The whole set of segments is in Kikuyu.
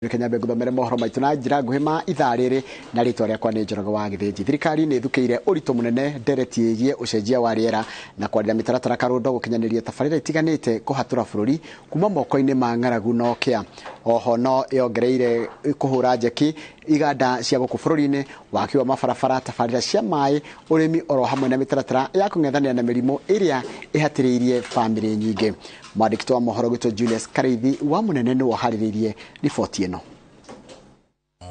Reke nyambe nguthomere mohoro maitũ na njĩra nguhĩ ma ithaa rĩrĩ na rĩtwa rĩakwa nĩ Njoroge wa Gĩthĩnji. Thirikari nĩ ĩthukĩire ũritũ mũnene ndereti ĩgiĩ ũcenjia wa rĩera na kwarĩra mĩtaratara karũndo gũkinyanĩria tabarĩra itiganĩte kũhatũra bũrũri kuma moko-inĩ ma ng'aragu na ũkĩa. Oho no yongereire kũhũra njeki iganda cia gũkũ bũrũri-inĩ, waki wa mabarabara, tabarĩra cia maĩ, ũrĩmi oro hamwe na mĩtaratara ya kũng'ethanĩra na mĩrimũ ĩrĩa ĩhatĩrĩirie bamĩrĩ nyingĩ. Mwandĩki wa mohoro gwitũ Julius Karĩithi wa Mũnene nĩwe ũharĩrĩirie riboti ĩno.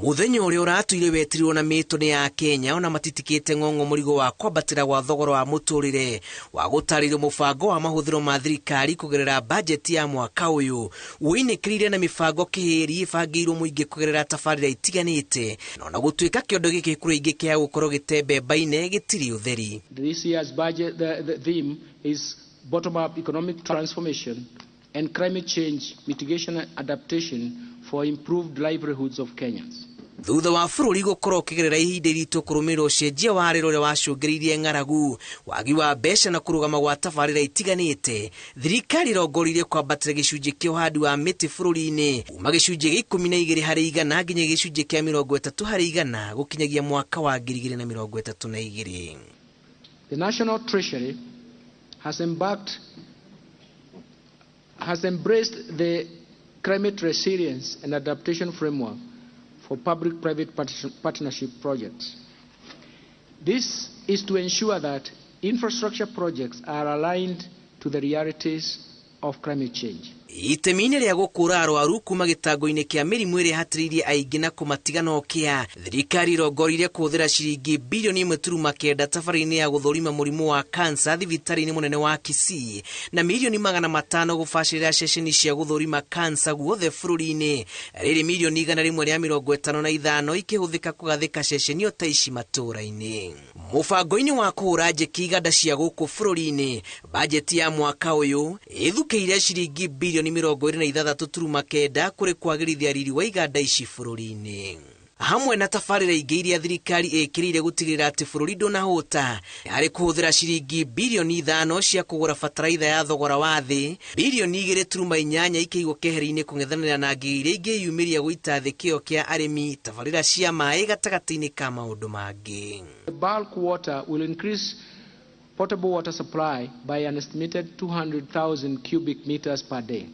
Muthenya ũrĩa ũratuire wetirirwo na mĩtũ nĩ ya Kenya ona matitikĩte ng'ong'o mũrigo wa kwambatĩra gwa thogora wa mũtũrĩre wa gũtarĩrio mũbango wa mahũthĩro ma thirikari kũgerera bajeti ya mwaka ũyũ ũinĩkĩrĩire na mĩbango kĩhĩri ĩbangĩirwo mũingĩ kũgerera tabarĩra itiganĩte na ona gũtuĩka kĩondo gĩkĩ kũrĩ ingĩ kĩa gũkorwo gĩtembe-mbaine gĩtirĩ ũtheri. This year's budget, the theme is bottom-up economic transformation and climate change mitigation and adaptation for improved livelihoods of Kenyans. Thutha wa bũrũri gũkorwo ũkĩgerera ihinda iritũ kũrũmĩrĩra ũcenjia wa rĩera ũrĩa wacũngĩrĩirie ng'aragu, wagi wa mbeca na kũrũgama gwa tabarĩra itiganĩte, thirikari ĩrongoririe kwambatĩra gĩcunjĩ kĩa ũhandi wa mĩtĩ bũrũri-inĩ kuma gĩcunjĩ gĩa 12% nginya gĩcunjĩ kĩa 30% gũkinyagia mwaka wa 2032. The National Treasury has embraced the climate resilience and adaptation framework for public-private partnership projects. This is to ensure that infrastructure projects are aligned to the realities of climate change. Itemi-inĩ rĩa gũkũra arwaru kuma gĩtango-inĩ kĩa mĩrimũ ĩrĩa ĩhatĩrĩirie aingĩ na kũmatiga na ũkĩa, thirikari ĩrongoririe kũhũthĩra ciringi bilioni 1.9 tabarĩra-inĩ ya gũthũrima mũrimũ wa kansa thibitarĩ-inĩ mũnene wa Kisii na milioni 500 gũbacĩrĩra ceceni cia gũthũrima kansa guothe bũrũri-inĩ, rĩrĩ milioni 155 ikĩhũthĩka kũgathĩka ceceni o ta ici matũũra-inĩ. Mũbango-inĩ wa kũhũra njeki iganda cia gũkũ bũrũri-inĩ, bajeti ya mwaka ũyũ ĩthukĩire ciringi bilioni 26.9 kũrĩ kwagĩrithia riri wa iganda ici bũrũri-inĩ. Hamwe na tabarĩra ingĩ iria thirikari ĩkĩrĩire gũtigĩrĩra atĩ bũrũri ndũnahũta, harĩ kũhũthĩra ciringi bilioni 5 cia kũgũra bataraitha ya thogora wa thĩ, bilioni 2.8 ikĩigwo keheri-inĩ kũng'ethanĩra na ngigĩ iria ingĩyumĩria gũita thĩ kĩo kĩa arĩmi, tabarĩra cia maĩ gatagatĩ-inĩ ka maũndũ mangĩ. The bulk water will increase potable water supply by an estimated 200,000 cubic meters per day.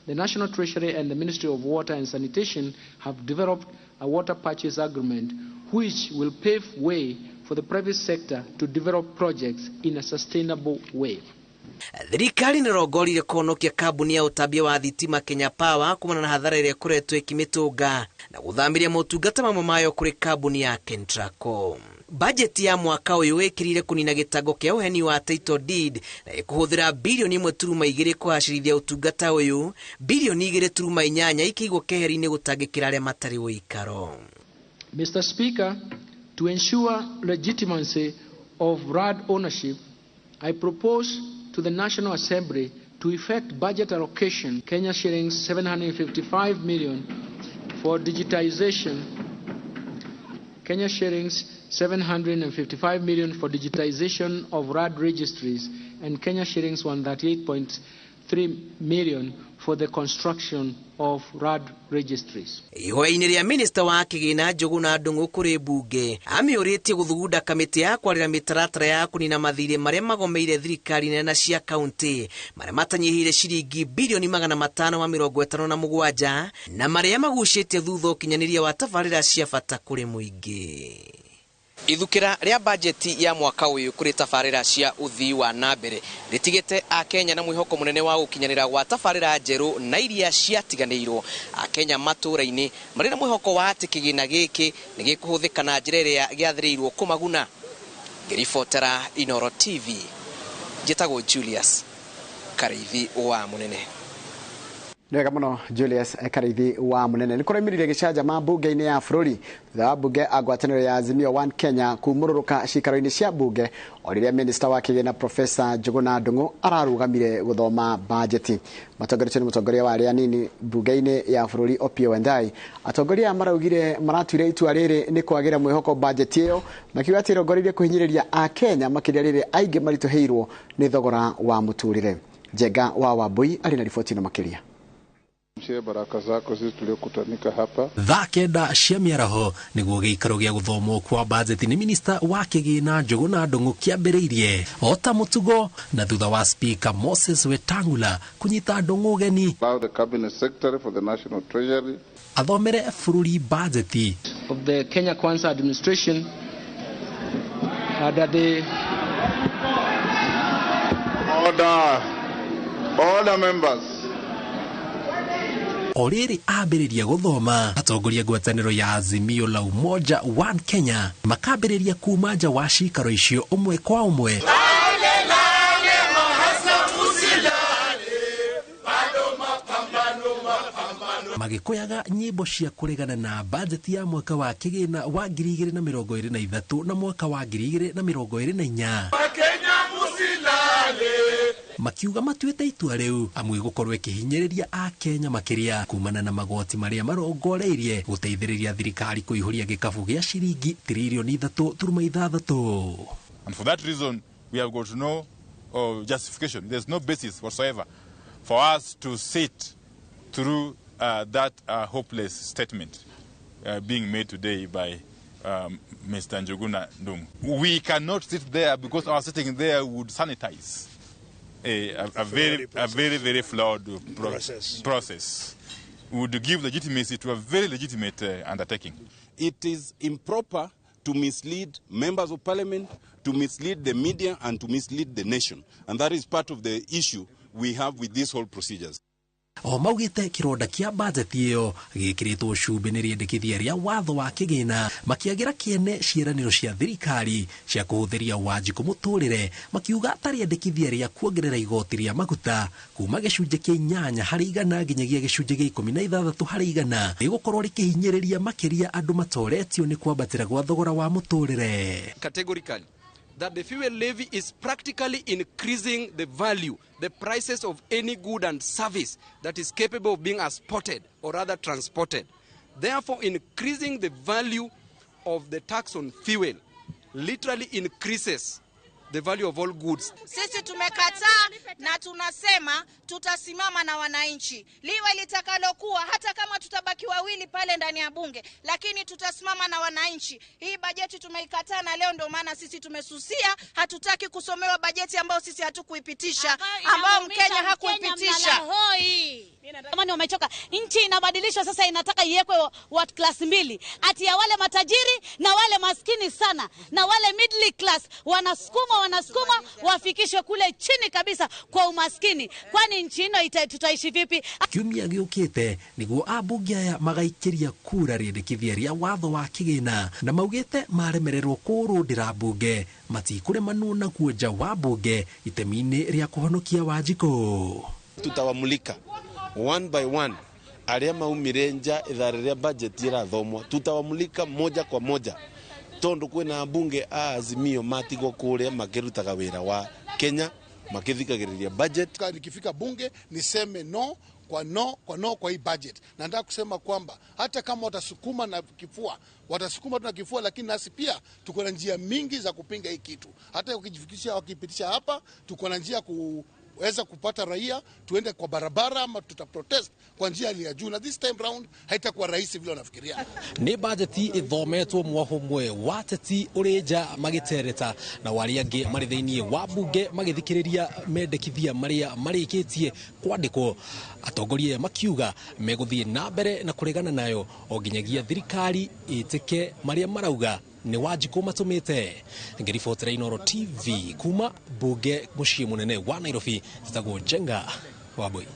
The National Treasury and the Ministry of Water and Sanitation have developed a water purchase agreement which will pave way for the private sector to develop projects in a sustainable way. Thirikari nĩ ĩrongoririe kũhonokia kambuni ya ũtambia wa thitima Kenya Power kumana na hathara ĩrĩa ĩkoretwo ĩkĩmĩtũnga na gũthamĩria motungata mamwe mayo kũrĩ kambuni ya Kentraco. Bajeti ya mwaka ũyũ ĩkĩrĩire kũnina gĩtango kĩa ũheni wa title deed na ĩkũhũthĩra bilioni 1.2 kũgacĩrithia ũtungata ũyũ, bilioni 2.8 ikĩigwo keheri-inĩ gũtangĩkĩra arĩa matarĩ ũikaro. Mr. Speaker, to ensure legitimacy of RAD ownership, I propose to the National Assembly to effect budget allocation Kenya shillings 755 million for digitization, Kenya shillings 755 million for digitization of RAD registries and Kenya shillings 138.3 million for the construction of RAD registries. Ihoya-inĩ rĩa minista wa kĩgĩna Njũgũna Ndung'u kũrĩ mbunge amĩũrĩtie gũthugunda kamĩtĩ ya kwarĩra mĩtaratara ya kũnina mathirĩ marĩa magomeire thirikari nene na cia kaunti marĩa matanyihĩire ciringi bilioni 557 na marĩa magucĩtie thutha ũkinyanĩria wa tabarĩra cia bata kũrĩ mũingĩ. Ithukĩra rĩa bajeti ya mwaka ũyũ kũrĩ tabarĩra cia ũthii wa na mbere rĩtigĩte Akenya na mwĩhoko mũnene wa gũkinyanĩra gwa tabarĩra njerũ na iria ciatiganĩirwo. Akenya matũũra-inĩ marĩ na mwĩhoko wa atĩ kĩgĩna gĩkĩ nĩ gĩkũhũthĩka na njĩra ĩrĩa gĩathĩrĩirwo kũmaguna. Ngĩribotera Inooro TV, njĩtagwo Julius Karĩithi wa Mũnene. Nĩ wega mũno Julius Karĩithi wa Mũnene. Nĩ kũraumĩrire gĩcanjama mbunge-inĩ ya bũrũri thutha wa mbunge a ngwatanĩro ya Azimio One Kenya kumũrũrũka ciikaro-inĩ cia mbunge o rĩrĩa minista wa kĩgĩna Profesa Njũgũna Ndung'u ararũgamire gũthoma bajeti. Matongoretio nĩ mũtongoria wa arĩa anini mbunge-inĩ ya bũrũri Opiyo Wandayi. Atongoria aya maraugire maratuire itua rĩrĩ nĩ kwagĩra mwĩhoko bajeti ĩyo, makiuga atĩ ĩrongoreirie kũhinyĩrĩria Akenya makĩria rĩrĩa aingĩ maritũhĩirwo nĩ thogora wa mũtũrĩre. Njenga wa Wambui arĩ na riboti ĩno makĩria. Baraka zako sisi tuliokutanika hapa. Thaa 9 cia mĩaraho nĩguo gĩikaro gĩa gũthomwo kwa bajeti nĩ minista wa kĩgĩna Njũgũna Ndung'u kĩambĩrĩirie o ta mũtugo, na thutha wa Speaker Moses Wetangula kũnyita Ndung'u ũgeni Allow the Cabinet Secretary for the National Treasury athomere bũrũri bajeti of the Kenya Kwanza administration that the Order. Order, members. O rĩrĩ ambĩrĩria gũthoma, atongoria ngwatanĩro ya Azimio la Umoja One Kenya makambĩrĩria kuma nja wa cikaro icio ũmwe kwa ũmwe, magĩkũyaga nyĩmbo cia kũregana na bajeti ya mwaka wa kĩgĩna wa 2023 na mwaka wa 2024, makiuga matuĩte itua rĩu amwe gũkorwo ĩkĩhinyĩrĩria Akenya makĩria kumana na magoti marĩa marongoreirie gũteithĩrĩria thirikari kũihũria gĩkabu gĩa ciringi tiririoni 3.6. And for that reason we have got no justification. There's no basis whatsoever for us to sit through that hopeless statement being made today by Mr. Njuguna Ndung'u. We cannot sit there because our sitting there would sanitize a very, very flawed process. Would give legitimacy to a very legitimate undertaking. It is improper to mislead members of parliament, to mislead the media, and to mislead the nation. And that is part of the issue we have with these whole procedures. O maugĩte kĩronda kĩa bajeti ĩyo gĩkĩrĩtwo cumbĩ nĩ rĩendekithia rĩa watho wa kĩgĩna, makĩagĩra kĩene ciĩranĩro cia thirikari cia kũhũthĩria Wanjikũ mũtũrĩre, makiuga ta rĩendekithia rĩa kuongerera igoti rĩa maguta kuma gĩcunjĩ kĩa 8 harĩ igana nginyagia gĩcunjĩ gĩa 16 harĩ igana rĩgũkorwo rĩkĩhinyĩrĩria makĩria andũ matoretio nĩ kwambatĩra gwa thogora wa mũtũrĩre. Categorically that the fuel levy is practically increasing the value, the prices of any good and service that is capable of being exported or rather transported. Therefore, increasing the value of the tax on fuel literally increases the value of all goods. Sisi tumekataa na tunasema tutasimama na wananchi. Liwe litakalokuwa, hata kama tutabaki wawili pale ndani ya bunge, lakini tutasimama na wananchi. Hii bajeti tumeikataa na leo ndio maana sisi tumesusia, hatutaki kusomewa bajeti ambayo sisi hatukuipitisha, ambayo Mkenya hakuipitisha. Jamani, wamechoka. Nchi inabadilishwa sasa, inataka iwekwe what class 2, ati ya wale matajiri na wale maskini sana na wale middle class wanasukuma wafikishwe kule chini kabisa kwa umaskini. Kwani nchi ino tutaishi vipi? Kiumia gĩũkĩte nĩguo ambunge aya magaikĩria kura rĩendekithia rĩa watho wa kĩgĩna, na maugĩte maremererwo kũrũndĩra mbunge matikũremanwo naguo nja wa mbunge itemi-inĩ rĩa kũhonokia Wanjikũ. Tutawamulika one by one aria maumire nja ithaa rĩrĩa budget irathomwo, tutawamulika moja kwa moja tondu kwina mbunge a Azimio matigwo kuria makirutaga wira wa Kenya makithikagiriria budget. Nikifika bunge niseme no kwa no kwa no kwa hii budget. Na nataka kusema kwamba hata kama watasukuma na kifua, watasukuma tu na kifua, lakini nasi pia tuko na njia mingi za kupinga hii kitu. Hata ukijifikisha wakipitisha hapa, tuko na njia kuweza kupata raia, tuende kwa barabara ama tutaprotest kwa njia ya juu, na this time round haitakuwa rahisi vile wanafikiria. Ni bajeti ithometwo mwaho mwe wateti uri nja magitereta na wari angi mari thiini wa bunge magithikiriria mendekithia maria marikitie kwandikwo. Atongoria makiuga meguthie na mbere na kuregana nayo o nginyagia thirikari itike maria marauga ni Wanjikũ matumite. Ngiribotera Inooro TV kuma bunge mucii munene wa Nairobi, njĩtagwo Njenga Wambui.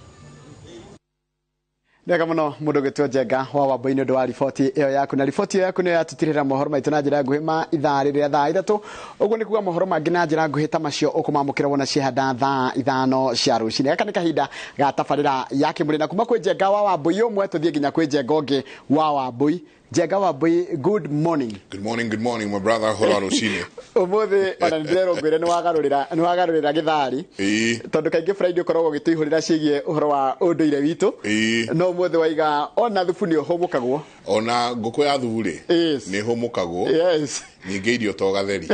Nega muno mundu gwitwo Njenga wa Wambui ni undu wa riboti iyo yaku, na riboti iyo yaku niyo yatutirira mohoro maitu na njira nguhi ma ithaa rĩrĩa thaa 3. Uguo ni kuga mohoro mangi na njira nguhi ta macio ukumamukira wona ciehanda thaa 5 cia rucini. Gaka ni kahinda ga tabarira ya kimuri, na kuma kwi Njenga wa Wambui umwe tuthie nginya kwi Njenga ungi wa Wambui. Njenga Wambui, good morning. Good morning my brother. Hora rucini. Umuthi ona ndirerwo ngwire ni wagarurira githari, tondu kaingi Friday ukoragwo ugituihurira cigie uhoro wa unduire witu, no umuthi waiga ona thubu ni uhumukagwo, ona nguku ya thubu ri ni ihumukagwo, yes, ningi irio to gatheri.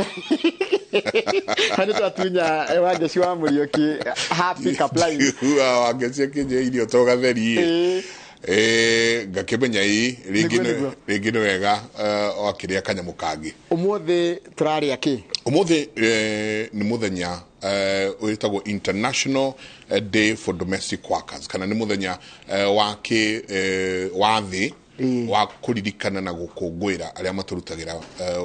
Hani twatunya Wangeci wa Muriuki happy kapline Wangeci akinje irio to gatheri. Ngakĩmenya ii rĩngĩ nĩ wega wakĩrĩa kanyamũ kangĩ. Ũmũthĩ tũrarĩa kĩ? Ũmũthĩ nĩ mũthenya wĩtagwo International Day for Domestic Workers, kana nĩ mũthenya wa wa thĩ wa kũririkana na gũkũngũĩra arĩa matũrutagĩra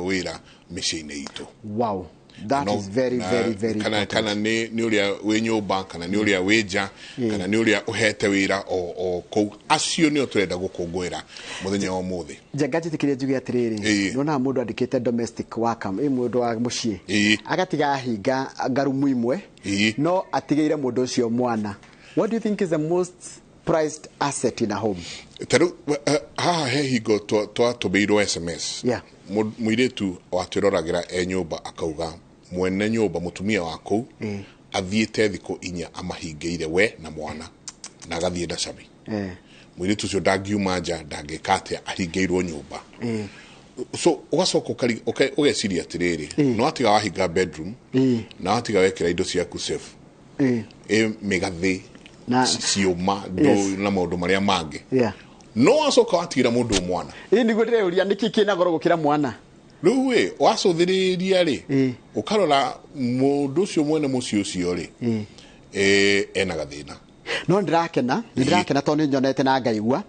wĩra mĩciĩ-inĩ itũ. Wow. That no, is very, very, very kana, important. Kana nĩ ũrĩa wĩ nyũmba, kana nĩ ũrĩa wĩ nja, kana nĩ ũrĩa ũhete wĩra o kũu. Acio nĩo tũrenda gũkũngũĩra mũthenya wa ũmũthĩ. Njenga njĩtĩkĩrie njuge atĩrĩrĩ, nĩwonaga mũndũ andĩkĩte domestic worker, ĩ mũndũ wa mũciĩ, agatiga ahinga ngarumu imwe, no atigĩire mũndũ ũcio mwana. What do you think is the most prized asset in a home? Tarĩu haha he hingo twatũmĩirwo SMS. Mũirĩtu watwĩroragĩra e nyũmba akauga mwene nyũmba mũtumia wa kũu athiĩte thikũ 4 amahingĩire we na mwana na agathiĩ na cabi. Mũirĩtu ũcio ndangiuma nja, ndangĩka atĩa, ahingĩirwo nyũmba. So ũgacoka ũgeciria atĩrĩrĩ, no atiga wahinga bedroom na watiga wekĩra indo ciaku safe, mĩgathĩ, ciũma, na maũndũ marĩa mangĩ, no wacoka watigĩra mũndũ mwana. Ĩ nĩguo ndĩreyũria nĩkĩ kĩna goro gũkĩra mwana. Rĩu ĩ wacũthĩrĩria rĩ, ũkarora mũndũ ũcio mwene mũciĩ ũcio rĩ, ena gathĩna. No ndĩrakena tondũ nĩ nyonete na ngaigua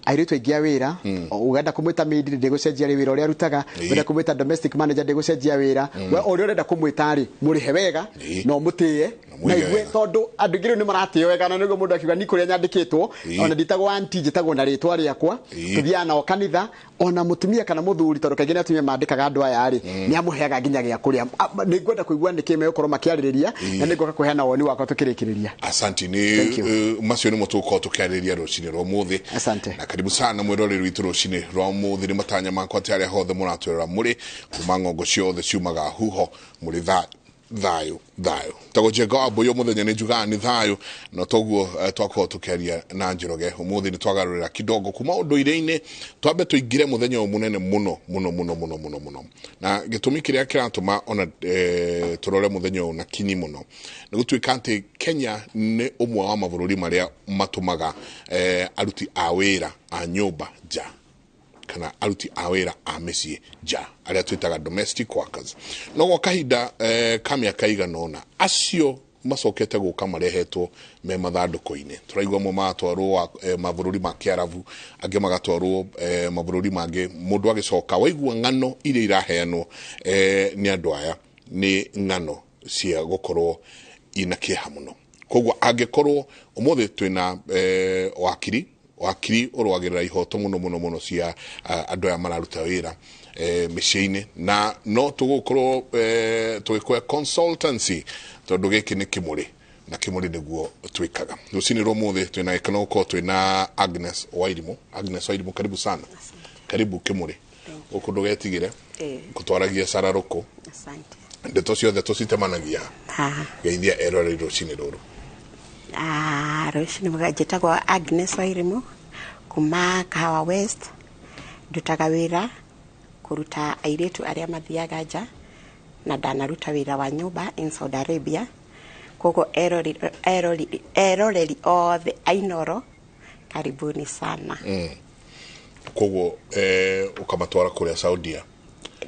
airĩtu aingĩ a wĩra, ũgenda kũmwĩta maid ndĩgũcenjia wĩra ũrĩa arutaga, ũrenda kũmwĩta domestic manager ndĩgũcenjia wĩra, we ũrĩa ũrenda kũmwĩta rĩ, mũrĩhe wega na ũmũtĩe na igue, tondũ andũ aingĩ rĩu nĩ maratĩo wega, na nĩguo mũndũ akiuga ni kũrĩa nyandĩkĩtwo, ona nditagwo auntie, njĩtagwo na rĩtwa rĩakwa, tũthiaga nao kanitha, ona mũtumia kana mũthuri, tondũ kaingĩ nĩ atumia mandĩkaga andũ aya rĩ, nĩ amũheaga nginya gĩa kũrĩa. Nĩ ngwenda kũigua nĩkĩ megũkorwo makĩarĩrĩria, na nĩ ngũka kũheana woni wakwa tũkĩrĩkĩrĩria. Asante. Nĩ macio nĩmo tũgũkorwo tũkĩarĩrĩria rũcinĩ rwa ũmũthĩ. Asante. Na karibu sana mwĩroreri witũ rũcinĩ rwa ũmũthĩ. Nĩ matanya makwa atĩ arĩa hothe mũratwĩrora mũrĩ kuma ng'ongo ciothe ciumaga huho mũrĩ thayũ thayũ. Tagwo Njenga wa Mbũyũ mũthenya nĩ njugaga nĩ thayũ, na toguo twakorwo tũkĩaria na Njoroge ũmũthĩ. Nĩ twagarũrĩra kidogo kuma ũndũire-inĩ, twambe tũingĩre mũthenya ũyũ mũnene mũno mũno mũno mũno mũno mũno, na gĩtũmi kĩrĩa kĩratũma ona tũrore mũthenya ũyũ na kinyi mũno nĩ gũtuĩka atĩ Kenya nĩ ũmwe wa mabũrũri marĩa matũmaga aruti a wĩra a nyũmba nja, kana aruti a wĩra a mĩciĩ nja, arĩa twĩtaga domestic workers. No gwa kahinda ka mĩaka igana ũna, acio macokete gũka marehetwo me mathandũkũ-inĩ. Tũraigua amwe magatwarwo mabũrũri ma Kĩarabu, angĩ magatwarwo mabũrũri mangĩ. Mũndũ agĩcoka waigua ng'ano iria iraheanwo nĩ andũ aya nĩ ng'ano cia gũkorwo ina kĩeha mũno. Koguo angĩkorwo ũmũthĩ twĩna wakiri ũrũagĩrĩra ihoto mũno mũno mũno cia andũ aya mararuta wĩra mĩciĩ-inĩ, na no tũgũkorwo tũgĩkũhe consultancy, tondũ gĩkĩ nĩ kĩmũrĩ na kĩmũrĩ nĩguo twĩkaga. Rũcinĩ rwa ũmũthĩ twĩna gĩkeno gũkorwo twĩna Agnes Wairimu. Agnes Wairimu, karibu sana. Karibu kĩmũrĩ. Gũkũ ndũgetigĩre gũtwaragia cara rũkũ. Ndeto ciothe tũcitemanagia. Geithia eroreri rũcinĩ rũrũ. Rũcinĩ njĩtagwo Agnes Wairimu kuma Kahawa West. Ndutaga wĩra kũruta airĩtu arĩa mathiaga nja, na ndanaruta wĩra wa nyũmba in Saudi Arabia. Koguo eroreri othe ainoro, karibuni sana. Koguo ũkamatwara kũrĩa Saudia?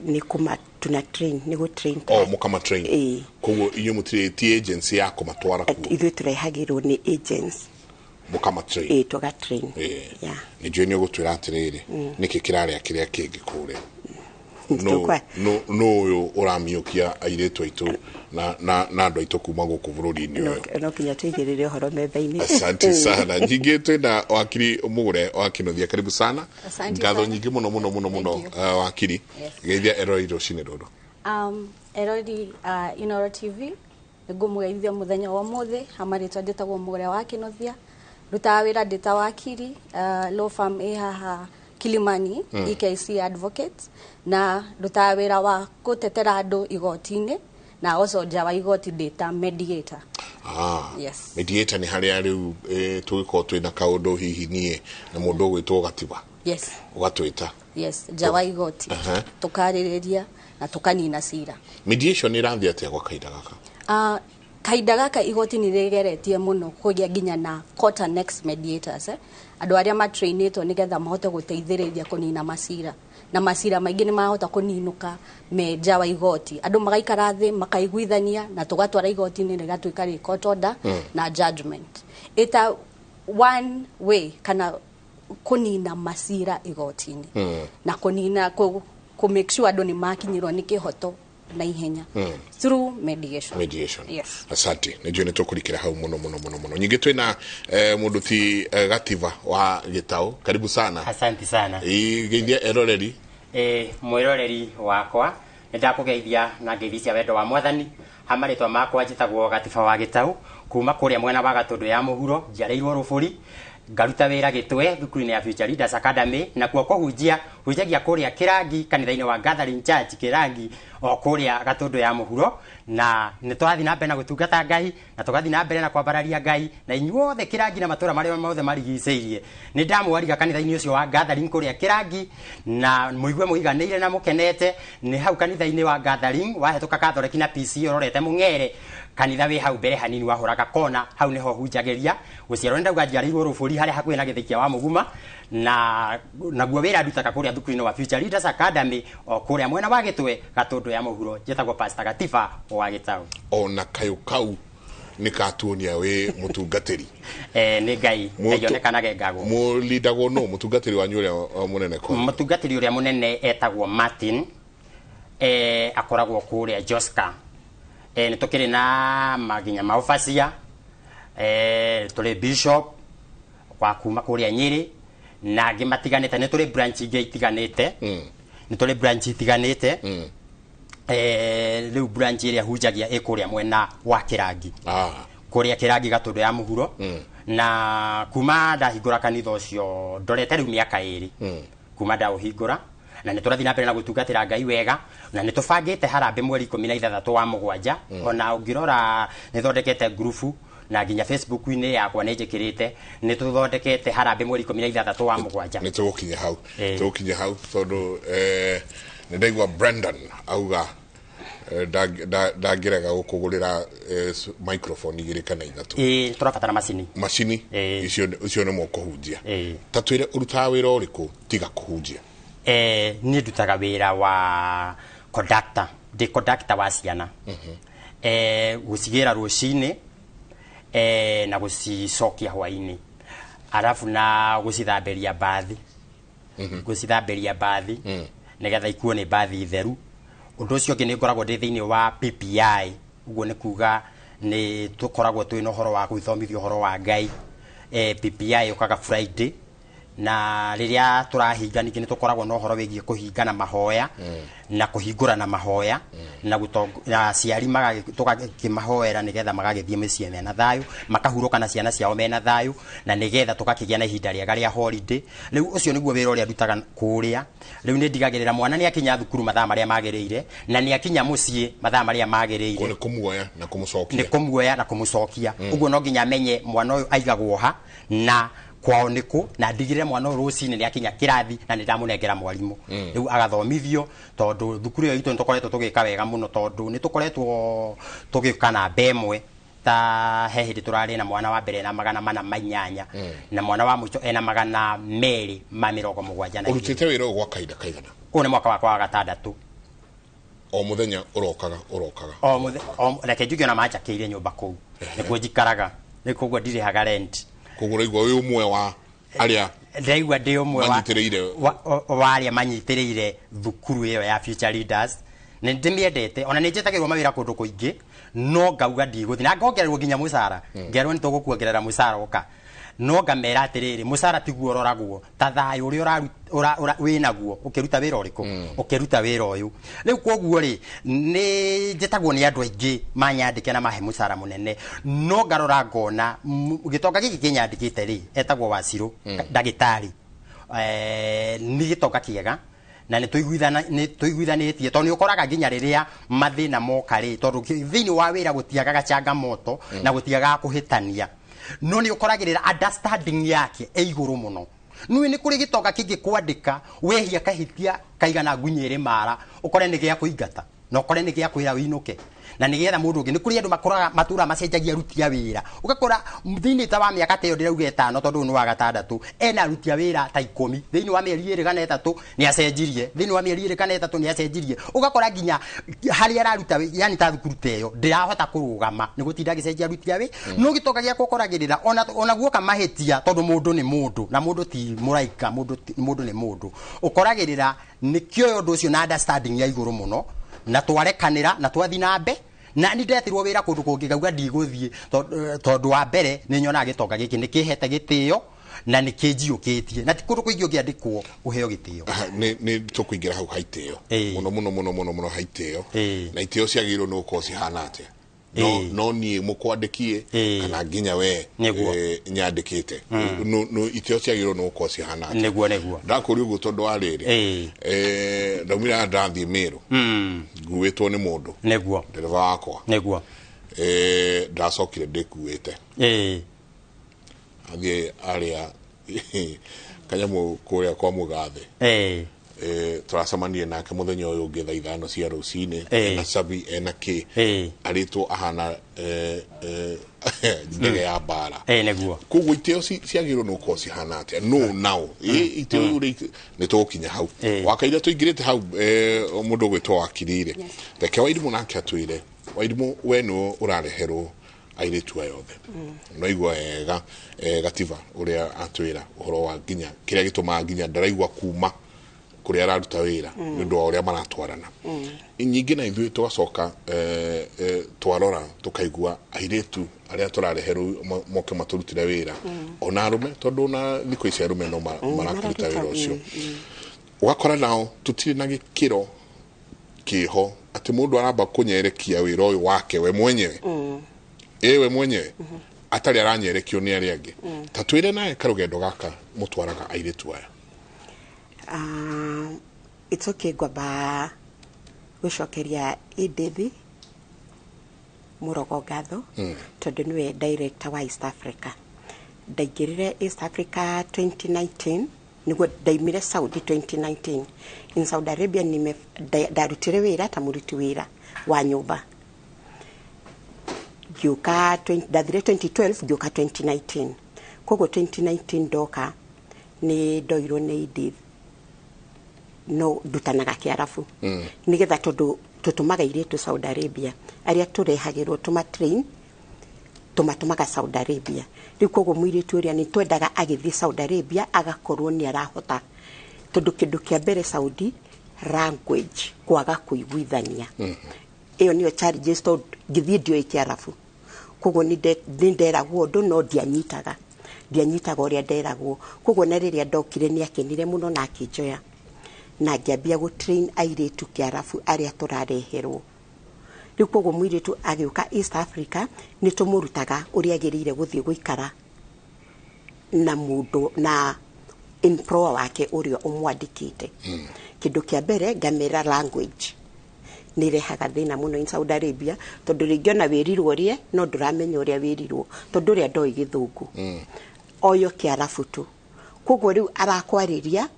Nĩ kuma tuna train, nĩ gũ train. Oh, mũkama train. Koguo inyuĩ mũtirĩ ti agency ya kũmatwara kuo? Ithuĩ tũrehagĩrwo nĩ agents. Mũkama train? Ĩĩ, tũga train. Nĩ njũĩ nĩ ũgũtwĩra atĩrĩrĩ, nĩkĩ kĩrarĩa kĩrĩa kĩngĩ kũrĩa? No ũyũ ũramiũkia airĩtu aitũ na andũ aitũ kuma gũkũ bũrũri-inĩ ũyũ. No nginya tũigĩrĩre ũhoro metha-inĩ. Asante sana. Nyingĩ twĩna wakiri Mũgũre wa Kĩnuthia, karibu sana. Ngatho nyingĩ mũno mũno mũno mũno wakiri. Geithia eroreri rũcinĩ rũrũ. Eroreri Inooro TV, nĩngũmũgeithia mũthenya wa ũmũthĩ. Hamarĩtwa njĩtagwo Mũgũre wa Kĩnuthia, ndutaga wĩra ndĩ ta wakiri, law firm ĩ haha Kilimani, EKC Advocates, na ndutaga wĩra wa gũtetera andũ igoti-inĩ, na also nja wa igoti ndĩ ta mediator. Yes. Mediator nĩ harĩa rĩu tũgĩkorwo twĩna kaũndũ hihi niĩ na mũndũ ũgwĩtwo Gatiba. Yes. Ũgatwĩta. Yes, nja wa igoti. Tũkarĩrĩria na tũkanina cira. Mediation ĩrathiĩ atĩa gwa kahinda gaka? Kahinda gaka igoti nĩ rĩgeretie mũno kũgĩa nginya na court annex mediators, andũ arĩa matrainĩtwo nĩgetha mahote gũteithĩrĩria kũnina macira, na macira maingĩ nĩ mahota kũninũka me nja wa igoti, andũ magaikara thĩ makaiguithania na tũgatwara igoti-inĩ rĩgatuĩka rĩ court order na judgment ĩta one way kana kũnina macira igoti-inĩ na kũnina kũ make sure andũ nĩ makinyĩrwo nĩ kĩhoto na ihenya through mediation. Mediation. Yes. Asante, nä njå nä tå kå rikä ra hau må no må no må no må no. Ningä twä na må ndå ti Gativa wa Gä karibu sana. Asante sana. Geithia eroreri. Mwiroreri wakwa, nĩ ndakũgeithia na ngeithi cia wendo wa Mwathani. Ha marĩtwa makwa njĩtagwo Gatiba wa Gĩtau, kuma kũrĩa mwena wa Gatũndũ ya Mũhuro, njiarĩirwo Rũbũri, ngaruta wĩra Gĩtwe thukuru-inĩ ya Future Leaders Academy, na kuo kũhunjia hunjagia kũrĩa Kĩrangi kanitha-inĩ wa Gathering Church Kĩrangi, o kũrĩa Gatũndũ ya Mũhuro. Na nĩ tũrathiĩ na mbere na gũtungata Ngai, na tũgathiĩ na mbere na kwambararia Ngai, na inyuothe Kĩrangi na matũra marĩa mothe marigicĩirie nĩ ndamwariga kanitha-inĩ ũcio wa Gathering kũrĩa Kĩrangi, na mũigue mũiganĩire na mũkenete. Nĩ hau kanitha-inĩ wa Gathering, wahĩtũka Kathoreki na PC ũrorete Mũng'ere, kanitha wĩ hau mbere hanini wahũraga kona, hau nĩho hunjagĩria. Gũciarwo nĩ ndauga njiarĩirwo Rũbũri harĩa hakuhĩ na gĩthĩ kĩa wa Mũguma, na naguo wĩra ndutaga kũrĩa thukuru-inĩ wa Future Leaders Academy o kũrĩa mwena wa Gĩtwe Gatũndũ ya Mũhuro. Njĩtagwo Pastor Gatiba wa Gĩtau. Ona kayå kau nä katuonia wä må tungatä ri. Nĩ Ngai Ngai onekanage ngagwo. Må lindagwo no må tungatä ri wanyu å rä a må nene kwa? Mũtungatĩri ũrĩa mũnene etagwo Martin, akoragwo kũrĩa Joska. Nĩ tũkĩrĩ na maginya ma ũbacia, tũrĩ bishop wa kuma kũrĩa Nyĩrĩ na angĩ matiganĩte. Nĩ tũrĩ branch ingĩ itiganĩte, nĩ tũrĩ branch itiganĩte. Rĩu branch ĩrĩa hunjagia ĩ kũrĩa mwena wa Kĩrangi, kũrĩa Kĩrangi Gatũndũ ya Mũhuro. Na kuma ndahingũra kanitha ũcio ndorete rĩu mĩaka 2 kuma ndaũhingũra, na nĩ tũrathiĩ na mbere na gũtungatĩra Ngai wega, na nĩ tũbangĩte harambĩ mweri 16 wa mũgwanja. Ona ũngĩrora nĩ thondekete ngurubu na nginya Facebook-inĩ yakwa nĩ njĩkĩrĩte, nĩ tũthondekete harambĩ mweri 16 wa mũgwanja. Nä tå gå kinya hau, tå gå kinya hau tondå nä ndaigua Brendan auga ndangä rega gå kå gå rä ra microphone igä rä kana ithatå. Tũrabatara macini. Macini icio nä mokå hunjia. Ta twä re å rutaga wä ra å rä kå tiga kå hunjia? Niĩ ndutaga wĩra wa conductor, ndĩ conductor wa ciana, gũcigĩra rũcinĩ na gũcicokia hwainĩ, arabu na gũcithambĩria mbathi, gũcithambĩria mbathi nĩgetha ikuo nĩ mbathi theru. Ũndũ ũcio ũngĩ nĩ ngoragwo ndĩ thĩinĩ wa PPI, ũguo nĩ kuga nĩ tũkoragwo twĩ na ũhoro wa gwĩthomithia ũhoro wa Ngai. PPI ũkaga Friday, na rĩrĩa tũrahinga ningĩ nĩ tũkoragwo na ũhoro wĩgiĩ kũhinga na mahoya na kũhingũra na mahoya, na aciari tũgakĩmahoera nĩgetha magagĩthiĩ mĩciĩ mena thayũ, makahurũka na ciana ciao mena thayũ, na nĩgetha tũgakĩgĩa na ihinda rĩega rĩa holiday. Rĩu ũcio nĩguo wĩra ũrĩa ndutaga kũrĩa. Rĩu nĩ ndigagĩrĩra mwana nĩ akinya thukuru mathaa marĩa magĩrĩire, na nĩ akinya mũciĩ mathaa marĩa magĩrĩire. Nĩ kũmuoya na kũmũcokia. Nĩ kũmuoya na kũmũcokia. Ũguo no nginya amenye mwana ũyũ aigagwo ha na kwao nĩkũ, na ndigĩrĩre mwana ũyũ rũcinĩ nĩ akinya kĩrathi na nĩ ndamũnengera mwarimũ. Rĩu agathomithio, tondũ thukuru ĩyo itũ nĩ tũkoretwo tũgĩka wega mũno, tondũ nĩ tũkoretwo tũgĩũka namba ĩmwe. Ta he hĩndĩ tũrarĩ na mwana wa mbere na 408 na mwana wa mũico ena 272. Ũrutĩte wĩra ũyũ gwa kahinda kaigana? Ũyũ nĩ mwaka wakwa wa gatandatũ. O mũthenya ũrokaga ũrokaga? O reke njuge ona manjakĩire nyũmba kũu nĩkuo njikaraga, nĩ koguo ndirĩhaga rent. Koguo ũraigua wĩ ũmwe wa arĩa ndĩraigua ndĩ ũmwe wa arĩa manyitĩrĩire thukuru ĩyo ya Future Leaders. Nĩ ndĩmĩendete, ona nĩ njĩtagĩrwo mawĩra kũndũ kũingĩ, no ngauga ndigũthiĩ, na ngongererwo nginya mũcara, ngerwo nĩ tũgũkuongerera mũcara ũka, no ngamera atĩrĩrĩ, mũcara tiguo ũroragwo ta thayũ ũrĩa wĩnaguo ũkĩruta wĩra ũrĩkũ, ũkĩruta wĩra ũyũ. Rĩu koguo rĩ, nĩ njĩtagwo nĩ andũ aingĩ manyandĩke na mahe mũcara mũnene, no ngarora ngona gĩtonga gĩkĩ kĩnyandĩkĩte rĩ, etagwo Wacirũ, ndagĩtarĩ, nĩ gĩtonga kĩega na nĩ tũiguithanĩtie, tondũ nĩ ũkoraga nginya rĩrĩa mathĩna moka rĩ, tondũ thĩinĩ wa wĩra gũtiagaga changamoto na gũtiagaga kũhĩtania, no nĩ ũkoragĩrĩra understanding yake ĩ igũrũ mũno. Nĩ nĩ kũrĩ gĩtonga kĩngĩ kwandĩka wehia kahĩtia kaigana ngunyĩ ĩrĩ mara, ũkore nĩ gĩa kũingata. Na ũkore nĩ gĩakwĩra wĩinũke na nĩgetha mũndũ ũngĩ. Nĩ kũrĩ andũ makoraga matũra macenjagia aruti a wĩra, ũgakora thĩinĩ ta wa mĩaka ta ĩyo ndĩrauga 5, tondũ ũyũ nĩ wa 6, ena aruti a wĩra ta 10 thĩinĩ wa mĩeri 2 kana 3 nĩ acenjirie, thĩinĩ wa mĩeri 2 kana 3 nĩ acenjirie. Ũgakora nginya harĩa araruta yani ta thukuru ta ĩyo ndĩrahota kũrũgama nĩ gũtinda agĩcenjia aruti a wĩra. No gĩtonga gĩakwa ũkoragĩrĩra ona guoka mahĩtia, tondũ mũndũ nĩ mũndũ na mũndũ ti mũraika, mũndũ nĩ mũndũ. Ũkoragĩrĩra nĩkĩoya ũndũ ũcio na understanding ya igũrũ mũno, na twarekanĩra na twathi na mbe. Na ni ndetirwo wĩra kũndũ kũngĩ ngauga ndigũthiĩ, tondũ wa mbere nĩ nyonaga gĩtonga gĩkĩ nĩ kĩhete gĩtĩo na nĩ kĩnjiũkĩtie, na ti kũndũ kũingĩ ũngĩandĩkwo ũheo gĩtĩo. Nĩ tũkũingĩra hau haitĩo mũno mũno mũno mũno mũno haitĩo, na itĩo ciagĩrĩirwo nĩ gũkorwo cihana atĩa? No niĩ mũkwandĩkie kana nginya we nyandĩkĩte, no itĩo ciagĩrĩirwo nĩ gũkorwo cihana atĩa? Nĩguo ndakũria ũguo tondũ wa rĩrĩ, ndaumire ndathiĩ Meru nguĩtwo nĩ mũndũ, nĩguo ndereba wakwa, nĩguo ndacokire ndĩkuĩte athiĩ arĩa kanyamũ kũrĩa kwa mũgathe. Tũracemanirie nake mũthenya ũyũ ũngĩ thaa 5 cia rũcinĩ, ena cabi ena kĩ, arĩtwo ahana ndege ya mbara. Nĩguo. Koguo itĩo ciagĩrĩirwo nĩ gũkorwo cihana atĩa? No nao itĩo nĩ tũgũkinya hau wakaira tũingĩrĩte hau. Mũndũ ũgwĩtwo wakirire, reke Wairimũ nake atwĩre. Wairimũ, we nĩwe ũrareherwo airĩtu aya othe, no igua wega Gatiba ũrĩa atwĩra ũhoro wa nginya kĩrĩa gĩtũmaga nginya ndaraigua kuma kũrĩa araruta wĩra nĩ ũndũ wa ũrĩa maratwarana. Nyingĩ na ithuĩ tũgacoka twarora tũkaigua airĩtu arĩa tũrareherwo moke matũrutĩre wĩra, ona arũme, tondũ ona thikũ ici arũme no marakĩruta wĩra ũcio, ũgakora nao tũtirĩ na gĩkĩro kĩho atĩ mũndũ aramba kũnyerekia wĩra ũyũ wake we mwenyewe, we mwenyewe atarĩ aranyerekio nĩ arĩa angĩ. Ta twĩre nawe karũgendo gaka mũtwaraga airĩtu aya. It's okay, ngwamba gũcokeria Edith Mũrogo ngatho, tondũ nĩwe director wa East Africa. Ndaingĩrire East Africa 2019, nĩguo ndaimire Saudi 2019. In Saudi Arabia ndarutire wĩra ta mũruti wĩra wa nyũmba. Ngĩũka ndathire 2012, ngĩũka 2019. Koguo 2019 ndoka nĩ ndoirwo nĩ Edith, no ndutanaga Kĩarabu, nĩgetha tondũ tũtũmaga airĩtu Saudi Arabia arĩa tũrehagĩrwo tũmatrain, tũmatũmaga Saudi Arabia. Rĩu koguo mũirĩtu ũrĩa nĩ twendaga agĩthiĩ Saudi Arabia agakorwo nĩ arahota, tondũ kĩndũ kĩa mbere Saudi language, kwaga kũiguithania, ĩyo nĩyo challenges, tondũ ngĩthiĩ ndioĩ Kĩarabu. Koguo nĩ nderagwo ũndũ no ndianyitaga ũrĩa nderagwo. Koguo na rĩrĩa ndokire nĩ akenire mũno na akĩnjoya, na ngĩambia gũtrain airĩtu Kĩarabu arĩa tũrareherwo. Rĩu koguo mũirĩtu agĩũka East Africa nĩ tũmũrutaga ũrĩa agĩrĩire gũthiĩ gũikara na mũndũ na employer wake ũrĩa ũmwandĩkĩte. Kĩndũ kĩa mbere ngamera language nĩ irehaga thĩna mũno in Saudi Arabia, tondũ rĩngĩ ona wĩrirwo ũrĩe no ndũramenya ũrĩa wĩrirwo, tondũ ũrĩa ndoĩ gĩthũngũ oyo Kĩarabu tu. Koguo rĩu arakwarĩria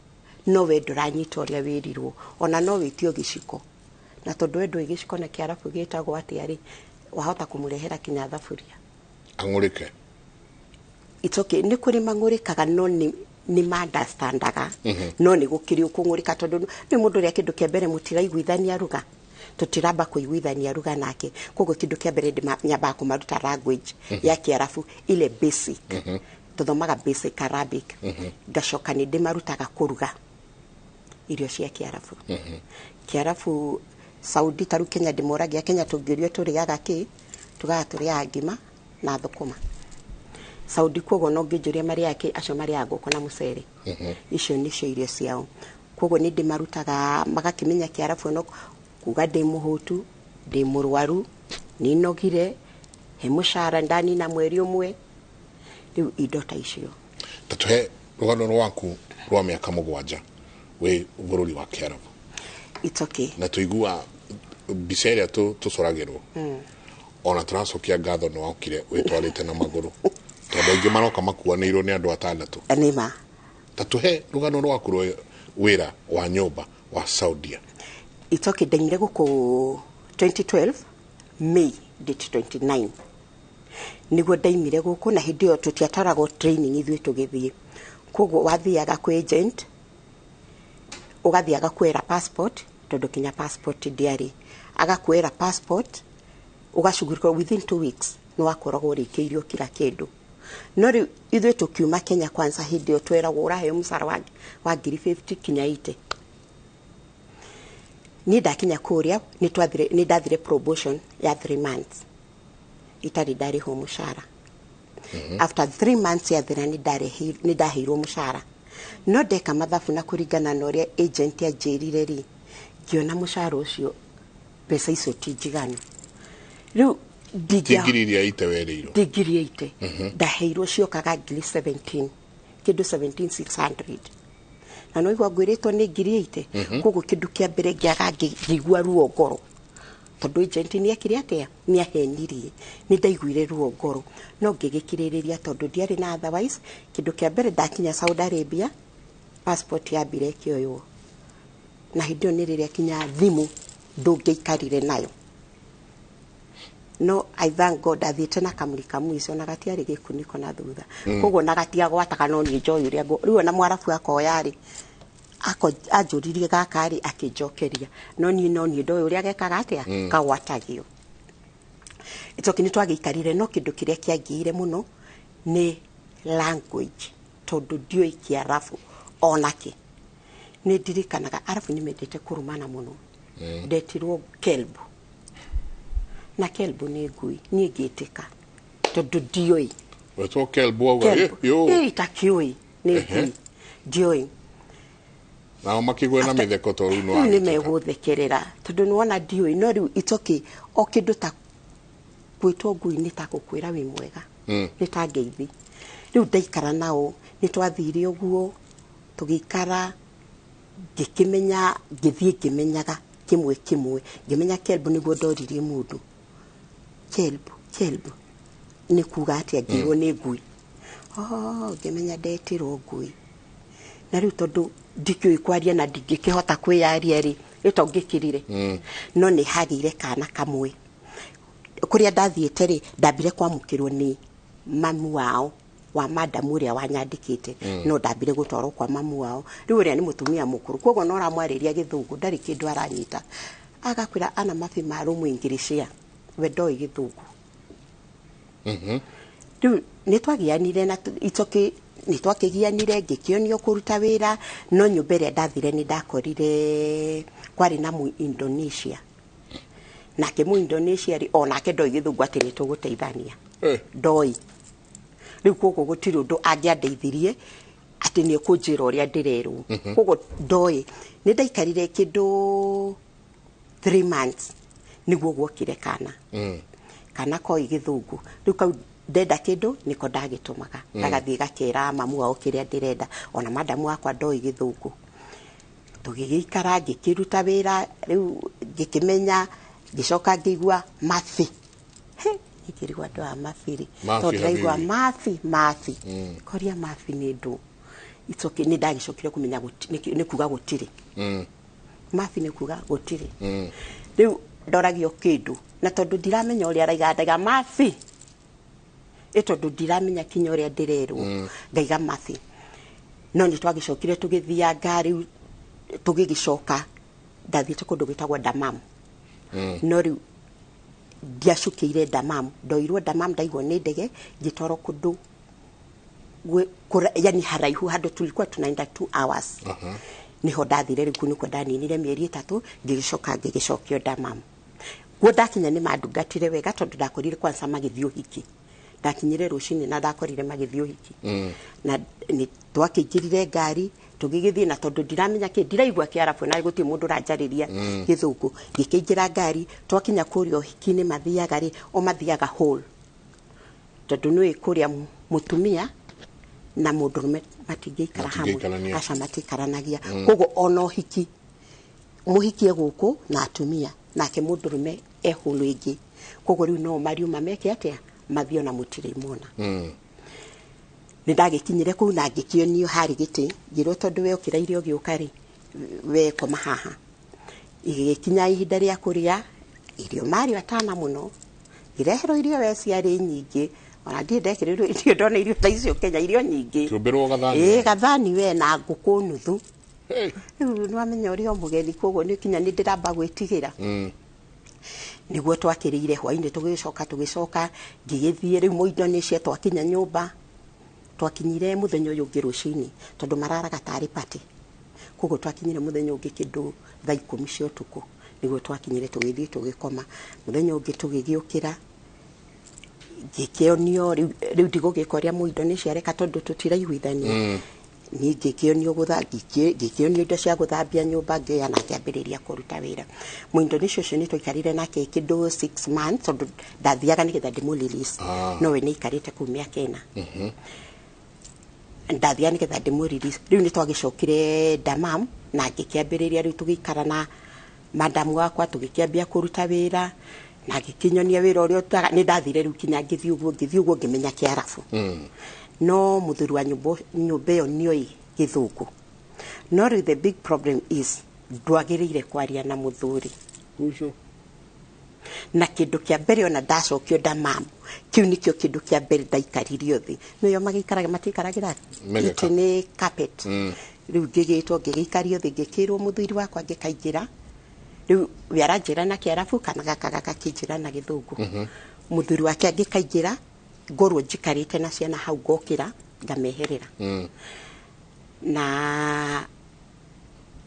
no we ndũranyita ũrĩa wĩrirwo, ona no wĩtio gĩciko, na tondũ we ndũĩ gĩciko na Kĩarabu gĩtagwo atĩa rĩ, wahota kũmũrehera kinya thaburia ang'ũrĩke. It's okay, nĩ kũrĩ mang'ũrĩkaga no nĩ ma-understandaga, no nĩ gũkĩrĩ ũkũng'ũrĩka, tondũ nĩ mũndũ ũrĩa kĩndũ kĩa mbere mũtiraiguithania ruga, tũtiramba kũiguithania ruga nake. Koguo kĩndũ kĩa mbere nyambaga kũmaruta language ya Kĩarabu ile basic, tũthomaga basic Arabic. Ngacoka nĩ ndĩmarutaga kũruga irio cia Kĩarabu. Kĩarabu Saudi ta rĩu Kenya ndĩmoragia, Kenya tũngĩũrio tũrĩaga kĩ, tugaga tũrĩaga ngima na thũkũma. Saudi koguo no ngĩnjũria marĩaga kĩ, acio marĩaga ngũkũ na mũcere. Icio nĩcio irio ciao. Koguo nĩ ndĩmarutaga magakĩmenya Kĩarabu, no kuga ndĩ mũhũtu, ndĩ mũrwaru, nĩnogire, he mũcara ndanina mweri ũmwe, rĩu indo ta icio. Ta tũhe rũgano rwaku rwa mĩaka 7 wĩ bũrũri wa Kĩarabu. It's okay. Na tũigua mbica ĩrĩa tũcoragĩrwo, ona tũracokia ngatho nĩ wokire wĩtwarĩte na magũrũ, tondũ aingĩ maroka makuanĩirwo nĩ andũ 6. Nĩma. Ta tũhe rũgano rwaku rwa wĩra wa nyũmba wa Saudia. Itoke ndaimire gũkũ 2012 May date 29 niguo ndaimire gũkũ, na hĩndĩ ĩyo tũtiatwaragwo training ithuĩ tũgĩthiĩ. Koguo wathiaga kwĩ agent, ũgathiĩ agakuoera passport, tondũ kinya passport ndĩarĩ, agakuoera passport, ũgacugurĩkwo within 2 weeks nĩ wakoragwo ũrĩkĩirio kila kĩndũ. No rĩu ithuĩ tũkiuma Kenya kwanza hĩndĩ ĩyo tweragwo ũraheo mũcara wa ngiri 50 kinya 80. Niĩ ndakinya kũrĩa nĩ ndathire probation ya 3 months itarĩ ndarĩhwo mũcara. After 3 months yathira nĩ ndaheirwo mũcara, no ndeka mathabu na kũringana na ũrĩa agent anjĩrire rĩ, ngĩona mũcara ũcio, mbeca icio ti njiganu. Rĩu Ti ndingĩa ngiri iria ite werĩirwo. Ti ngiri 80 ndaheirwo, ciokaga ngiri 17 kĩndũ, 17,600, na no igua ngwĩrĩtwo nĩ ngiri 80. Koguo kĩndũ kĩa mbere ngĩaga ngĩigua ruo ngoro, tondũ agent nĩ ekire atĩa, nĩ ahenirie. Nĩ ndaiguire ruo ngoro, no ngĩgĩkirĩrĩria tondũ ndiarĩ na otherwise. Kĩndũ kĩa mbere ndakinya Saudi Arabia, passport yambire ĩkĩoywo, na hĩndĩ ĩyo nĩ rĩrĩa kinya thimũ ndũngĩikarire nayo. No I thank God athiĩte na kamuri kamwico na gatiarĩ gĩkunĩko na thutha. Koguo na gatiagwataga, no niĩ njoĩ ũrĩa rĩu ona mwarabu akoya rĩ, anjũririe gaka rĩ, akĩnjokeria, no niĩ ndoĩ ũrĩa gekaga atĩa. Kagwatagio. Itoki nĩ twagĩikarire, no kĩndũ kĩrĩa kĩangĩire mũno nĩ language, tondũ ndiũĩ Kĩarabu onakĩ. Nĩ ndirikanaga Arabu nĩ mendete kũrumana mũno. Ndetirwo kelbu, na kelbu nĩ ngui. Niĩ ngĩtĩka tondũ ndiũĩ. Wetwo kelbu auga Kelbu. Yo. Ĩ, itakĩũĩ nĩ ngui, ndiũĩ. Nao makĩgwe na mĩtheko to rĩu nĩ Rĩu nĩ wagĩtĩka. Megũthekerera tondũ nĩwona ndiũĩ. No rĩu itoki o kĩndũ ta gwĩtwo ngui nĩ ta gũkwĩra wĩ mwega. Nĩ ta ngeithi. Rĩu ndaikara nao, nĩ twathire ũguo tũgĩikara, ngĩkĩmenya, ngĩthiĩ ngĩmenyaga kĩmwe kĩmwe, ngĩmenya kelbu. Nĩguo ndoririe mũndũ, kelbu, kelbu nĩ kuga atĩa? Ngĩrwo nĩ ngui. Oh, ngĩmenya ndetirwo ngui. Na rĩu tondũ ndikĩũĩ kwaria na ndingĩkĩhota kwĩyaria rĩ, rĩu to ngĩkirire. No nĩ hagĩire kana kamwe kũrĩa ndathiĩte rĩ, ndambire kwamũkĩrwo nĩ mamu wao wa madamu ũrĩa wanyandĩkĩte. No ndambire gũtwarwo kwa mamu wao. Rĩu ũrĩa nĩ mũtumia mũkũrũ, koguo no ũramwarĩria gĩthũngũ ndarĩ kĩndũ aranyita, agakwĩra ana mabi maalum ingirishia, we ndoĩ gĩthũngũ. Rĩu nĩ twagianire na itoki nĩ twakĩgianire, ngĩkĩonio kũruta wĩra. No nyũmba ĩrĩa ndathire nĩ ndakorire kwarĩ na mu Indonesia, nake mu Indonesia rĩ, onake ndoĩ gĩthũngũ atĩ nĩ tũgũteithania. Ndoĩ. Rĩu koguo gũtirĩ ũndũ angĩandeithirie atĩ nĩ ekũnjĩra ũrĩa ndĩrerwo. Koguo ndoĩ. Nĩ ndaikarire kĩndũ 3 months nĩguo guokire kana. Kana koi gĩthũngũ. Rĩu kau ndenda kĩndũ nĩko ndagĩtũmaga. Gagathiĩ gakera mamu wao kĩrĩa ndĩrenda. Ona madamu wakwa ndoĩ gĩthũngũ. Tũgĩgĩikara, ngĩkĩruta wĩra, rĩu ngĩkĩmenya, ngĩcoka ngĩigua mabi. He, ngĩrigwo andũ a mabi rĩ, Mabi tondũ ndĩraigua habibi. Mabi, mabi. Koria mabi nĩ ndũ. It's okay, nĩ ndagĩcokire kũmenya nĩ kuga gũtirĩ. Mabi nĩ kuga gũtirĩ. Rĩu ndoragio kĩndũ na tondũ ndiramenya ũrĩa araiga, ndaiga mabi ĩ, tondũ ndiramenya kinya ũrĩa ndĩrerwo. Ngaiga mabi. No nĩ twagĩcokire tũgĩthianga. Rĩu tũgĩgĩcoka ndathiĩte kũndũ gwĩtagwo Damam. No rĩu ndiacukĩire Damam, ndoirwo Damam, ndaigwo nĩ ndege, ngĩtwarwo kũndũ yani haraihu, handũ tulikuwa tunaenda 2 hours. Niho ndathire. Rĩu kuu nĩkuo ndaninire mĩeri 3, ngĩgĩcoka ngĩgĩcokio Damam. Guo ndakinya nĩ mandungatire wega, tondũ ndakorire kwanza magĩthiĩ ũhiki. Ndakinyire rũcinĩ na ndakorire magĩthiĩ ũhiki. Na nĩ twakĩingĩrire ngari tũgĩgĩthiĩ, na tondũ ndiramenya kĩ, ndiraigua Kĩarabu na gũtirĩ mũndũ ũranjarĩria gĩthũngũ, ngĩkĩingĩra ngari. Twakinya kũrĩa ũhiki-inĩ mathiaga rĩ, o mathiaga hall, tondũ nĩũĩ kũrĩa mũtumia na mũndũrũme matingĩikara hamwe. Matingĩikarania. Aca, matiikaranagia. Koguo ona ũhiki, mũhiki e gũkũ na atumia, nake mũndũrũme e hall ĩngĩ. Koguo rĩu no mariuma meke atĩa, mathiĩ ona mũtirĩ mona. Nĩ ndagĩkinyire kũu na ngĩkĩonio harĩ gĩtĩ, ngĩrwo tondũ we ũkĩraire ũgĩũka rĩ, we koma haha. Igĩgĩkinya ihinda rĩa kũrĩa irio, marĩ atana mũno, ireherwo irio we ciarĩ nyingĩ, ona ndirĩ ndekĩrĩrwo irio, ndona irio ta icio Kenya, irio nyingĩ. Kĩũmbĩrwo gathani. Ĩĩ, gathani we na ngũkũ nuthu. Rĩu nĩwamenya ũrĩa o mũgeni, koguo nĩ kinya nĩ ndĩramba gwĩtigĩra. Nĩguo twakĩrĩire hwainĩ, tũgĩcoka ngĩgĩthiĩ rĩu Mũindonesia. Twakinya nyũmba, twakinyire mũthenya ũyũ ũngĩ rũcinĩ, tondũ mararaga tarĩ party, koguo twakinyire mũthenya ũngĩ kĩndũ thaa 10 cia ũtukũ nĩguo twakinyire. Tũgĩthiĩ tũgĩkoma. Mũthenya ũngĩ tũgĩgĩũkĩra, ngĩkĩonio rĩu ndigũgĩka ũrĩa Mũindonesia areka, tondũ tũtiraiguithania. Niĩ ngĩkĩonio ngĩkĩonio indo cia gũthambia nyũmba, ngĩoya na ngĩambĩrĩria kũruta wĩra. Mũindonesia ũcio nĩ twaikarire nake kĩndũ 6 months, tondũ ndathiaga nĩgetha ndĩmũ release. No we nĩ aikarĩte kũu mĩaka 4. Ndathiaga nĩgetha ndĩmũ release. Rĩu nĩ twagĩcokire Damam na ngĩkĩambĩrĩria rĩu tũgĩikara na madamu wakwa, tũgĩkĩambia kũruta wĩra na ngĩkĩnyonia wĩra ũrĩa ũtaga. Nĩ ndathire rĩu kinya ngĩthiĩ ũguo ngĩmenya Kĩarabu. No mũthuri wa nyũmba ĩyo nĩoĩ Gĩthũngũ, no rĩu the big problem is ndwagĩrĩire kwaria na mũthuri. Ũcio. Na kĩndũ kĩa mbere ona ndacokio Damam, kĩu nĩkĩo kĩndũ kĩa mbere ndaikaririo thĩ. Nĩyo magĩikaraga, matiikaragĩra Mĩgeka. itĩ, nĩ carpet. Rĩu ngĩgĩtwo, ngĩgĩikario thĩ, ngĩkĩrwo mũthuri wakwa ngĩkaingĩra. Rĩu we aranjĩra na Kĩarabu, kana gaka gakakĩnjĩra na Gĩthũngũ. Mũthuri wake angĩkaingĩra, ngorwo njikarĩte na ciana hau, ngokĩra ngameherera. Na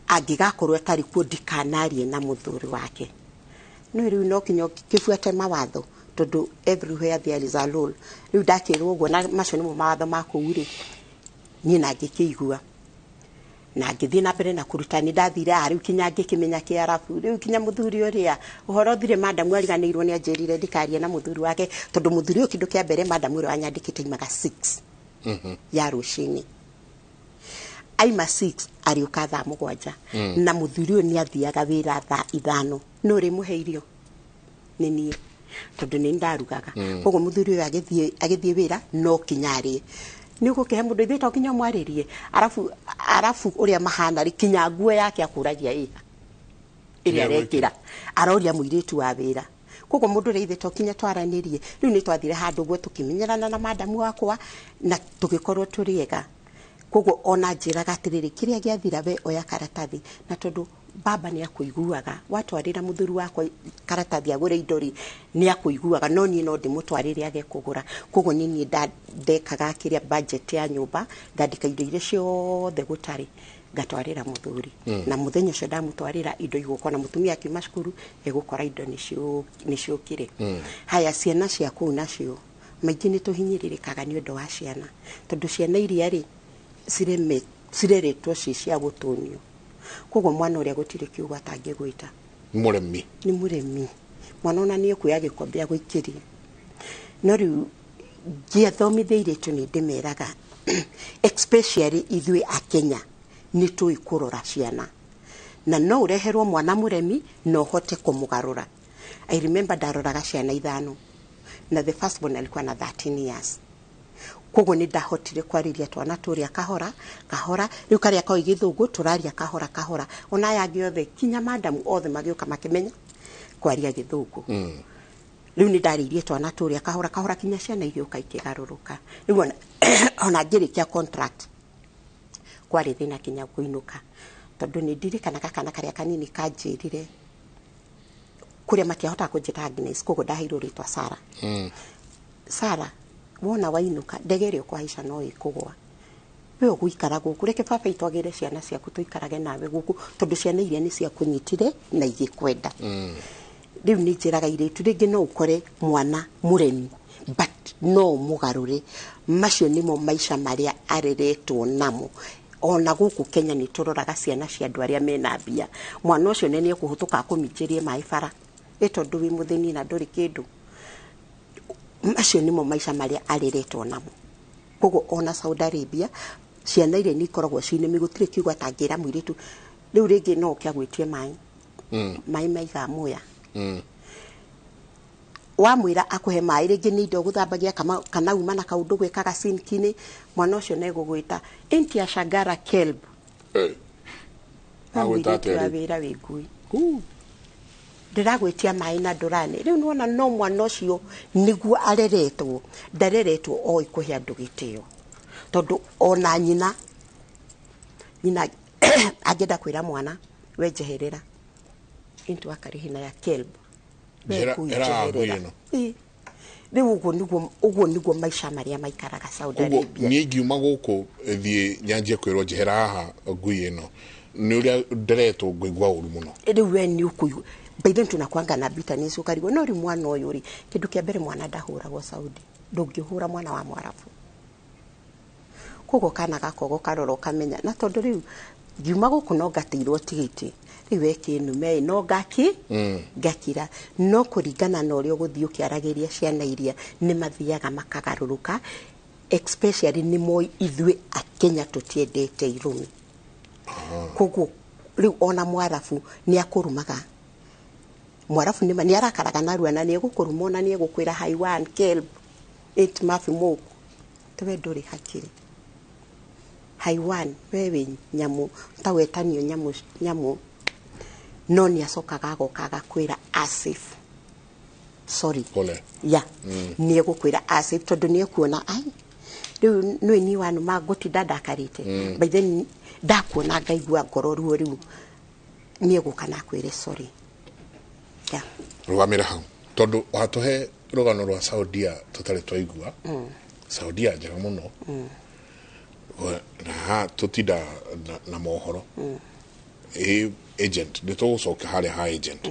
angĩgakorwo atarĩ kuo, ndikanarie na mũthuri wake. No rĩu no kinya kĩbuate mawatho, tondũ everywhere there is a rule. Rĩu ndakĩrwo ũguo, na macio nĩmo mawatho ma kũu rĩ, niĩ na ngĩkĩigua na ngĩthiĩ na mbere na kũruta. Nĩ ndathire rĩu kinya ngĩkĩmenya Kĩarabu. Rĩu kinya mũthuri ũrĩa ũhoro ũthire, madamu ariganĩirwo nĩ anjĩrire ndikarie na mũthuri wake, tondũ mũthuri ũyũ, kĩndũ kĩa mbere, madamu ũrĩa wanyandĩkĩte aimaga 6 ya rũcinĩ. Aima 6 arĩũka thaa 7. Na mũthuri ũyũ nĩ athiaga wĩra thaa 5. No ũrĩmũhe irio nĩ niĩ, tondũ nĩ ndarugaga. Koguo mũthuri ũyũ agĩthiĩ wĩra, no kinya arĩe. Nĩ ũgũkĩhe mũndũ, ithuĩ to kinya ũmwarĩrie. Arabu ũrĩa mahana rĩ, kinya nguo yake akũragia ĩha ĩrĩa arekĩra, aroria mũirĩtu wa wĩra. Koguo mũndũ ũrĩa ithe to kinya twaranĩrie. Rĩu nĩ twathire handũ ũguo tũkĩmenyerana na madamu wakwa na tũgĩkorwo tũrĩ ega. Koguo ona njĩraga atĩrĩrĩ, kĩrĩa gĩathira, we oya karatathi, na tondũ baba nĩ akũiguaga, watwarĩra mũthuri wakwa karatathi agũre indo rĩ, nĩ akũiguaga, no niĩ no ndĩmũtwarĩre age kũgũra. Koguo nĩ niĩ ndekaga kĩrĩa budget ya nyũmba, ngandĩka indo iria ciothe gũtarĩ, ngatwarĩra mũthuri. Na mũthenya ũcio ndamũtwarĩra indo igũka, na mũtumia akiuma cukuru egũkora indo nĩ ciũkire. Haya, ciana cia kũu nacio maingĩ nĩ tũhinyĩrĩrĩkaga nĩ ũndũ wa ciana, tondũ ciana iria rĩ cireretwo ciĩ cia gũtũnio. Koguo mwana ũrĩa gũtirĩ kiugo atangĩgwĩta. Mũremi. Nĩ mũremi mwana, ona nĩ ekuoya gĩkombe agũikĩrie. No rĩu ngĩathomithia airĩtu nĩ ndĩmeraga, especially ithuĩ a Kenya nĩ tũĩ kũrora ciana, na no ũreherwo mwana mũremi na ũhote kũmũgarũra. I remember ndaroraga ciana ithano, na the first one alikuwa na 13 years. Koguo nĩ ndahotire kwarĩria twana tũrĩa kahora kahora. Rĩu karĩa koĩ Gĩthũngũ tũraria kahora kahora, ona aya angĩ othe, kinya madamu othe magĩũka makĩmenya kwaria Gĩthũngũ. Rĩu nĩ ndarĩirie twana tũrĩa kahora kahora, kinya ciana igĩũka ikĩgarũrũka. Rĩu ona ngĩrĩkia contract, kwarĩ thĩna kinya kũinũka, tondũ nĩ ndirikanaga kana karĩa kanini kanjĩrire kũrĩa matiahotaga kũnjĩta Agnes, koguo ndaheirwo rĩtwa Sara. Sara, wona wainũka, ndege ĩrĩa ũkũhaica no ĩkũgwa, we ũgũikara gũkũ, reke baba itũ agĩre ciana ciaku, tũikarage nawe gũkũ, tondũ ciana iria nĩ ciakũnyitire na igĩkwenda. Rĩu nĩ njĩraga airĩtu, rĩngĩ no ũkore mwana mũremi, but no ũmũgarũre. Macio nĩmo maica marĩa areretwo namo. Ona gũkũ Kenya nĩ tũroraga ciana cia andũ arĩa mena mbia, mwana ũcio nĩ ekũhũtũka akũminjĩrie maĩ bara, ĩ tondũ wĩ mũthĩni na ndũrĩ kĩndũ. Macio nĩmo maica marĩa areretwo namo. Koguo ona Saudi Arabia ciana iria nĩ ikoragwo ciinĩ, gũtirĩ kiugo atangĩra mũirĩtu. Rĩu rĩngĩ no ũke agwĩtie maĩ, maĩ maiga muya. Wamwĩra akũhe maĩ, rĩngĩ nĩ indo gũthambagia kana uma na kaũndũ gwĩkaga sinki-inĩ, mwana ũcio nĩegũgwĩta inti ya shagara kelb. Agwĩta mũirĩtu atĩa wa rĩu? wĩra wĩ ngui. Ndĩragwĩtia maĩ na ndũrani. Rĩu nĩwona no mwana ũcio nĩguo areretwo, ndareretwo oĩ kũhe andũ gĩtĩo, tondũ ona nyina angĩenda kwĩra mwana, we njeherera, into akarihina ya kelb. Njehera ngui ĩno. Ĩ. Rĩu ũguo nĩguo maica marĩa maikaraga Saudi Koguo Arabia. Niĩ ingiuma gũkũ thiĩ nyanjie kwĩrwo njehera haha ngui ĩno, nĩ ũrĩa nderetwo, ngũigua ũru mũno. Rĩu we nĩ ũkũigua by then tunakwanga na bitterness, ũkarigwo. No rĩu mwana ũyũ rĩ, kĩndũ kĩa mbere, mwana ndahũragwo Saudi. Ndũngĩhũra mwana wa Mwarabu. Koguo kana gaka ũkarora ũkamenya, na tondũ rĩu ngiuma gũkũ no ngatĩirwo tigiti, rĩu we kĩnume no ngaki ngakira. No kũringana na ũrĩa ũgũthiĩ ũkĩaragĩria ciana iria, nĩ mathiaga makagarũrũka, especially nĩ moĩ ithuĩ Akenya tũtiendete irumi. Koguo rĩu ona Mwarabu nĩ akũrumaga. Mwarabu nĩ arakaraga narua na nĩ egũkũruma, ona nĩ egũkwĩra, "Haiwan kelb it mafi moku we ndũrĩ hakiri, haiwan, we wĩ nyamũ." Ta wetanio nyamũ nyamũ, no nĩ acokaga agoka agakwĩra, "Asif, sorry." Pole. Ya, nĩ egũkwĩra asif, tondũ nĩ ekuona ai rĩu nĩ ni wanuma ngũtinda ndakarĩte. By then ndakuona ngaigua ngoro ruo. Rĩu nĩ egũka na akwĩre sorry, yeah. Rũgamĩra hau, tondũ watũhe rũgano rwa Saudia tũtarĩ twaigua. Saudia njega mũno. Na haha tũtinda na mohoro ĩ agent, nĩ tũgũcoka harĩa ha agent.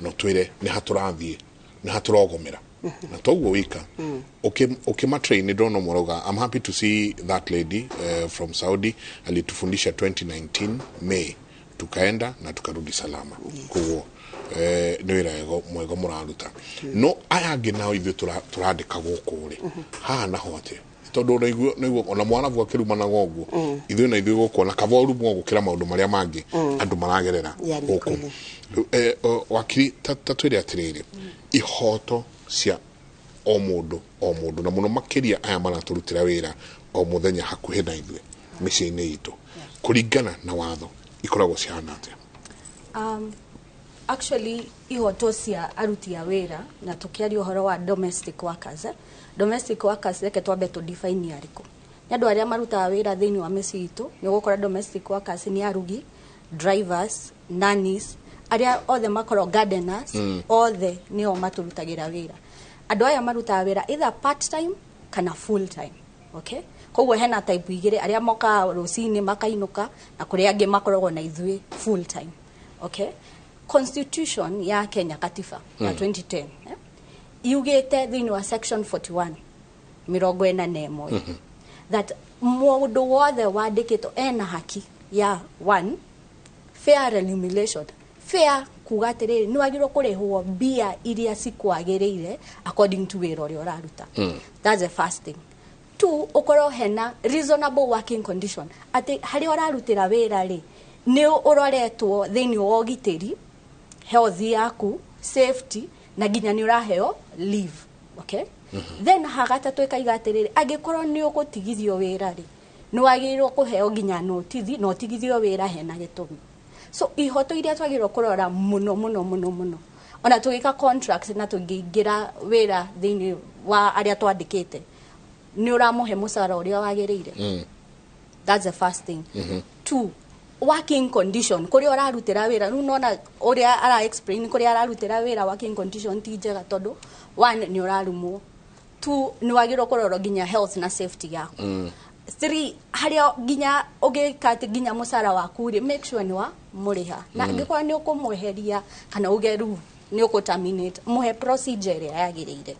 No twĩre nĩ ha tũrathiĩ, nĩ ha tũrogomera, na toguo wika ũkĩmatrain. Nĩ ndona ũmwe ũrauga, "I'm happy to see that lady from Saudi alitufundisha 2019 May, tukaenda na tukarudi salama." Koguo nĩ wĩra mwega mũraruta. No aya angĩ nao ithuĩ tũrandĩka gũkũ rĩ, haha naho atĩa? Tondũ naigua ona Mwarabu akĩrumanaga ũguo, ithuĩ na ithuĩ gũkũ ona kaba ũrumwo gũkĩra maũndũ marĩa mangĩ andũ maragerera Ya, nĩ gũkũ. kweli. Wakiri, ta twĩre atĩrĩrĩ, ihoto cia o mũndũ o mũndũ, na mũno makĩria aya maratũrutĩra wĩra o mũthenya hakuhĩ na ithuĩ mĩciĩ-inĩ itũ, kũringana na watho ikoragwo cihana atĩa? Actually ihoto cia aruti a wĩra, na tũkĩaria ũhoro wa domestic workers, eh? Domestic workers, reke twambe tũ define nĩ arĩkũ. Nĩ andũ arĩa marutaga wĩra thĩinĩ wa mĩciĩ itũ. Nĩ ũgũkora domestic workers nĩ arugi, drivers, nannies, arĩa othe makorwo gardeners, othe nĩo matũrutagĩra wĩra. Andũ aya marutaga wĩra either part time kana full time, okay? Koguo hena type igĩrĩ, arĩa mokaga rũcinĩ makainũka, na kũrĩ angĩ makoragwo na ithuĩ full time, okay? Constitution ya Kenya, katiba ya 2010, eh? Yugĩte thĩinĩ wa section 41, 41, that mũndũ wothe wandĩkĩtwo ena haki ya one, fair remuneration. Fair kuga atĩrĩrĩ, nĩ wagĩrĩirwo kũrĩhwo mbia iria cikwagĩrĩire according to wĩra ũrĩa ũraruta. That's the first thing. Two, ũkorwo hena reasonable working condition, atĩ harĩa ũrarutĩra wĩra rĩ, nĩ ũroretwo thĩinĩ wa ũgitĩri, health yaku, safety, na nginya nĩ ũraheo leave, okay? Then hagatatũ ĩkaiga atĩrĩrĩ, angĩkorwo nĩ ũgũtigithio wĩra rĩ, nĩ wagĩrĩirwo kũheo nginya notithi na ũtigithio wĩra hena gĩtũmi. So ihoto iria twagĩrĩirwo kũrora mũno mũno mũno mũno, ona tũgĩka contract na tũngĩingĩra wĩra thĩinĩ wa arĩa twandĩkĩte, nĩ ũramũhe mũcara ũrĩa wagĩrĩire. That's the first thing. Two, working condition, kũrĩa ũrarutĩra wĩra. Rĩu nona ũrĩa ara explain kũrĩa ararutĩra wĩra, working condition ti njega, tondũ one, nĩ ũrarumwo; two, nĩ wagĩrĩirwo kũrorwo nginya health na safety yaku; three, harĩa nginya ũngĩka atĩ nginya mũcara waku rĩ, make sure nĩ wa mũrĩha, na angĩkorwo nĩ ũkũmweheria kana uge rĩu nĩ ũkũ terminate, mũhe procedure ĩrĩa yagĩrĩire,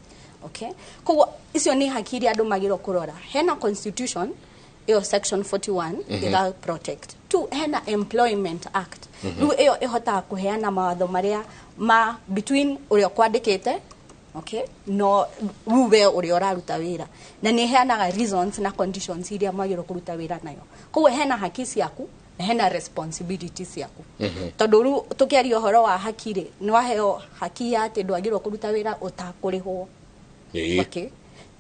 okay? Koguo icio nĩ haki iria andũ magĩrĩirwo kũrora. Hena constitution ĩyo section 41 ĩga protect. Two, hena Employment Act. Rĩu ĩyo ĩhotaga kũheana mawatho marĩa ma between ũrĩa ũkwandĩkĩte, okay, no rĩu we ũrĩa ũraruta wĩra, na nĩ ĩheanaga reasons na conditions iria mwagĩrĩirwo kũruta wĩra nayo. Koguo hena haki ciaku na hena responsibility ciaku, tondũ rĩu tũkĩaria ũhoro wa haki rĩ, nĩ waheo haki ya atĩ ndwagĩrĩirwo kũruta wĩra ũtakũrĩhwo. Okay,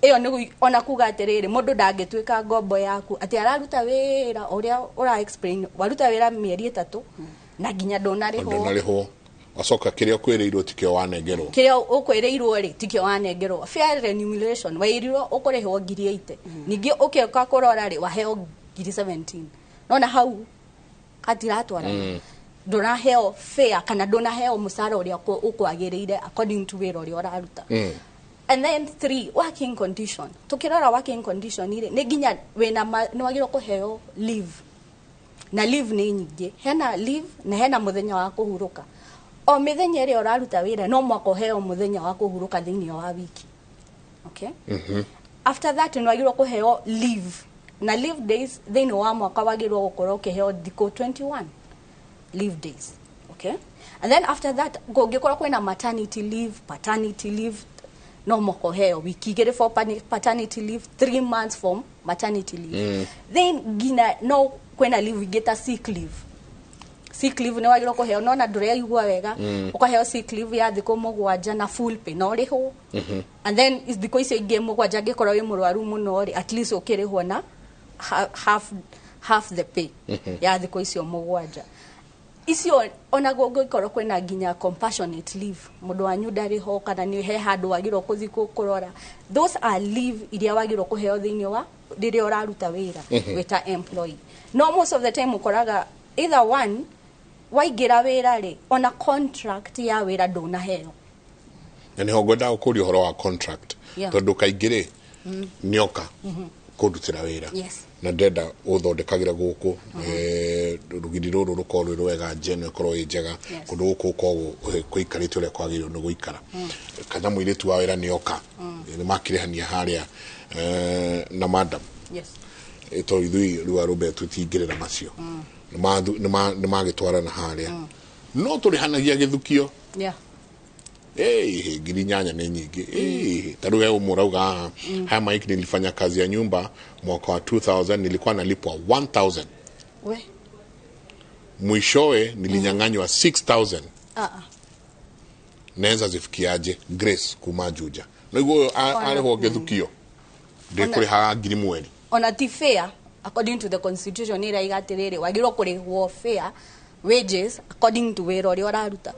ĩyo nĩ ona kuga atĩrĩrĩ, mũndũ ndangĩtuĩka ngombo yaku atĩ araruta wĩra ũrĩa ũra explain, waruta wĩra mĩeri 3. Na nginya ndũnarĩhwo. Ndũnarĩhwo, wacoka kĩrĩa ũkwĩrĩirwo tikĩo wanengerwo. Kĩrĩa ũkwĩrĩirwo rĩ, tikĩo wanengerwo. Fair remuneration, waĩrirwo ũkũrĩhwo 80,000, ningĩ ũkĩũka kũrora rĩ, waheo 17,000. Nona hau hatiratwarana. Ndũraheo fair kana ndũnaheo mũcara ũrĩa ũkwagĩrĩire according to wĩra ũrĩa ũraruta. And then three, working condition. Tukirora working condition rĩ, nĩ nginya wĩna nĩ wagĩrĩirwo kũheo leave, na leave nĩ nyingĩ. Hena leave na hena mũthenya wa kũhurũka. O mĩthenya ĩrĩa ũraruta wĩra, no mwaka ũheo mũthenya wa kũhurũka thĩinĩ wa wiki, okay? After that, nĩ wagĩrĩirwo kũheo leave, na leave days thĩinĩ wa mwaka wagĩrĩirwo gũkorwo ũkĩheo thikũ 21 leave days, okay? And then after that, kũngĩkorwo kwĩna maternity leave, paternity leave, no mwaka ũheo wiki 2 for paternity leave, 3 months for maternity leave. Then nginya no kwĩna leave ingĩ ta sick leave. Sick leave nĩ wagĩrĩirwo kũheo, nona ndũreigua wega, ũkaheo sick leave ya thikũ 7 na full pay na ũrĩhwo. And then thikũ icio ingĩ 7, angĩkorwo wĩ mũrwaru mũno rĩ, at least ũkĩrĩhwo na half the pay ya thikũ icio 7 icio. Ona gũngĩkorwo kwĩna nginya compassionate leave, mũndũ wanyu ndarĩ ho kana nĩ he handũ wagĩrĩirwo kũthiĩ kũrora, those are leave iria wagĩrĩirwo kũheo thĩinĩ wa rĩrĩa ũraruta wĩra wĩ ta employee. No most of the time ũkoraga either one, waingĩra wĩra rĩ, ona contract ya wĩra ndũnaheo. Na nĩho ngwendaga gũkũria ũhoro wa contract, tondũ kaingĩ rĩ, nĩoka kũndutĩra wĩra na ndenda ũthondekagĩre gũkũ, rũgiri rũrũ rũkorwo rwĩ rwega, njeno ĩkorwo ĩ njega, kũndũ gũkũ gũkorwo kũikarĩte ũrĩa kwagĩrĩirwo nĩ gũikara. Kana mũirĩtu wa wĩra nĩoka, nĩ makĩrĩhania harĩa na madam. Tondũ ithuĩ rĩu arũme tũtingĩrĩra macio. Nĩ magĩtwarana harĩa, no tũrĩhanagia gĩthukio. Hey, 8,000 nĩ nyingĩ. Hey, ta rĩu he ũmwe ũrauga haha, haya Mike, nilifanya kazi ya nyumba mwaka wa 2000, nilikuwa nalipwa 1000. We. Mwishowe nilinyang'anywa 6000. Ah, ah. Naweza zifikiaje? Grace kuma Juja niguo arĩhwo gĩthukio, ndĩkũrĩhaga ngiri mweri. Ona ti fair. According to the constitution, ĩraiga atĩrĩrĩ, wagĩrĩirwo kũrĩhwo fair wages according to wĩra ũrĩa ũraruta.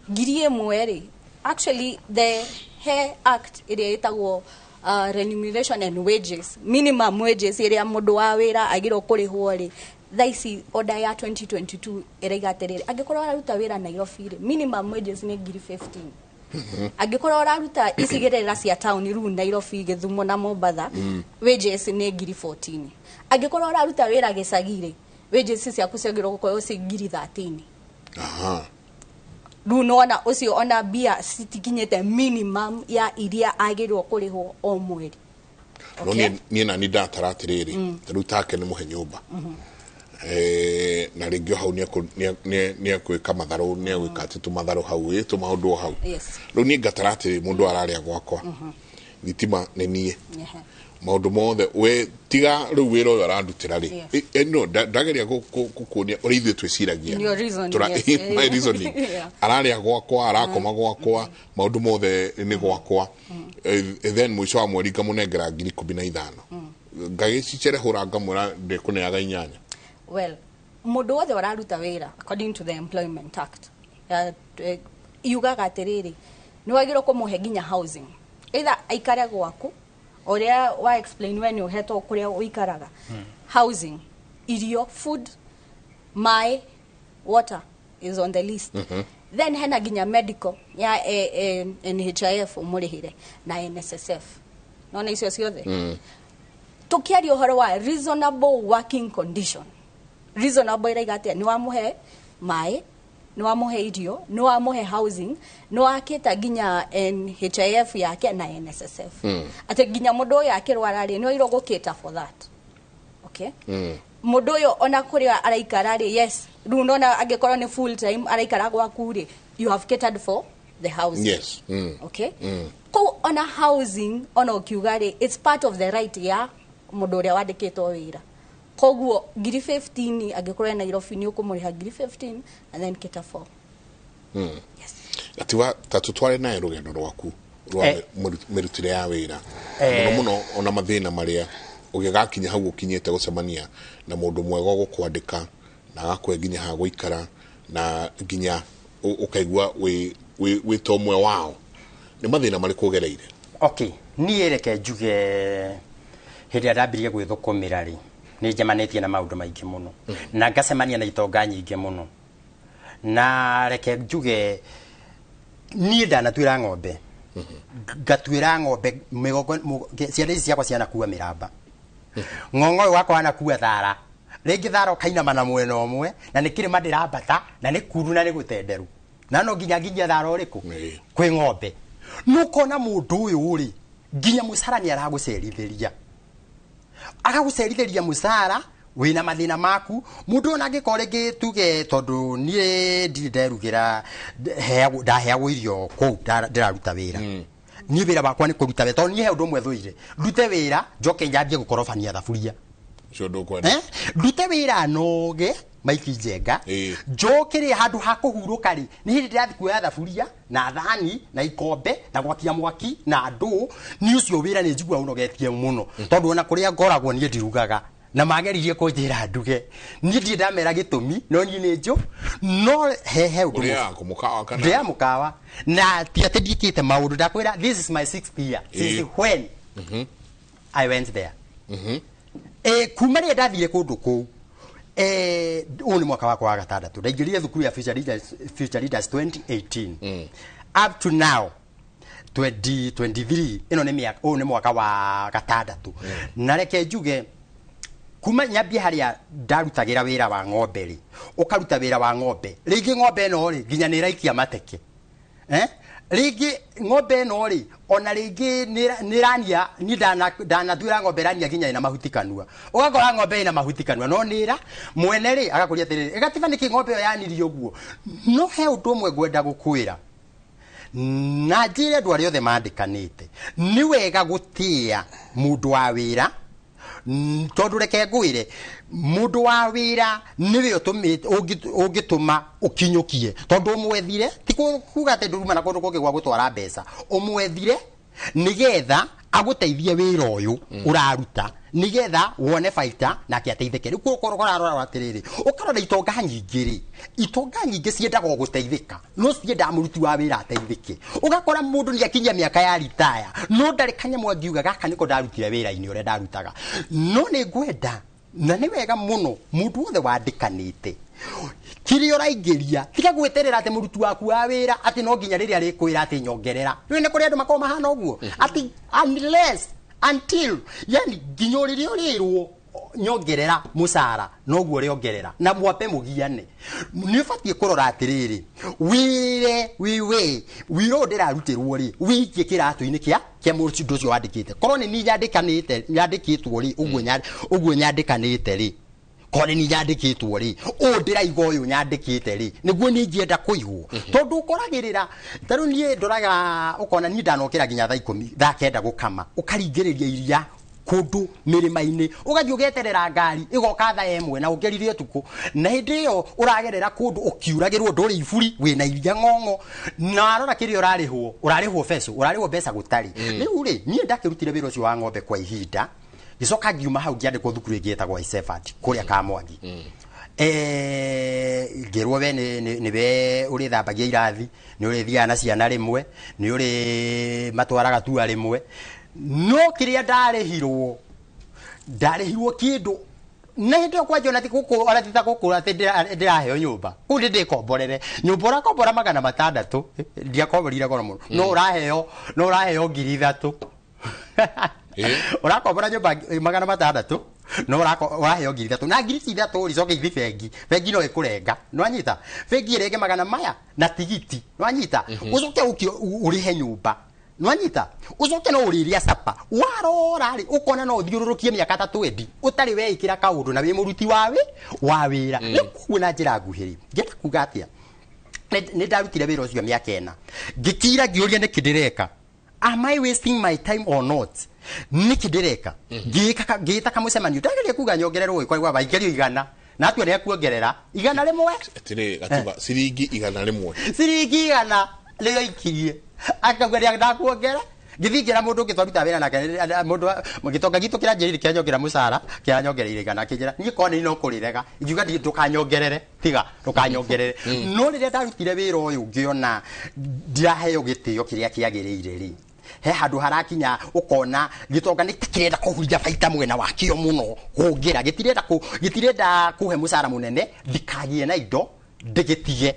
1,000 rĩ, actually the he act ĩrĩa ĩtagwo remuneration and wages, minimum wages ĩrĩa mũndũ wa wĩra agĩrĩirwo kũrĩhwo rĩ, thaa ici order ya 2022 ĩraiga atĩrĩrĩ, angĩkorwo ũraruta wĩra Nairobi rĩ, minimum wages nĩ 15,000. Angĩkorwo ũraruta icigĩrĩra cia taũni, rĩu Nairobi, Gĩthumo na Mombatha, wages nĩ 14,000. Angĩkorwo ũraruta wĩra gĩcagi rĩ, wages ciaku ciagĩrĩirwo gũkorwo ci 13,000. Rĩu nona ũcio ona mbia citikinyĩte minimum ya iria agĩrĩirwo kũrĩhwo o mweri. No niĩ nani ndatara atĩrĩrĩ, ta rĩu take nĩ mũhe nyũmba, na rĩngĩ o hau nĩ egwĩka matharũ, nĩ egwĩka atĩ tũmatharũ hau, ĩ tũmaũndũ o hau. Rĩu niĩ ngatara atĩrĩ, mũndũ ararĩa gwakwa, thitima nĩ niĩ, maũndũ mothe we tiga rĩu wĩra ũyũ arandutĩra rĩ. No ndageria gũkuonia ũrĩa ithuĩ twĩciragia. In your reasoning, yes. My reasoning. Ararĩa gwakwa, arakoma gwakwa, maũndũ mothe nĩ gwakwa. Then mũico wa mweri ngamũnengera 15,000, ngagĩcicerehũra ngamwĩra ndĩkũneaga 8. Well, mũndũ wothe ũraruta wĩra, according to the Employment Act yugaga atĩrĩrĩ, nĩ wagĩrĩirwo kũmũhe nginya housing, either aikare gwaku ũrĩa wa explain we nĩ ũhetwo kũrĩa ũikaraga, housing, irio, food, maĩ, water is on the list. Then hena nginya medical ya NHIF ũmũrĩhĩre na NSSF. Nona icio ciothe, tukiaria ũhoro wa reasonable working condition, reasonable ĩraiga atĩa? Nĩ wamũhe maĩ, nĩ wamũhe irio, nĩ wamũhe housing, nĩ wakĩta nginya NHIF yake na NSSF, atĩ nginya mũndũ ũyũ akĩrwara rĩ, nĩ wairwo gũkĩta for that, okay? Mũndũ ũyũ ona kũrĩa araikara rĩ, yes, rĩu nona angĩkorwo nĩ full time araikara gwaku rĩ, you have catered for the housing. Okay, kũu ona housing, ona ũkiuga rĩ, it's part of the right ya mũndũ ũrĩa wandĩkĩtwo wĩra. Koguo 15,000, angĩkorwo e Nairobi, nĩ ũkũmũrĩha 15,000 and then cater for. Gatiwa, ta tutware naye rũgendo rwaku rwa mĩrutĩre ya wĩra, mũno mũno ona mathĩna marĩa ũgĩgakinya hau ũkinyĩte gũcemania na mũndũ mwega ũgũkwandĩka na agakũhe nginya ha gũikara Na nginya ũkaigua wĩ ta ũmwe wao. Nĩ mathĩna marĩkũ ũgereire? Okay, niĩ reke njuge hĩndĩ ĩrĩa ndambirie gwĩthũkũmĩra rĩ, nĩ njemanĩtie na maũndũ maingĩ mũno na ngacemania na itonga nyingĩ mũno. Na reke njuge niĩ ndanatuĩra ng'ombe, ngatuĩra ng'ombe mĩgongo, ciana ici ciakwa cianakua mĩramba, ng'ong'o ũyũ wakwa wanakua thara, rĩngĩ thara ũkainama na mwena ũmwe na nĩ kĩrĩma ndĩrambata na nĩ kuru na nĩ gũtenderu na no nginya nginya thara ũrĩkũ kwĩ ng'ombe. Nũkona mũndũ ũyũ rĩ nginya mũcara nĩ aragũcerithĩria, agagũcerithĩria mũcara wĩna mathĩna maku. Mũndũ ona angĩkorwo rĩngĩ tuge tondũ niĩ ndirĩ nderugĩra, ndaheagwo irio kũu ndĩraruta wĩra. Niĩ wĩra wakwa nĩ kũruta wĩra, tondũ niĩ he ũndũ ũmwe thũire, ndute wĩra njoke nyambie gũkorobania thaburia. Ndute wĩra noge Mike Njenga, njokere handũ ha kũhurũka rĩ, nĩ hĩndĩ ndĩrathiĩ kuoya thaburia na thani na ikombe na gwakia mwaki na ndũ. Niĩ ũcio wĩra nĩ njiguaga ũnogetie mũno, tondũ ona kũrĩa ngoragwo niĩ ndirugaga na mageririe kũnjĩra nduge, niĩ ndirĩ ndamera gĩtũmi, no niĩ nĩ njũ no hehe ũndũ ndĩya mũkawa na ti atĩ ndiĩkĩte maũndũ. Ndakwĩra this is my 6th year since when I went there. Kuma rĩrĩa ndathire kũndũ kũu, ũyũ nĩ mwaka wakwa wa gatandatũ, ndaingĩrire thukuru ya Future Leaders 2018 up to now 2023, ĩno nĩ mĩaka, ũyũ nĩ mwaka wa gatandatũ. Na reke njuge kuma nyambie harĩa ndarutagĩra wĩra wa ng'ombe rĩ, ũkaruta wĩra wa ng'ombe rĩngĩ ng'ombe ĩno rĩ nginya nĩ ĩraikia mateke, rĩngĩ ng'ombe ĩno rĩ ona rĩngĩ nĩ ĩrania, niĩ ndanatuĩra ng'ombe ĩrania nginya ĩna mahuti kanua, ũgakora ng'ombe ĩna mahuti kanua no nĩra mwene rĩ agakũria atĩrĩrĩ, ĩgatiba nĩkĩ ng'ombe ĩyo yanirie ũguo. No he ũndũ ũmwe ngwenda gũkwĩra na njĩre andũ arĩa othe mandĩkanĩte, nĩ wega gũtĩĩa mũndũ wa wĩra, tondũ reke ngwĩre mũndũ wa wĩra nĩwe ũngĩtũma ũkinyũkie, tondũ ũmwethire ti kuga atĩ ndũruma na kũndũ kũngĩ gwa gũtwara mbeca, ũmwethire nĩgetha agũteithie wĩra ũyũ ũraruta, nĩgetha wone baita nake ateithĩke. Rĩu kũrarora atĩrĩrĩ, ũkarora itonga nyingĩ rĩ, itonga nyingĩ ciendaga gũteithĩka no ciendaga mũruti wa wĩra ateithĩke. Ũgakora mũndũ nĩ akinyia mĩaka ya ritaya no ndarĩ kanyamũ angiuga gaka nĩko ndarutire wĩra-inĩ ũrĩa ndarutaga. No nĩ ngwenda na nĩ wega mũno mũndũ wothe wandĩkanĩte kĩrĩa ũraingĩria, tiga gweterera atĩ mũruti waku wa wĩra atĩ no nginya rĩrĩa arĩkwĩra atĩ nyongerera. Rĩu nĩ kũrĩ andũ makoragwo mahana ũguo atĩ unless until, yani nginya rĩrĩa ũrĩrwo nyongerera mũcara noguo ũrĩongerera na mwambe mũgiane. Nĩ ũbatiĩ kũrora atĩrĩrĩ, wĩre wĩwe wĩra ũyũ ndĩrarutĩrwo rĩ wĩikie kĩratũ-inĩ kĩa mũndũ ũcio wandĩkĩte. Korwo nĩ niĩ nyandĩkanĩte nyandĩkĩtwo rĩ, ũguo nyandĩkanĩte rĩ, korwo nĩ niĩ nyandĩkĩtwo rĩ, ũũ ndĩraiga ũyũ nyandĩkĩte rĩ, nĩguo niĩ ingĩenda kũigwo. Tondũ ũkoragĩrĩra ta rĩu niĩ ndoraga ũkona niĩ ndanokĩra nginya thaa ikũmi thaa kenda gũkama, ũkaringĩrĩria iria kũndũ mĩrĩma-inĩ, ũgathiĩ ũgeterera ngari ĩgoka thaa ĩmwe na ũngĩrire ũtukũ, na hĩndĩ ĩyo ũragerera kũndũ ũkiuragĩrwo ndũrĩ iburi wĩna iria ng'ong'o, na warora kĩrĩa ũrarĩhwo, ũrarĩhwo beca, ũrarĩhwo mbeca gũtarĩ. Rĩu rĩ niĩ ndakĩrutire wĩra ũcio wa ng'ombe kwa ihinda, ngĩcoka ngiuma hau ngĩandĩkwo thukuru ĩngĩ ĩtagwo Isefat kũrĩa Kamwangi. Ngĩrwo we nĩwe ũrĩthambagia irathi, nĩ ũrĩthiaga na ciana rĩmwe, nĩ ũrĩ matwaraga tua rĩmwe. No kĩrĩa ndarĩhirwo, ndarĩhirwo kĩndũ na hĩndĩ ĩyo kwanja ona ti gũkũ, ona ti ta gũkũ atĩ ndĩraheo nyũmba kũu nĩ ndĩkomborere nyũmba, ũrakombora 600, ndiakomborire goro mũno, no ũraheo 3,000. Ũrakombora nyũmba 600 no ũraheo 3,000, na 3,000 rĩ coke ithi bengi, bengi no ĩkũrenga, nĩwanyita, bengi ĩrenge magana maya na tigiti, nĩwanyita, ũcoke ũke ũrĩhe nyũmba, nĩwanyita, ũcoke no ũrĩrĩa capa, warora rĩ ũkona no ũthiũrũrũkie mĩaka ta 20 ũtarĩ weĩkĩra kaũndũ na wĩ mũruti wa wĩra. Rĩu koguo na njĩra nguhĩ rĩ, ngĩenda kuga atĩa, nĩ ndarutire wĩra ũcio mĩaka 4, ngĩkira ngĩũria nĩkĩ ndĩreka, am I wasting my time or not, nĩkĩ ndĩreka, ngĩĩta kamũcemanio, ndageria kuga nyongererwo kwa waingĩrio 100 na atua nĩ akuongerera 101. Atĩrĩ Gatiba, ciringi 101, ciringi 100 nĩyo ikirie, akauga nĩ ndakuongera, Ngĩthiĩ ngĩra mũndũ ũngĩ twarutaga wĩra nake, mũndũ gĩtonga gitũ kĩranjĩrire kĩanyongera mũcara, kĩranyongereire igana, akĩnjĩra niĩ korwo nĩ no kũrĩrega, ingiuga ndũkanyongerere, tiga ndũkanyongerere. No rĩrĩa ndarutire wĩra ũyũ ngĩona ndiraheo gĩtĩo kĩrĩa kĩagĩrĩire rĩ, he handũ harakinya ũkona gĩtonga nĩ ta kĩrenda kũhuria baita mwena wakĩo mũno kũngĩra, gĩtirenda kũhe mũcara mũnene, ndikagĩe na indo ndĩgĩtige.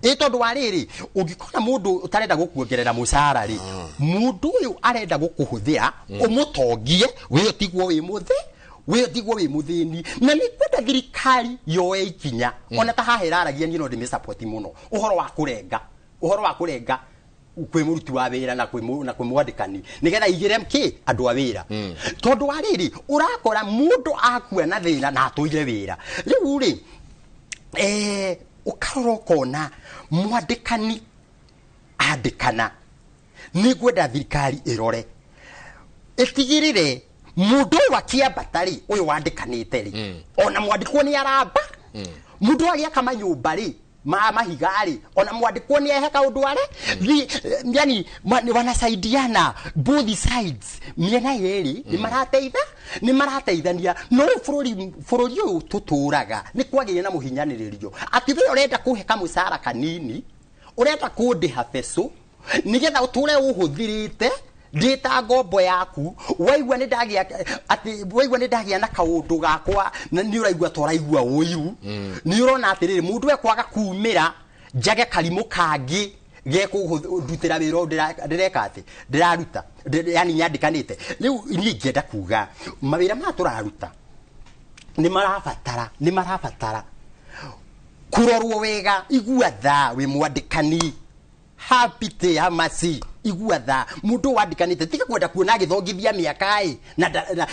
Ĩ tondũ wa rĩrĩ, ũngĩkona mũndũ ũtarenda gũkuongerera mũcara rĩ, mũndũ ũyũ arenda gũkũhũthĩra ũmũtongie, we ũtigwo wĩ mũthĩ, we ũtigwo wĩ mũthĩni. Na nĩ kwenda thirikari yoe ikinya, ona ta haha ĩraragia niĩ no ndĩmĩsupport mũno, ũhoro wa kũrenga, ũhoro wa kũrenga kwĩ mũruti wa wĩra na kwĩ na kwĩ mwandĩkani, nĩgetha igĩre kĩ andũ a wĩra. Tondũ wa rĩrĩ, ũrakora mũndũ akua na thĩna na atũire wĩra. Rĩu rĩ, ũkarora ũkona mwandĩkani andĩkana, nĩ ngwenda thirikari ĩrore ĩtigĩrĩre mũndũ ũyũ akĩambata rĩ, ũyũ wandĩkanĩte rĩ, ona mwandĩkwo nĩ aramba. Mũndũ agĩaka manyũmba rĩ, ma mahiga rĩ, ona mwandĩkwo nĩ ehe kaũndũ are, yani wanasaidiana both sides, mĩena yerĩ nĩ marateitha, nĩ marateithania. No rĩu bũrũri ũyũ tũtũraga nĩ kwagĩire na mũhinyanĩrĩrio, atĩ we ũrenda kũhe kamũcara kanini, ũrenda kũndĩha beco nĩgetha ũtũre ũhũthĩrĩte ndĩ ta ngombo yaku. Waigua nĩ ndagĩa, atĩ waigua nĩ ndagĩa na kaũndũ gakwa, na nĩ ũraigua ta ũraigua ũiru, nĩ ũrona atĩrĩrĩ, mũndũ ekwaga kumĩra njage karimũ kangĩ gekũndutĩra wĩra ũyũ ndĩreka atĩ ndĩraruta, yani nyandĩkanĩte. Rĩu niĩ ingĩenda kuga mawĩra maya tũraruta nĩ marabatara kũrorwo wega. Igua tha wĩ mwandĩkani, happy te hamasi, igua tha mũndũ wandĩkanĩte, tiga kwenda kuona agĩthongithia mĩaka ĩ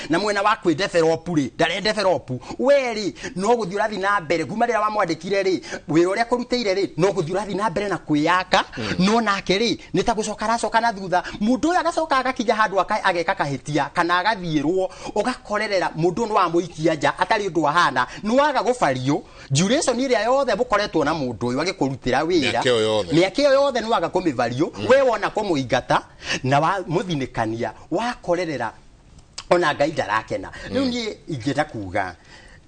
na mwena wa kwĩ develop rĩ, ndare develop we rĩ, no gũthiĩ ũrathiĩ na mbere kuma rĩrĩa wamwandĩkire rĩ, wĩra ũrĩa kũrutĩire rĩ, no gũthiĩ ũrathiĩ na mbere na kwĩyaka, no nake rĩ nĩ ta gũcoka aracoka na thutha. Mũndũ ũyũ agacoka agakinya handũ ageka kahĩtia kana agathiĩrwo, ũgakorerera mũndũ ũyũ nĩ wamũikia nja atarĩ ũndũ ahana, nĩ waga gũbario duration ĩrĩa yothe mũkoretwo na mũndũ ũyũ agĩkũrutĩra wĩra, Mĩaka ĩyo yothe. Mĩaka ĩyo yothe nĩ waga kũmĩvario, we wona kũmũingata na wa mũthinĩkania, wakorerera ona Ngai ndarakena. Rĩu niĩ ingĩenda kuga,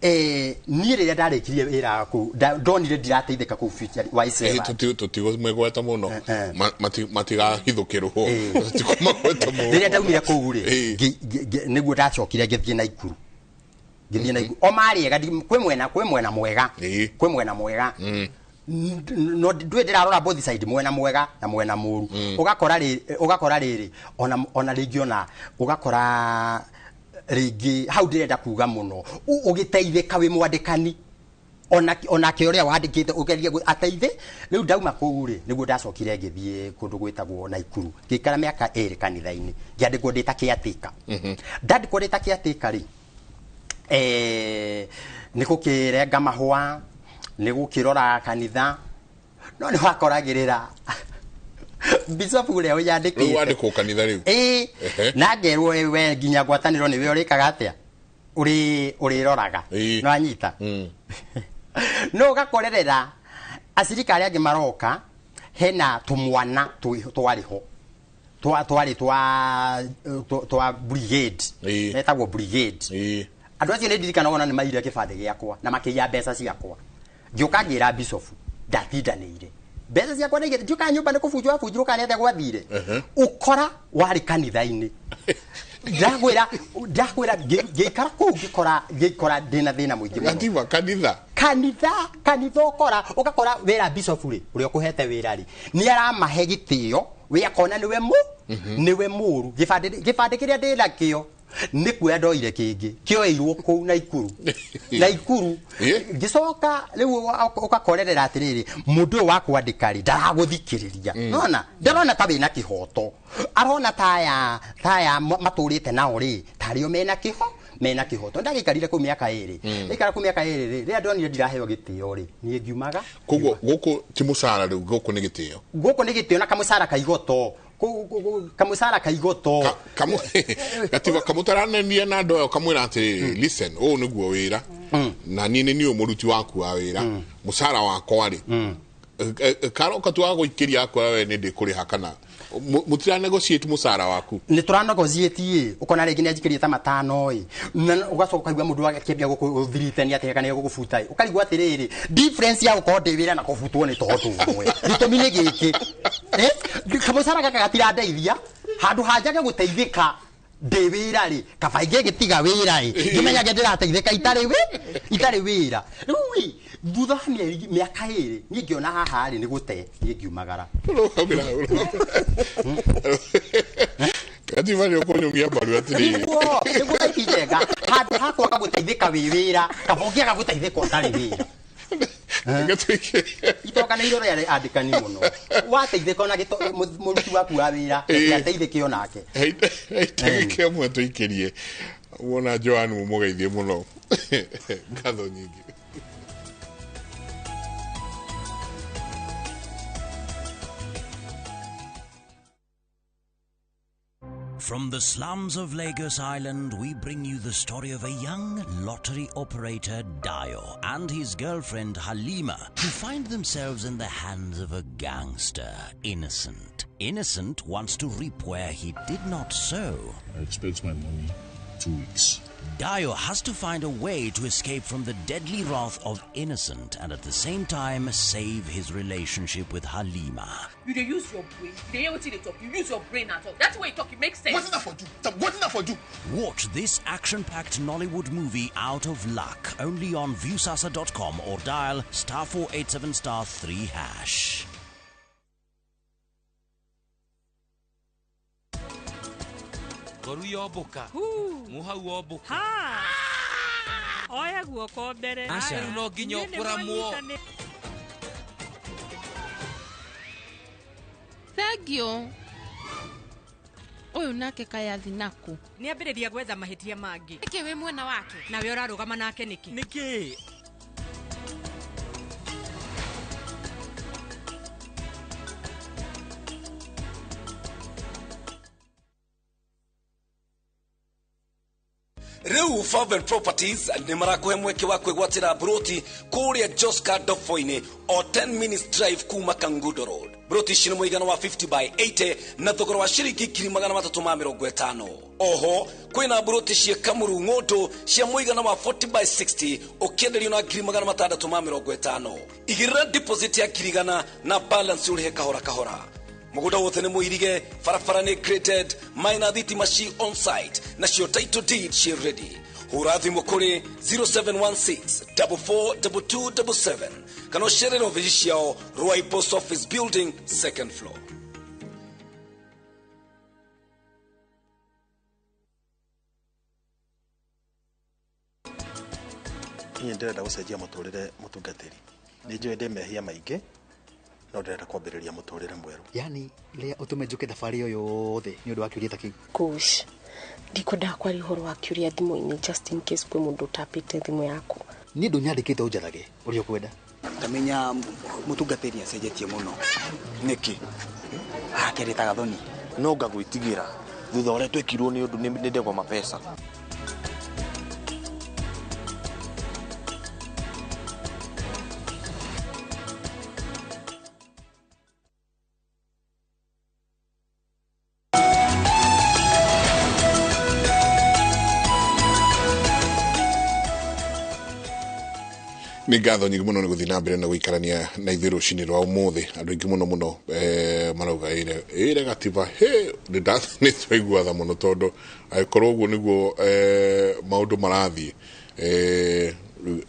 niĩ rĩrĩa ndarĩkirie wĩra kũu, ndonire ndirateithĩka kũu Future wa Iseva. Tũtigũmegweta mũno, matigahithũkĩrwo, tũtikũmagweta mũno. Rĩrĩa ndaumire kũu rĩ, nĩguo ndacokire ngĩthiĩ Naikuru, ngĩthiĩ Naikuru o marĩ ega, kwĩ mwena mwega, kwĩ mwena mwega, no ndwĩ ndĩrarora both side, mwena mwega na mwena mũru. Ũgakora rĩrĩ, ona rĩngĩ ona ũgakora rĩngĩ hau ndĩrenda kuga mũno, ũgĩteithĩka wĩ mwandĩkani, onake ũrĩa wandĩkĩte ũgerie ateithe. Rĩu ndauma kũu rĩ, nĩguo ndacokire ngĩthiĩ kũndũ gwĩtagwo Naikuru, ngĩikara mĩaka 2 kanitha-inĩ, ngĩandĩkwo ndĩ ta caretaker. Ndandĩkwo ndĩ ta caretaker rĩ, nĩ gũkĩrenga mahũa, nĩ gũkĩrora kanitha, no nĩ wakoragĩrĩra bishop ũrĩa Rĩu ũnyandĩkĩte. Wandĩkwo kanitha rĩu? Ĩĩ. Na ngerwo we nginya ngwatanĩro nĩwe ũrĩkaga atĩa, ũrĩroraga, no anyita no ũgakorerera acirika arĩa angĩ maroka, hena tũmwana twarĩ ho, twarĩ twa brigade, metagwo brigade. Andũ acio nĩ ndirikanaga ona nĩ maire kĩbandĩ gĩakwa na makĩiya mbeca ciakwa. Ngĩũka ngĩra bishop ndatindanĩire mbeca ciakwa nĩ ndiũkaga nyũmba nĩ kũbunjwo abunjirwo kana nĩ atĩa gwathire, ũkora warĩ kanitha-inĩ. Ndakwĩra ngĩikara kũu ngĩkora ndĩna thĩna mũingĩ mũno. Gatiba kanitha. Kanitha ũgakora wĩra bishop rĩ, ũrĩa ũkũhete wĩra rĩ, nĩ aramahe gĩtĩo, we akona nĩwe mũru. Gĩbandĩ kĩrĩa ndĩ nakĩo nĩ kuoya ndoire kĩngĩ kĩoeirwo kũu Naikuru, Naikuru. Ngĩcoka rĩu ũgakorerera atĩrĩrĩ, mũndũ ũyũ wa kwandĩka rĩ, ndaragũthikĩrĩria, nona ndarona ta wĩna kĩhoto, arona taya matũrĩte nao rĩ, tarĩo mena kĩhoto. Ndagĩikarire kũu mĩaka 2. Ndaikara kũu mĩaka 2 rĩ, rĩrĩa ndonire ndiraheo gĩtĩo rĩ, niĩ ngiumaga. Koguo gũkũ ti mũcara rĩu, gũkũ nĩ gĩtĩo. Gũkũ nĩ gĩtĩo na kamũcara kaigoto. Kamũcara kaigoto. Gatiba kamũtaranania na andũ aya, ũkamwĩra atĩrĩrĩ, listen, ũũ nĩguo wĩra, na niĩ nĩ niĩ mũruti waku wa wĩra, mũcara wakwa rĩ. Karoka tu agũikĩria akora we nĩ ndĩkũrĩha kana mũtira negotiate mũcara waku. Nĩ tũra negotiate ĩ, ũkona rĩngĩ nĩ anjikĩrie ta matano ĩ, na ũgacoka ũkaigua mũndũ akĩambia gũkũthirite nĩ atĩ kana gũgũbuta ĩ, ũkarigwo atĩrĩrĩ, difference ya gũkorwo ndĩ wĩra na kũbutwo nĩ tondũ ũmwe. Gĩtũmi nĩ gĩkĩ, kamũcara gaka gatirandeithia, handũ hanjage gũteithĩka ndĩ wĩra rĩ, kaba ingĩgĩtiga wĩra ĩ, ngĩmenyage ndĩrateithĩka itarĩ wĩra. Rĩu ĩ, thutha wa mĩaka ĩrĩ niĩ ngĩona haha rĩ nĩ gũte, niĩ ngiumagara. Katiba nĩ ũkũnyũmia mbaru atĩrĩrĩ. Nĩguo ti njega, handũ ha kwaga gũteithĩka wĩ wĩra, kaba ũngĩaga gũteithĩka ũtarĩ wĩra. Itonga nĩ irore andĩkani mũno. Wateithĩka ona mũruti waku wa wĩra, ateithĩke onake. Ndagĩka ĩmwe tũikĩrie. Wona Joan mũmũgeithie mũno. Ngatho nyingĩ. From the slums of Lagos Island, we bring you the story of a young lottery operator, Dayo, and his girlfriend, Halima, who find themselves in the hands of a gangster, Innocent. Innocent wants to reap where he did not sow. I expect my money 2 weeks. Dayo has to find a way to escape from the deadly wrath of Innocent and at the same time save his relationship with Halima. You dey use your brain. You dey hear wetin they talk. You use your brain at all. That's why you talk. It makes sense. What's that for you? What's that for you? Watch this action-packed Nollywood movie Out of Luck only on Viusasa.com or dial *487*3#. Ngoru yomboka. Muhau womboka. Oya guoko mbere. Aca rĩu no nginya ũkũramwo. Thank ũyũ nake kayathi naku. Nĩ ambĩrĩria gwetha mahĩtia mangĩ. Nĩkĩ wĩ mwena wake? Nawe ũrarũgama nake nĩkĩ? Nĩkĩ? Rĩu Faven Properties nĩ marakũhe mweke wa kwĩgwatĩra broti kũrĩa Joska Dofoinĩ o 10 minutes drive kuma Kangundo Road. Broti ici nĩ mũigana wa 50 by 80 na thogora wa ciringi 350,000. Oho kwĩna broti cia Kamuru Ng'ũndũ cia mũigana wa 40 by 60 ũkĩenderio na 650,000. Igĩrĩra deposit ya 100,000 na balance ũrĩhe kahora kahora. Mũgũnda wothe nĩ mũirige, barabara nĩ graded, maĩ na thitima ci on site, nacio title deed ci ready. Hũra thimũ kũrĩ 0716 442277 kana ũcerere ofici ciao Ruai Post Office Building, second floor. Niĩ ndĩrenda gũcenjia mũtũrĩre mũtungatĩri. Nĩ njũĩ ndĩ mehia maingĩ, no ndĩrenda kwambĩrĩria mũtũrĩre mwerũ. Yani lea ũtũme njũke thabarĩ ĩyo yothe nĩ ũndũ wa kĩũria ta kĩu. Gosh, ndikwendaga kwaria ũhoro wa kĩũria thimũ-inĩ just in case kwĩ mũndũ ũtapĩte thimũ yaku. Niĩ ndũnyandĩkĩte ũnjathage ũrĩa ũkwenda. Ndamenya mũtungatĩri acenjetie mũno. Nĩkĩ? Akerĩta Gathoni. No ngagwĩtigĩra thutha ũrĩa twekirwo nĩ ũndũ nĩ ndegwa mapesa. Nĩ ngatho nyingĩ mũno nĩ gũthiĩ na mbere na gũikarania na ithuĩ rũcinĩ rwa ũmũthĩ. Andũ aingĩ mũno mũno marauga ĩre gatiba he nĩ twaigua tha mũno tondũ angĩkorwo ũguo nĩguo maũndũ marathiĩ,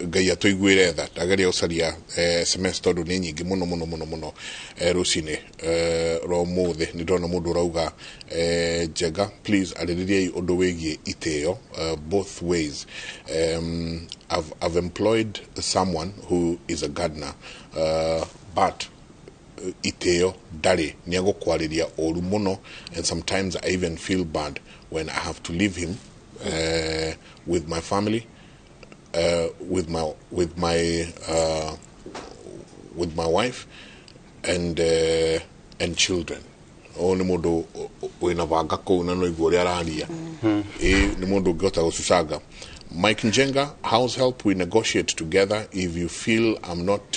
Ngai atũiguĩre tha. Ndageria gũcaria SMS tondũ nĩ nyingĩ mũno mũno mũno mũno rũcinĩ rwa ũmũthĩ. Nĩ ndĩrona mũndũ ũrauga Njenga, please arĩrĩriai ũndũ wĩgiĩ itĩo both ways. I've employed someone who is a gardener, but itĩo ndarĩ, nĩ egũkwarĩria ũru mũno, and sometimes I even feel bad when I have to leave him with my family, with my wife and children. O nĩ mũndũ wĩna banga kũu na no igua ũrĩa araria. Ĩ nĩ mũndũ ũngĩhota gũcucanga Mike Njenga, house help, we negotiate together. If you feel I'm not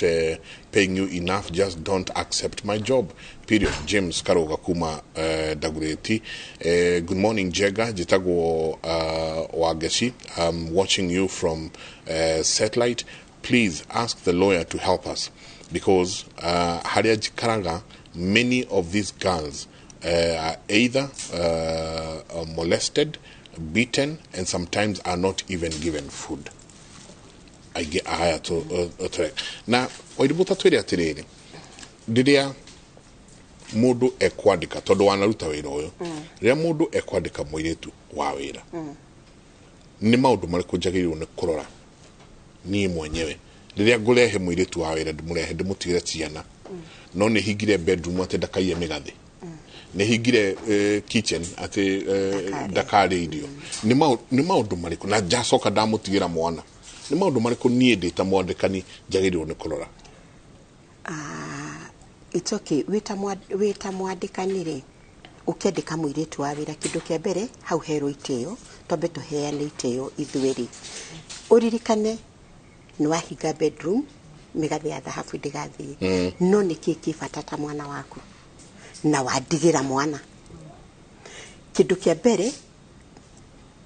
paying you enough, just don't accept my job. Period. James Karoga kuma Dagureti. Good morning, Jega. Jitagwo Wagesi. I'm watching you from satellite. Please ask the lawyer to help us because haria jikaraga, many of these girls are either molested, beaten, and sometimes are not even given food. Aingĩ aya tũreka na Wairimũ, ta twĩre atĩrĩrĩ, rĩrĩa mũndũ ekwandĩka, tondũ wanaruta wĩra ũyũ, rĩrĩa mũndũ ekwandĩka mũirĩtu wa wĩra, nĩ maũndũ marĩkũ njagĩrĩirwo nĩ kũrora niĩ mwenyewe rĩrĩa ngũrehe mũirĩtu wa wĩra, ndĩmũrehe ndĩmũtigĩre ciana, no nĩ hingire bedroom atĩ ndakaiye mĩgathĩ, nĩ hingire kitchen atĩ ndakarĩe irio, nĩ maũndũ marĩkũ, na njacoka ndamũtigĩra mwana, nĩ maũndũ marĩkũ niĩ ndĩ ta mwandĩkani njagĩrĩirwo nĩ kũrora? Ah, it's okay. Wĩta mwandĩkani rĩ, ũkĩandĩka mũirĩtu wa wĩra, kĩndũ kĩa mbere hau herwo itĩo, twambe tũheane itĩo ithuĩ rĩ. Ũririkane nĩ wahinga bedroom, mĩgathĩ ya thahabu ndĩgathiĩ. No nĩ kĩ kĩ bata ta mwana waku na wandigĩra mwana? Kĩndũ kĩa mbere,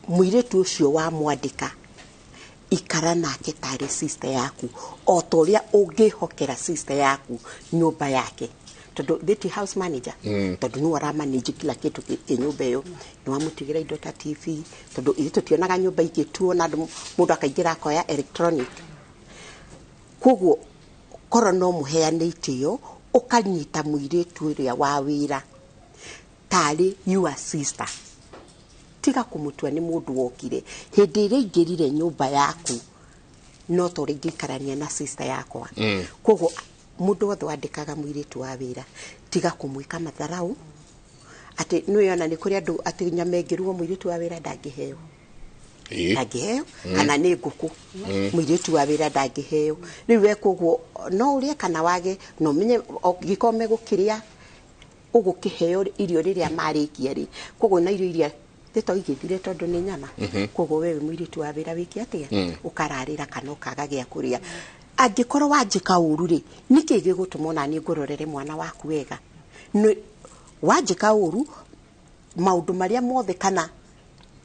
mũirĩtu ũcio wamwandĩka, ikara nake tarĩ sister yaku, o ta ũrĩa ũngĩhokera sister yaku nyũmba yake, tondũ thĩti house manager, tondũ nĩwe ũramanage kila kitu kĩ nyũmba ĩyo. Nĩ wamũtigĩra indo ta TV, tondũ ithuĩ tũtionaga nyũmba igĩtuo na andũ, mũndũ akaingĩra akoya electronic. Koguo korwo no mũheane itĩo, ũkanyita mũirĩtu ũrĩa wa wĩra tarĩ your sister, tiga kũmũtua nĩ mũndũ wokire. Hĩndĩ ĩrĩa aingĩrire nyũmba yaku, no ta ũrĩa ingĩikarania na sister yakwa. Koguo mũndũ wothe wandĩkaga mũirĩtu wa wĩra, tiga kũmwĩka matharau, atĩ nĩwĩona nĩ kũrĩ andũ atĩ nyama ĩngĩrugwo mũirĩtu wa wĩra ndangĩheo, ndangĩheo, kana nĩ ngũkũ, mũirĩtu wa wĩra ndangĩheo. Rĩu we koguo no ũrĩe kana wage, no ũmenye gĩkorwo megũkĩrĩa ũgũkĩheo irio rĩrĩa marĩkia rĩ. Koguo na irio iria tĩto igĩthire tondũ nĩ nyama. Koguo we wĩ mũirĩtu wa wĩra wĩke atĩa? Ũkararĩra kana ũkaga gĩa kũrĩa. Angĩkorwo wanjĩka ũru rĩ, nĩkĩ gĩgũtũma ona niĩ ngũrorere mwana waku wega? Wanjĩka ũru, maũndũ marĩa mothe kana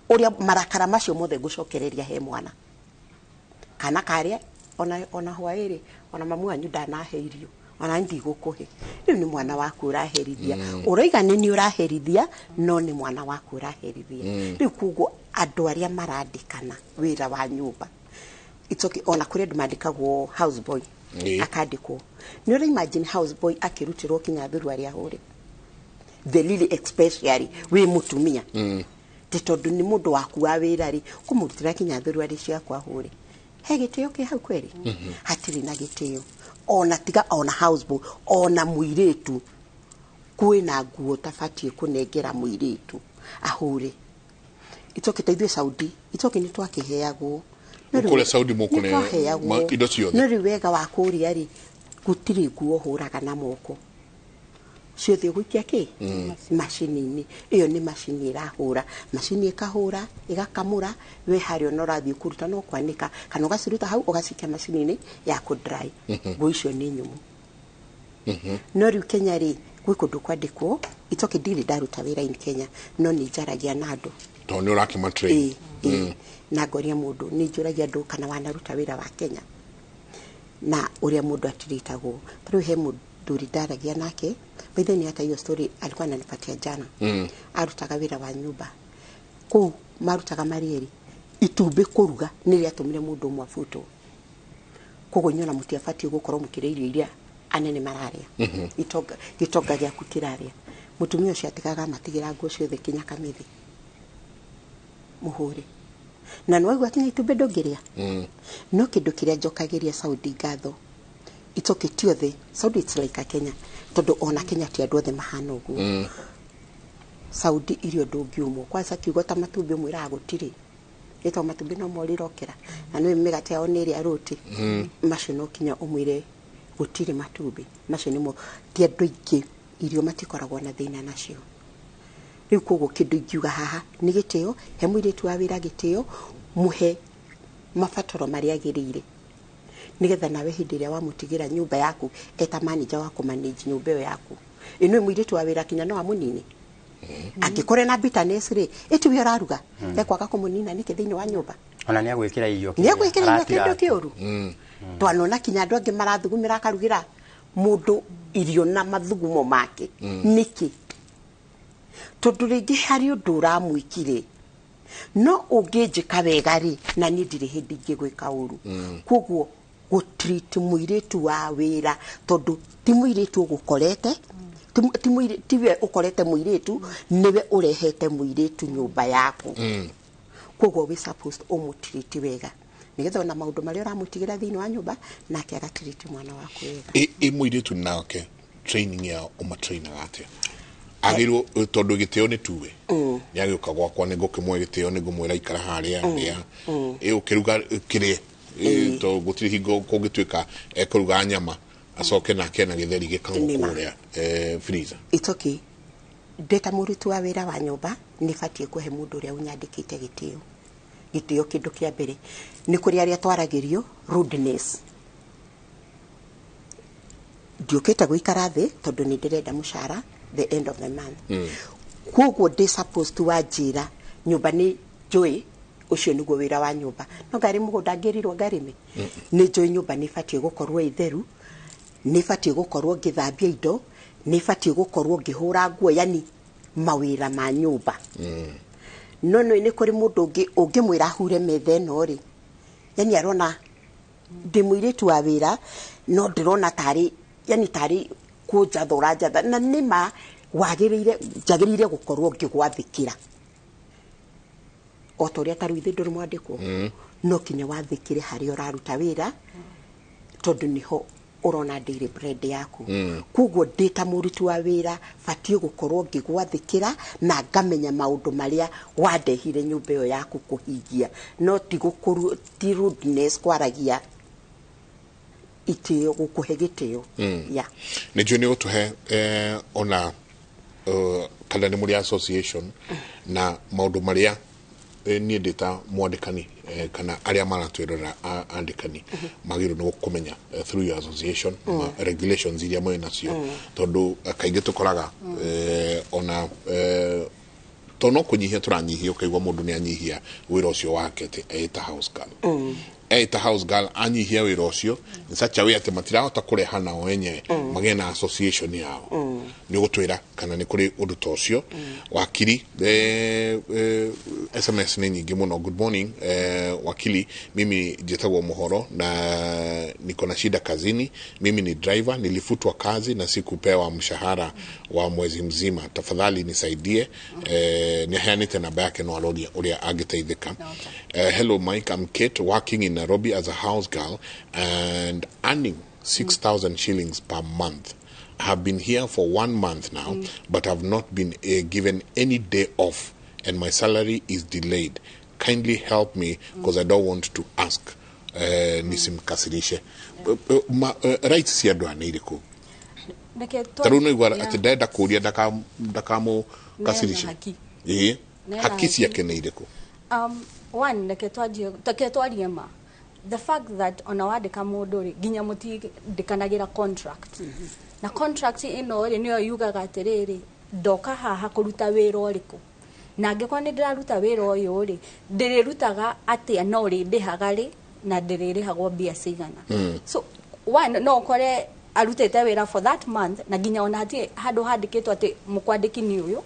ũrĩa marakara macio mothe ngũcokereria he mwana kana karĩa ona hwaĩ-rĩ, ona mamu wanyu ndanahe irio, ona ndigũkũhe. Rĩu nĩ mwana waku ũraherithia. Ũroiga nĩ niĩ ũraherithia, no nĩ mwana waku ũraherithia. Rĩu koguo andũ arĩa marandĩkana wĩra wa nyũmba, it's okay. Ona kũrĩ andũ mandĩkagwo house boy, akandĩkwo. Nĩ ũra imagine house boy akĩrutĩrwo kinya thuruarĩ ahũre? The lily especially wĩ mũtumia, ti tondũ nĩ mũndũ waku wa wĩra rĩ, kũmũrutĩra kinya thuruarĩ ciaku ahũre, he gĩtĩo kĩ hau kweri? Hatirĩ na gĩtĩo. Ona tiga ona house boy, ona mũirĩtu, kwĩna nguo tabatiĩ kũnengera mũirĩtu ahũre. Itoke ta ithuĩ Saudi, itoke nĩ twakĩheagwo. No rĩu- Kũrĩa Saudi mũkũneo nĩ twaheagwo. Indo ciothe. No rĩu wega wa kũrĩa rĩ, gũtirĩ nguo hũraga na moko, ciothe ũgũikia kĩ macini-inĩ ĩyo. Nĩ macini ĩrahũra, macini ĩkahũra ĩgakamũra, we harĩa ona ũrathiĩ kũruta no kwanĩka, kana ũgaciruta hau ũgacikia macini-inĩ ya kũ dry. Nguo icio nĩ nyũmũ. No rĩu Kenya rĩ, gwĩ kũndũ kwandĩkwo itoke. Ndirĩ ndaruta wĩra in Kenya, no nĩ njaragia na andũ. Tondũ nĩ ũrakĩma train. Ĩĩ. Na ngoria mũndũ, nĩ njũragia andũ kana wanaruta wĩra wa Kenya na ũrĩa mũndũ atiritagwo. Ta rĩu he mũthuri ndaragia nake, by the way, hata hiyo story alikuwa ananipatia jana. Arutaga wĩra wa nyũmba kũu, marutaga marĩ erĩ. Itumbĩ kũruga nĩ rĩatũmire mũndũ ũmwe abutwo. Koguo inyuĩ ona mũtiabatiĩ gũkorwo mũkĩrĩa irio iria anene mararĩa. Itonga, gĩtonga gĩaku kĩrarĩa. Mũtumia ũcio atigaga amatigĩra nguo ciothe kinya kamĩthĩ mũhũre, na nĩwaigua kinya itumbĩ ndũngĩrĩa. No kĩndũ kĩrĩa njokagĩria Saudi ngatho, it's okay, ti othe. Saudi, it's like a Kenya, tondũ ona Kenya ti andũ othe mahana ũguo. Saudi irio ndũngiumwo kwanza kiugo ta matumbĩ, ũmwĩraga gũtirĩ, ĩtagwo matumbĩ no morĩrokera, na nĩ mĩgate yao nĩ ĩrĩa rũti. Macio no kinya ũmwĩre gũtirĩ matumbĩ macio nĩmo. Ti andũ aingĩ, irio matikoragwo na thĩna nacio. Rĩu koguo kĩndũ ingiuga haha nĩ gĩtĩo. He mũirĩtu wa wĩra gĩtĩo, mũhe Mabataro marĩa agĩrĩire nĩgetha nawe hĩndĩ ĩrĩa wamũtigĩra nyũmba yaku eta manager wa kũmanage nyũmba ĩyo yaku ĩno mũirĩtu wa wĩra kinya no amũnine angĩkorwo na bitterness rĩ ĩtiwe ũraruga ekwaga kũmũnina nĩkĩ thĩinĩ wa nyũmba. Ona nĩ agwĩkĩra irio. Nĩ agwĩkĩra irio kĩndũ kĩũru. Twanona kinya andũ angĩ marathugumĩra akarugĩra mũndũ irio na mathugumo make nĩkĩ tondũ rĩngĩ harĩ ũndũ ũramwĩkire no ũngĩnjĩka wega rĩ na niĩ ndirĩ hĩndĩ ingĩgwĩka ũru. Koguo gũtreat mũirĩtu wa wĩra tondũ ti mũirĩtu ũgũkorete tiwe ũkorete mũirĩtu nĩwe ũrehete mũirĩtu nyũmba yaku. Koguo we supposed ũmũtreat wega nĩgetha ona maũndũ marĩa ũramũtigĩra thĩinĩ wa nyũmba nake agatreat mwana waku wega. Ĩ mũirĩtu nake training ya ũmatrainaga atĩa? Agĩrĩirwo tondũ gĩtĩo nĩ tuwe nĩ agĩũka gwakwa nĩ ngũkĩmũhe gĩtĩo nĩ ngũmwĩra ikara harĩa rĩa ĩ ũkĩruga kĩrĩe tondũ gũtirĩ hingo kũngĩtuĩka ekũruga nyama acoke nake na gĩtheri gĩkagwo kũrĩa freezer. It's okay. Ndĩ ta mũruti wa wĩra wa nyũmba nĩ batiĩ kũhe mũndũ ũrĩa ũnyandĩkĩte gĩtĩo. Gĩtĩo kĩndũ kĩa mbere nĩ kũrĩ arĩa twaragĩrio rudeness. Ndiũkĩte gũikara thĩ tondũ nĩ ndĩrenda mũcara the end of the month. Koguo ndĩ supposed to wanjĩra nyũmba nĩ njũĩ ũcio nĩguo wĩra wa nyũmba no ngarĩ mũgũnda ngĩrirwo ngarĩme nĩ njũĩ nyũmba nĩ ĩbatiĩ gũkorwo ĩtheru nĩ ĩbatiĩ gũkorwo ngĩthambia indo nĩ ĩbatiĩ gũkorwo ngĩhũra nguo yani mawĩra ma nyũmba. No nĩ nĩ kũrĩ mũndũ ũngĩ ũngĩmwĩra ahure metha ĩno rĩ yani arona ndĩ mũirĩtu wa wĩra no ndĩrona tarĩ yani tarĩ kũnjatha ũranjatha na nĩma wagĩrĩire njagĩrĩire gũkorwo ngĩgwathĩkĩra o ta ũrĩa ta rĩu ithuĩ ndũrĩ mwandĩkwo no kinya wathĩkĩre harĩa ũraruta wĩra tondũ nĩho ũrona daily bread yaku. Koguo ndĩ ta mũruti wa wĩra batiĩ gũkorwo ngĩgwathĩkĩra na ngamenya maũndũ marĩa wandehire nyũmba ĩyo yaku kũhingia no ti gũkũru ti rudeness kwaragia itĩo gũkũhe gĩtĩo. Yeah. Nĩ njũĩ nĩ ũgũtũhe ona kana nĩ mũrĩ association na maũndũ marĩa niĩ ndĩ ta mwandĩkani kana arĩa maratwĩrora andĩkani magĩrĩirwo nĩ kũmenya through your association regulations iria mwĩ nacio tondũ kaingĩ tũkoraga ona to no kũnyihia tũranyihia ũkaigua mũndũ nĩ anyihia wĩra ũcio wake atĩ ĩta house girl ĩta house girl anyihia wĩra ũcio in such a way atĩ matirahota kũreha nao enyewe magĩe na association yao. Nĩ ũgũtwĩra kana nĩ kũrĩ ũndũ ta ũcio. Wakiri SMS nĩ nyingĩ mũno. Good morning wakili, mimi njĩtagwo Muhoro na niko na shida kazini. Mimi ni driver, nilifutwa kazi na sikupewa mshahara wa mwezi mzima. Tafadhali nisaidie. Niheanĩte namba yake no aroria ũrĩa angĩteithĩka. Hello Mike, I'm Kate working in Nairobi as a house girl and earning 6,000 shillings per month. I have been here for 1 month now, but have not been given any day off and my salary is delayed. Kindly help me because I don't want to ask. Nisimkasirishe. Rights cia andũ aya nĩ irĩkũ? Ta rĩu nĩigua atĩ ndenda kũũria ndakamũkasirishe. Ĩĩ, haki ciake nĩ irĩkũ? One, reke twarie ma. The fact that ona wandĩka mũndũ rĩ nginya mũtindĩkanagĩra contract na contract ĩno rĩ nĩyo yugaga atĩrĩrĩ ndoka haha kũruta wĩra ũrĩkũ na angĩkorwo nĩ ndĩraruta wĩra ũyũ rĩ ndĩrĩrutaga atĩa no ũrĩndĩhaga rĩ na ndĩrĩrĩhagwo mbia cigana. So one no ũkore arutĩte wĩra for that month na nginya ona hatirĩ handũ handĩkĩtwo atĩ mũkwandĩki nĩ ũyũ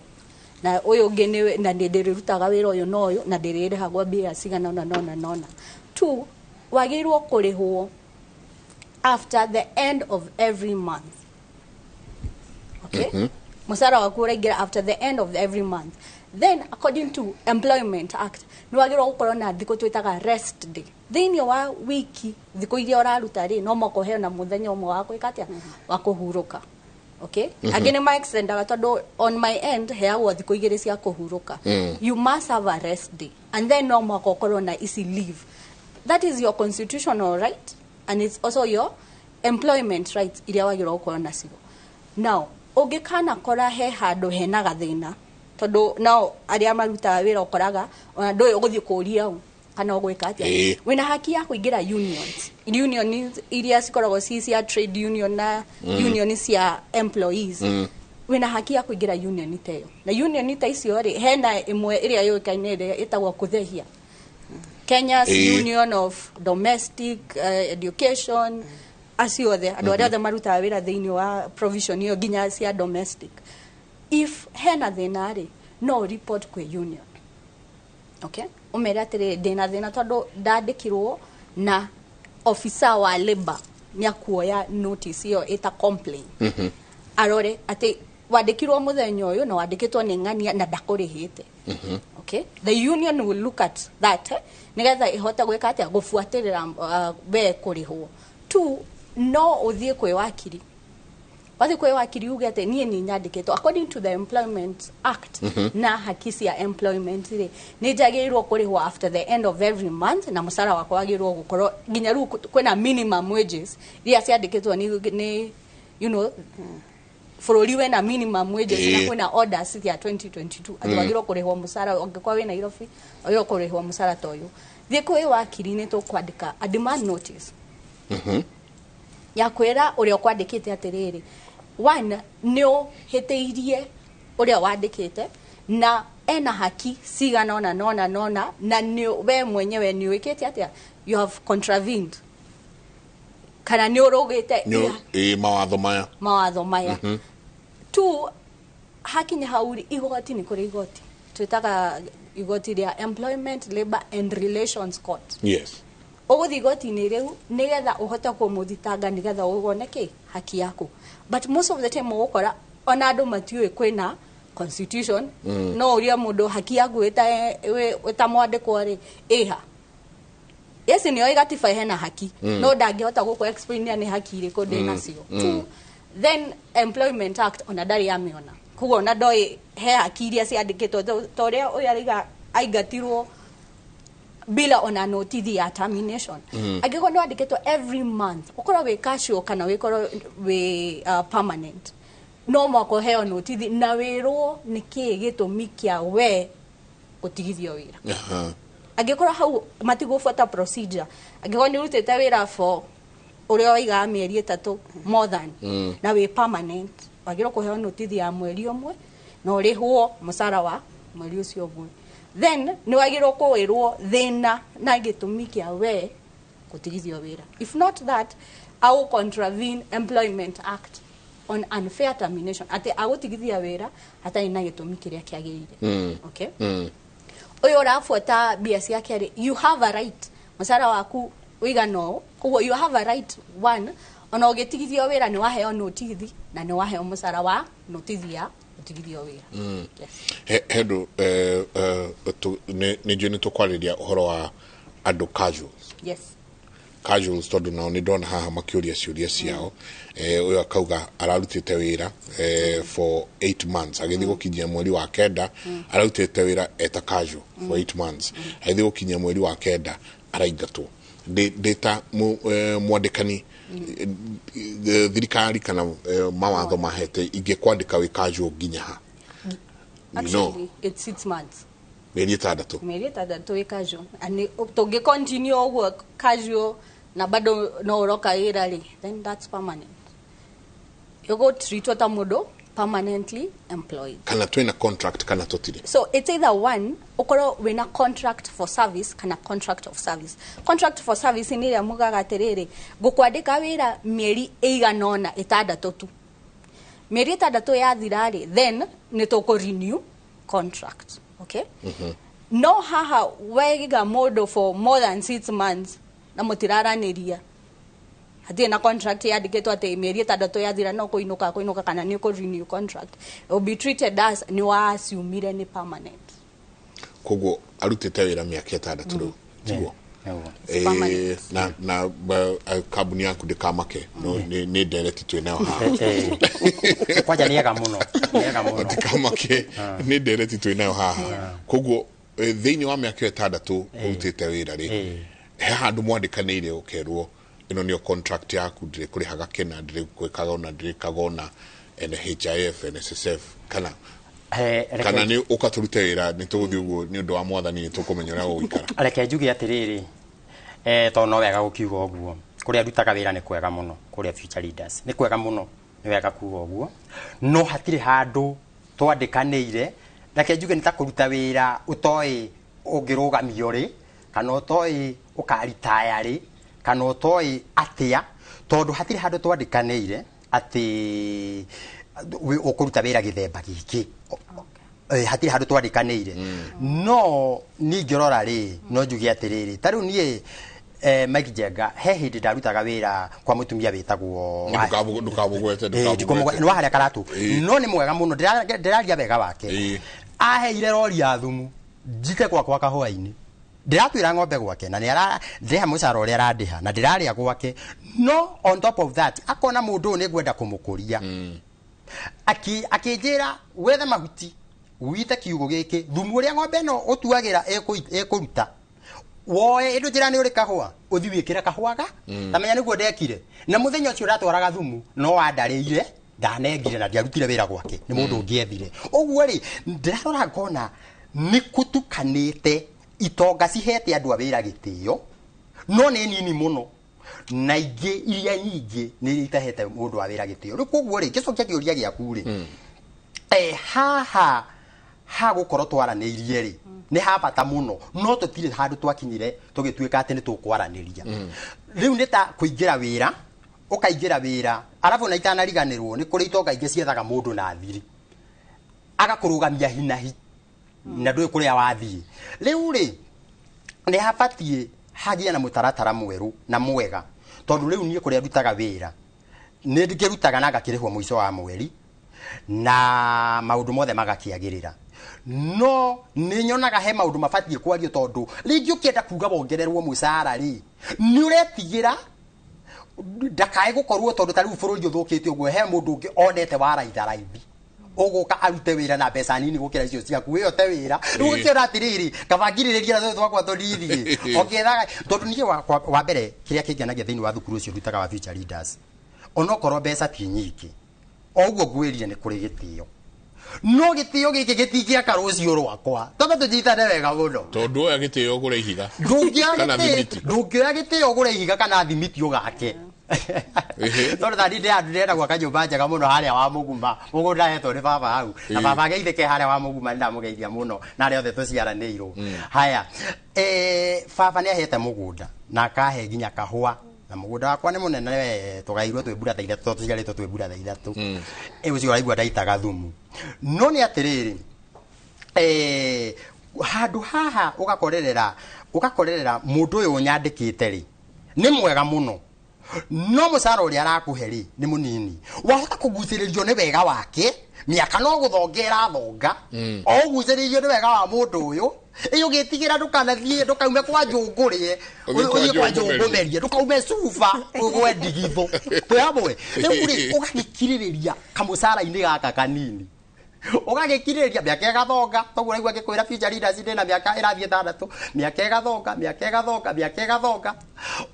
na ũyũ ũngĩ nĩ na ndĩrĩrutaga wĩra ũyũ na ũyũ na ndĩrĩrĩhagwo mbia cigana ona nona nona. Two, wagĩrĩirwo kũrĩhwo after the end of every month. Okay? Mũcara waku ũraingĩra after the end of every month. Then according to Employment Act nĩ wagĩrĩirwo gũkorwo na thikũ twĩtaga rest day. Thĩinĩ wa wiki thikũ iria ũraruta rĩ no mũhaka ũheo na mũthenya ũmwe wa gwĩka atĩa wa kũhurũka. Okay? Angĩ nĩ ma-extendaga tondũ on my end heagwo thikũ igĩrĩ cia kũhurũka. You must have a rest day and then no mũhaka ũkorwo na ici leave. That is your constitutional right and it's also your employment rights iria wagĩrĩirwo gũkorwo nacio. Now ũngĩkana kora he handũ hena gathĩna tondũ nao arĩa marutaga wĩra ũkoraga ona ndũĩ ũgũthiĩ kũũria ũ Kana ũgwĩka atĩa? Wĩna haki ya kũingĩra unions. Union iria cikoragwo ci cia trade union na union cia employees. Wĩna haki ya kũingĩra union ta ĩyo. Na union ta icio rĩ, hena ĩmwe ĩrĩa yũĩkaine ĩrĩa ĩtagwo Kuthehia, Kenya's Union of Domestic Education, acio othe andũ arĩa othe marutaga wĩra thĩinĩ wa provision ĩyo nginya cia domestic. If hena thĩna rĩ, no report kwĩ union, okay, ũmere atĩrĩrĩ, ndĩna thĩna tondũ ndandĩkirwo, na officer wa labor nĩ akuoya notice ĩyo ĩta complaint, arore atĩ wandĩkirwo mũthenya ũyũ na wandĩkĩtwo nĩ ng'ania na ndakũrĩhĩte. Okay, the union will look at that, nĩgetha ĩhote gwĩka atĩa? Gũbuatĩrĩra we kũrĩhwo. Two, no ũthiĩ kwĩ wakiri. Wathiĩ kwĩ wakiri uge atĩ niĩ nĩ nyandĩkĩtwo according to the Employment Act na haki cia employment rĩ, nĩ njagĩrĩirwo kũrĩhwo after the end of every month, na mũcara wakwa wagĩrĩirwo gũkorwo nginya rĩu kwĩna minimum wages iria ciandĩkĩtwo nĩ bũrũri wĩna minimum wages na kwĩna orders cia 2022 atĩ wagĩrĩirwo kũrĩhwo mũcara, ũngĩkorwo wĩ Nairobi wagĩrĩirwo kũrĩhwo mũcara ta ũyũ. Thiĩ kwĩ wakiri, nĩ tũkwandĩka a demand notice ya kwĩra ũrĩa ũkwandĩkĩte atĩrĩrĩ, one, nĩ ũhĩtĩirie ũrĩa wandĩkĩte na ena haki cigana ona nona nona, na nĩ we mwenyewe nĩ ũĩkĩte atĩa, you have contravened kana nĩ ũrũgĩte Mawatho maya. Mawatho maya. Two, hakinya hau rĩ, igoti, nĩ kũrĩ igoti twĩtaga igoti rĩa Employment, Labour and Relations Court. Ũgũthiĩ igoti-inĩ rĩu nĩgetha ũhote kũmũthitanga, nĩgetha wone kĩ haki yaku. But most of the time ũgũkora ona andũ matiũĩ kwĩna constitution. No ũrie mũndũ haki yaku wĩta mwandĩkwo rĩ ĩha, yes, nĩoĩ gatiba hena haki, no ndangĩhota gũkũ explain nĩ haki irĩkũ ndĩ nacio. Two, then Employment Act ona ndarĩ amĩona, koguo ona ndoĩ he haki iria ciandĩkĩtwo ta ũrĩa ũyũ arauga aingatirwo bila ona notithi ya termination. Angĩkorwo nĩ wandĩkĩtwo every month, ũkorwo wĩ casual kana wĩkorwo wĩ permanent, no mwaka ũheo notithi na wĩrwo nĩ kĩĩ gĩtũmi kĩa we gũtigithio wĩra. Angĩkorwo hau matigũbuata procedure, angĩkorwo nĩ ũrutĩte wĩra for ũrĩa waigaga mĩeri 3 more than na wĩ permanent, wagĩrĩirwo kũheo notithi ya mweri 1 na ũrĩhwo mũcara wa mweri ũcio ũmwe. Then nĩ wagĩrĩirwo kwĩrwo thĩna na gĩtũmi kĩa we gũtigithio wĩra. If not that, au contravene Employment Act on unfair termination, atĩ agũtigithia wĩra hatarĩ na gĩtũmi kĩrĩa kĩagĩrĩire. Okay, ũyũ ũrabuata mbia ciake rĩ, you have a right, mũcara waku ũigana ũũ, koguo you have a right, one, ona ũgĩtigithio wĩra nĩ waheo notithi na nĩ waheo mũcara wa notithi ya gũtigithio wĩra. Yes. He handũ nĩ njũĩ nĩ tũkwarĩria ũhoro wa andũ casuals. Casuals, tondũ nao nĩ ndona haha makĩũria ciũria ciao. Ũyũ akauga ararutĩte wĩra for 8 months, agĩthiĩ gũkinyia mweri wa 9, ararutĩte wĩra eta casual for 8 months, agĩthiĩ gũkinyia mweri wa 9 araingatwo. Ndĩ ta mwandĩkani, thirikari kana mawatho mahete ingĩkwandĩka wĩ casual nginya ha? No. Actually, it's 6 months. Mĩeri 6. Mĩeri 6 wĩ casual. And tũngĩ continue ũguo casual na bado no ũroka wĩra rĩ, then that's permanent, ĩgũtreatwo ta mũndũ permanently employed. Kana twĩna contract kana tũtirĩ? So it's either one, ũkorwo wĩna contract for service kana contract of service. Contract for service nĩ ĩrĩa mugaga atĩrĩrĩ, ngũkwandĩka wĩra mĩeri ĩigana ũna, 6 tu, mĩeri 6 yathira rĩ, then nĩ tũkũ renew contract, okay? No haha waiga mũndũ for more than 6 months na mũtiraranĩria, hatirĩ na contract yandĩkĩtwo atĩ mĩeri 6 yathira no kũinũka kũinũka kana nĩ ũkũ renew contract, it will be treated as nĩ wa-assumire nĩ permanent. Koguo arutĩte wĩra mĩaka 6 rĩu, tiguo? Nĩguo. Na kambuni yaku ndĩkamake, no nĩ ndereti twĩ nayo haha. Kwanja nĩ ega mũno, nĩ ega mũno. Ndikamake, nĩ ndereti twĩ nayo haha. Koguo thĩinĩ wa mĩaka ĩyo 6 ũrutĩte wĩra rĩ, he handũ mwandĩkanĩire ũkerwo ĩno nĩyo contract yaku, ndĩrĩkũrĩhaga kĩna, ndĩrĩkwĩkaga ũna, ndĩrĩkaga ũna, NHIF, NSSF, kana Kana nĩ ũka tũrute wĩra nĩ tũgũthiĩ ũguo nĩ ũndũ wa mwathani nĩ tũkũmenya ũrĩa gũgũikara. Reke njuge atĩrĩrĩ, tondũ no wega gũkiuga ũguo, kũrĩa ndutaga wĩra nĩ kwega mũno, kũrĩa Future Leaders nĩ kwega mũno, nĩ wega kuga ũguo, no hatirĩ handũ twandĩkanĩire. Reke njuge nĩ ta kũruta wĩra ũtoĩ ũngĩrũgamio rĩ, kana ũtoĩ ũkaritaya rĩ, kana ũtoĩ atĩa, tondũ hatirĩ handũ twandĩkanĩire atĩ ũkũruta wĩra gĩthemba gĩkĩ. Hatirĩ handũ twandĩkanĩire. No ningĩrora rĩ, no njuge atĩrĩrĩ, ta rĩu niĩ Mike Njenga he hĩndĩ ndarutaga wĩra kwa mũtumia wĩtagwo Ndũkamũgwete. Nĩ wa harĩa Karatu, no nĩ mwega mũno, ndĩraria wega wake. Aheire rori ya thumu njite gwakwa kahũa-inĩ, ndĩratuĩra ng'ombe gwake na nĩ ndĩha mũcara ũrĩa arandĩha na ndĩrarĩa gwake, no on top of that akona mũndũ ũyũ nĩ ngwenda kũmũkũria. Akĩnjĩra wethe mahuti wite kiugũ gĩkĩ, thumu ũrĩa ng'ombe ĩno ũtuagĩra ĩkũruta woe ĩndũ njĩra nĩ ũrĩ kahũa ũthi wĩkĩre kahũa ga ta menya nĩguo ndekire. Na mũthenya ũcio ndatwaraga thumu no wandarĩire, ndanengire na ndiarutire wĩra gwake, nĩ mũndũ ũngĩethire. Ũguo rĩ, ndĩrarora ngona nĩ kũtukanĩte, itonga cihete andũ a wĩra gĩtĩo no nĩ nini mũno, na ingĩ iria nyingĩ nĩ iria itahete mũndũ wa wĩra gĩtĩo. Rĩu koguo rĩ, ngĩcokia kĩũria gĩaku rĩ, haha ha gũkorwo twaranĩirie rĩ, nĩ ha bata mũno, no tũtirĩ handũ twakinyire tũgĩtuĩka atĩ nĩ tũkwaranĩria. Rĩu nĩ ta kũingĩra wĩra, ũkaingĩra wĩra arabu na itanariganĩrwo nĩ kũrĩ itonga ingĩ ciethaga mũndũ na thiri agakũrũgamia hinahi na ndũĩ kũrĩa wathiĩ. Rĩu rĩ, nĩ habatiĩ hagĩe na mũtaratara mwerũ na mwega, tondũ rĩu niĩ kũrĩa ndutaga wĩra nĩ ngĩrutaga na ngakĩrĩhwo mũico wa mweri na maũndũ mothe magakĩagĩrĩra, no nĩ nyonaga he maũndũ mabatiĩ kwario, tondũ rĩngĩ ũkĩenda kuga wongererwo mũcara rĩ, nĩ ũretigĩra ndakae gũkorwo, tondũ ta rĩu bũrũri ũthũkĩte ũguo, he mũndũ ũngĩ onete wa raitharaithi ũgũka arute wĩra na mbeca nini gũkĩra icio ciaku, wĩyo te wĩra. Rĩu ũkĩona atĩrĩrĩ, kaba ngirĩrĩria na tũtũ twakwa tũnini ũkĩethaga, tondũ niĩ wa mbere kĩrĩa kĩngenagia thĩinĩ wa thukuru ũcio ndutaga wa Future Leaders, onokorwo mbeca ti nyingĩ o ũguo ngwĩrire, nĩ kũrĩ gĩtĩo, no gĩtĩo gĩkĩ gĩtingĩaka rũciũ rwakwa. Twambe tũnyitane wega mũno. Tondũ oya gĩtĩo ũgũre ihiga Ndũngĩoya kana thimiti. Ndũngĩoya gĩtĩo ũgũre ihiga kana thimiti ũgake, tondũ tani ndĩrenda gwaka nyũmba njega mũno harĩa wa Mũguma, mũgũnda hetwo nĩ baba hau na baba ageithĩke harĩa wa Mũguma, nĩ ndamũgeithia mũno na arĩa othe tũciaranĩirwo. Haya, baba nĩ ahete mũgũnda na akahe nginya kahũa, na mũgũnda wakwa nĩ mũnene we, tũgairwo twĩ mburatha 3, tondũ tũciarĩtwo twĩ mburatha 3. Ũcio ũraigua ndaitaga thumu, no nĩ atĩrĩrĩ, handũ haha ũgakorerera mũndũ ũyũ ũnyandĩkĩte rĩ, nĩ mwega mũno, no mũcara ũrĩa arakũhe rĩ nĩ mũnini. Wahota kũgucĩrĩrio nĩ wega wake, mĩaka no gũthonga ĩrathonga, o ũgucĩrĩirio nĩ wega wa mũndũ ũyũ, ĩ ũgĩtigĩra ndũkanathiĩ, ndũkaume kwa njũngũrĩe Ũthiĩ kwa ũthiĩ kwa njũngũmerie. njũngũmerie, ndũkaume cuba ũgwe ndigithũ twĩ hamwe. Rĩu rĩ, ũgagĩkirĩrĩria kamũcara-inĩ gaka kanini, ũgagĩkirĩrĩria mĩaka ĩgathonga, toguo ũraigua ngĩkwĩra Future Leaders ndĩna mĩaka ĩrathiĩ 6, mĩaka ĩgathonga, mĩaka ĩgathonga, mĩaka ĩgathonga,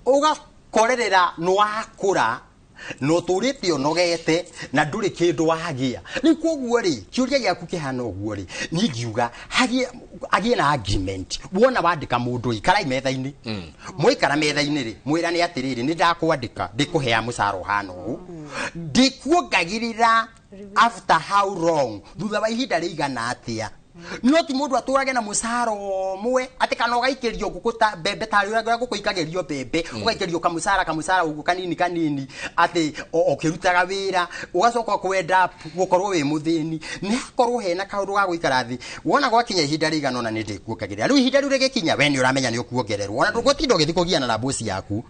ũgakorerera nĩwakũra na ũtũrĩte ũnogete na ndũrĩ kĩndũ wagĩa. Rĩu koguo rĩ, kĩũria gĩaku kĩhana ũguo rĩ, niĩ ngiuga hagĩe agĩe na agreement. Wona wandĩka mũndũ, ikarai metha-inĩ. Mwaikara metha-inĩ rĩ, mwĩrane atĩrĩrĩ, nĩ ndakwandĩka, ndĩkũhea mũcara ũhana ũũ, ndĩkuongagĩrĩra after how long, thutha wa ihinda rĩigana atĩa. No ti mũndũ atũrage na mũcara ũmwe atĩ kana ũgaikĩrio ngũkũ ta mbembe, tarĩ ũrĩa ngũkũ ikagĩrio mbembe, ũgaikĩrio kamũcara kamũcara ũguo kanini kanini, atĩ ũkĩrutaga wĩra ũgacoka kwenda gũkorwo wĩ mũthĩni. Nĩ hakorwo hena kaũndũ ga gũikara thĩ, wona gwakinya ihinda rĩigana ũna nĩ ndĩkuongagĩrĩra. Rĩu ihinda rĩu rĩgĩkinya, we nĩ ũramenya nĩ ũkuongererwo, ona ndũgũtinda ũgĩthiĩ kũgiana na bosi yaku.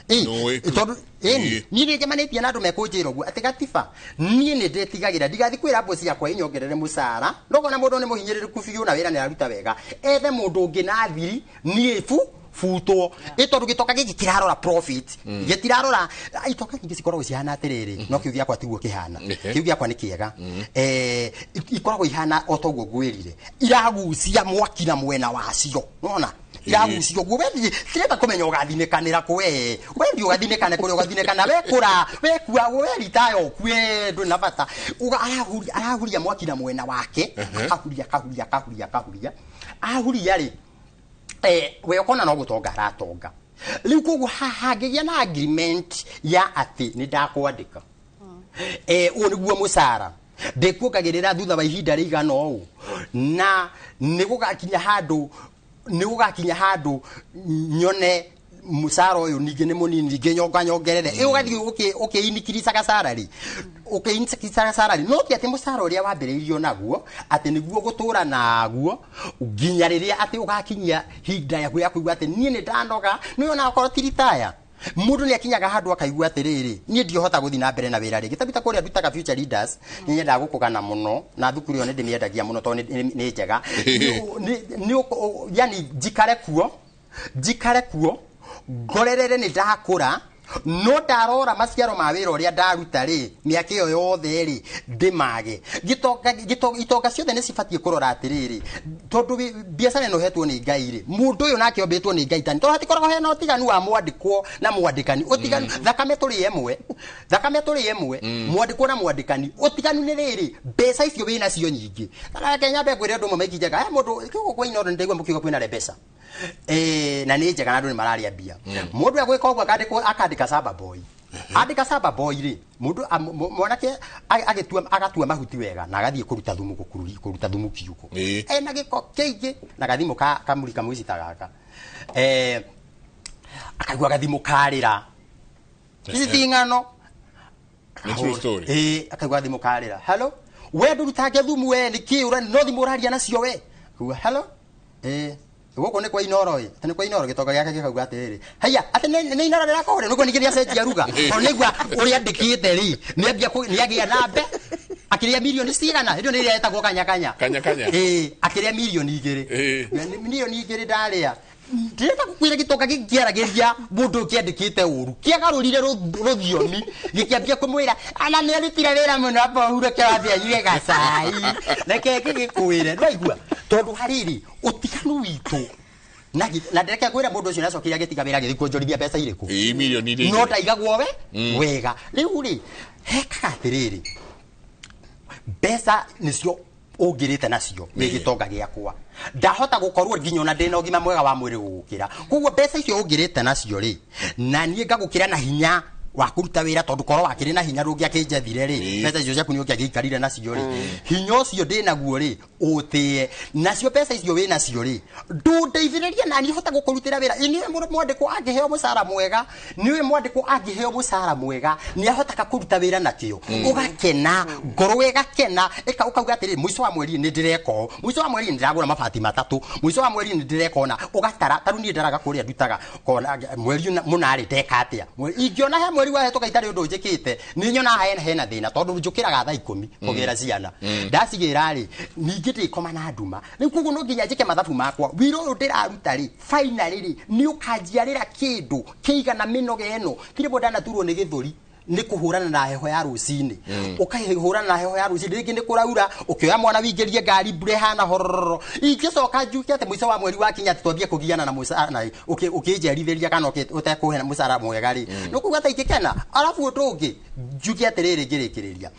Tondũ ĩni niĩ nĩ njemanĩtie na andũ mekũnjĩra ũguo atĩ gatiba niĩ nĩ ndĩtigagĩra ndigathiĩ kwĩra bosi yakwa ĩnyongerere mũcara, ndokona mũndũ nĩ mũhinyĩrĩrĩku biũ na wĩra nĩ araruta wega, ethe mũndũ ũngĩ na thiri, niĩ butwo ĩ, tondũ gĩtoka gĩkĩ kĩrarora profit, gĩtirarora. Itoka nyingĩ cikoragwo cihana atĩrĩrĩ, no kĩu gĩakwa tiguo kĩhana. Kĩu gĩakwa nĩ kĩega. Ikoragwo ihana o toguo ngwĩrire, iragucia mwaki na mwena wacio nona. Iragucio guo wethi tirenda kumenya ugathinekanira ku we. Wethi ugathinekane kuri ugathinekana we kura we kua we ritaya ukue nduri na bata. Uga arahuria arahuria mwaki na mwena wake. Akahuria kahuria kahuria kahuria. Ahuria ri we ukona no gutonga aratonga. Riu koguo hangĩgĩa na agreement ya atĩ nĩ ndakwandĩka. Ũũ nĩguo mũcara ndĩkuongagĩrĩra thutha wa ihinda rĩigana ũũ na nĩgũgakinya handũ nyone mũcara ũyũ ningĩ nĩ mũnini ningĩ nyonga nyongerere. Ũgathiĩ ũkĩinikiricaga salary ũkĩinikiricaga salary no ti atĩ mũcara ũrĩa wambĩrĩirio naguo atĩ nĩguo gũtũra naguo nginya rĩrĩa atĩ ũgakinyia hinda yaku ya kũigua atĩ niĩ nĩ ndanoga nĩ ona okorwo ti ritaya. Mundu ni akinyaga handu akaigua atiriri nie ndiohota guthi na mbere na wira ringi tabita kuria ndutaga future leaders ni nyendaga gukugana muno na thukuru yo ni ndimiendagia muno to ni njega ni yani njikare kuo ngorerere ni ndakura no ndarora maciaro ma wira uria ndaruta ri miaka iyo yothe ri ndimage gitonga itonga ciothe ni cibatie kurora atiriri tondu biacara ino hetwo ni Ngai ri mundu uyu nake ombitwo ni Ngai tani tondu hatikoragwo hena utiganu wa mwandikwo na mwandikani utiganu thakame turi emwe mwandikwo na mwandikani utiganu ni riri mbeca icio wina cio nyingi reke nyambe ngwire andu mamaikinjaga mundu kwa Inooro ndaigua mukiuga kwina mbeca na ni njega na andu ni mararia mbia mundu agwika uguo akandika saba boy andika saba boy ri mundu mwanake agitua agatua mahuti wega na agathie kuruta thumu kuruta thumu kiugo ena giko kiingi na gathimu ka kamurika mwicita gaka akaigua gathimu karira ici ti ng'ano. Akaigua gathimu karira hello we ndurutange thumu we niki no thimu uraria nacio we akaigua hello gũkũ nĩ kwa Inooro ĩ atĩ nĩ kwa Inooro gĩtonga gĩake gĩkauga atĩrĩrĩ haiya atĩ nĩ Inooro rĩrakũhũrĩra nĩguo ningĩ nĩacenjia ruga tondũ nĩaigua ũrĩa andĩkĩte rĩ nĩagĩa na mbe akĩrĩa mirioni cigana ĩyo nĩ ĩrĩa ĩtagwo kanya kanya akĩrĩa mirioni 2 mirioni 2 ndarĩa ndĩrenda gũkwĩra gĩtonga gĩkĩaragĩria mũndũ kĩandĩkĩte ũru kĩagarũrire rũthiomi gĩkĩambia kũmwĩra ana nĩarutire wĩra mũno amba ũhurũke wambe anyue gacai reke gĩgĩkwĩre nĩwaigua tondũ harĩrĩ ũtiganu witũ na ndĩreke kwĩra mũndũ ũcio nĩacokire agĩtiga wĩra agĩthiĩ kuonjorithia mbeca irĩkũ mirioni igĩrĩ no ndaigagwo we wega rĩu rĩ hekaga atĩrĩrĩ mbeca nĩcio ũngĩrĩte nacio nĩ gĩtonga gĩakwa ndahota gũkorwo nginya ona ndĩna ũgima mwega wa mwĩrĩ gũgũkĩra koguo mbeca icio ũngĩrĩte nacio rĩ na niĩ ngagũkĩra na hinya wa kũruta wĩra tondũ korwo wakĩrĩ na hinya ndũngĩakĩnjethire rĩ mbeca icio ciaku nĩ ũngĩagĩikarire nacio rĩ hinya ũcio ndĩnaguo rĩ ũtĩe nacio mbeca icio wĩ nacio rĩ ndũndeithĩrĩrie na niĩ hote gũkũrutĩra wĩra nĩwe mwandĩkwo angĩheo mũcara mwega nĩwe mwandĩkwo angĩheo mũcara mwega nĩahotaga kũruta wĩra nakĩo ũgakena ngoro ĩgakena ũkauga atĩrĩ mũico wa mweri nĩ ndĩreka ũũ mũico wa mweri nĩ ndĩragũra mabati 3 mũico wa mweri nĩ ndĩreka ũna ũgatara ta rĩu niĩ ndaraga kũrĩa ndutaga kona mweri mũna rĩ ndeka atĩa ingĩona he mweri wa hetũka itarĩ ũndũ njĩkĩte nĩ nyonaga hena thĩna tondũ njũkĩraga thaa 10 kũgĩra ciana ndacigĩra rĩ ningĩ ndĩkoma na nduma rĩu koguo no nginya njĩke mathabu makwa wĩra ũyũ ndĩraruta rĩ finally rĩ nĩ ũkanjiarĩra kĩndũ kĩigana mĩnoga ĩno ti rĩmwe ndanaturwo nĩ gĩthũri nĩ kũhũrana na heho ya rũcinĩ ũkahũrana na heho ya rũcinĩ rĩngĩ nĩ kũraura ũkĩoya mwana wingĩrie ngari mbura ĩhana horororo ingĩcoka njuke atĩ mũico wa mweri wakinya atĩ twambie kũgiana na mũcara ũkĩnjerithĩria kana ũtekũhe mũcara mwega rĩ nĩ kuga ta ingĩkena arabu ũndũ ũngĩ njuke atĩrĩrĩ ngĩrĩkĩrĩria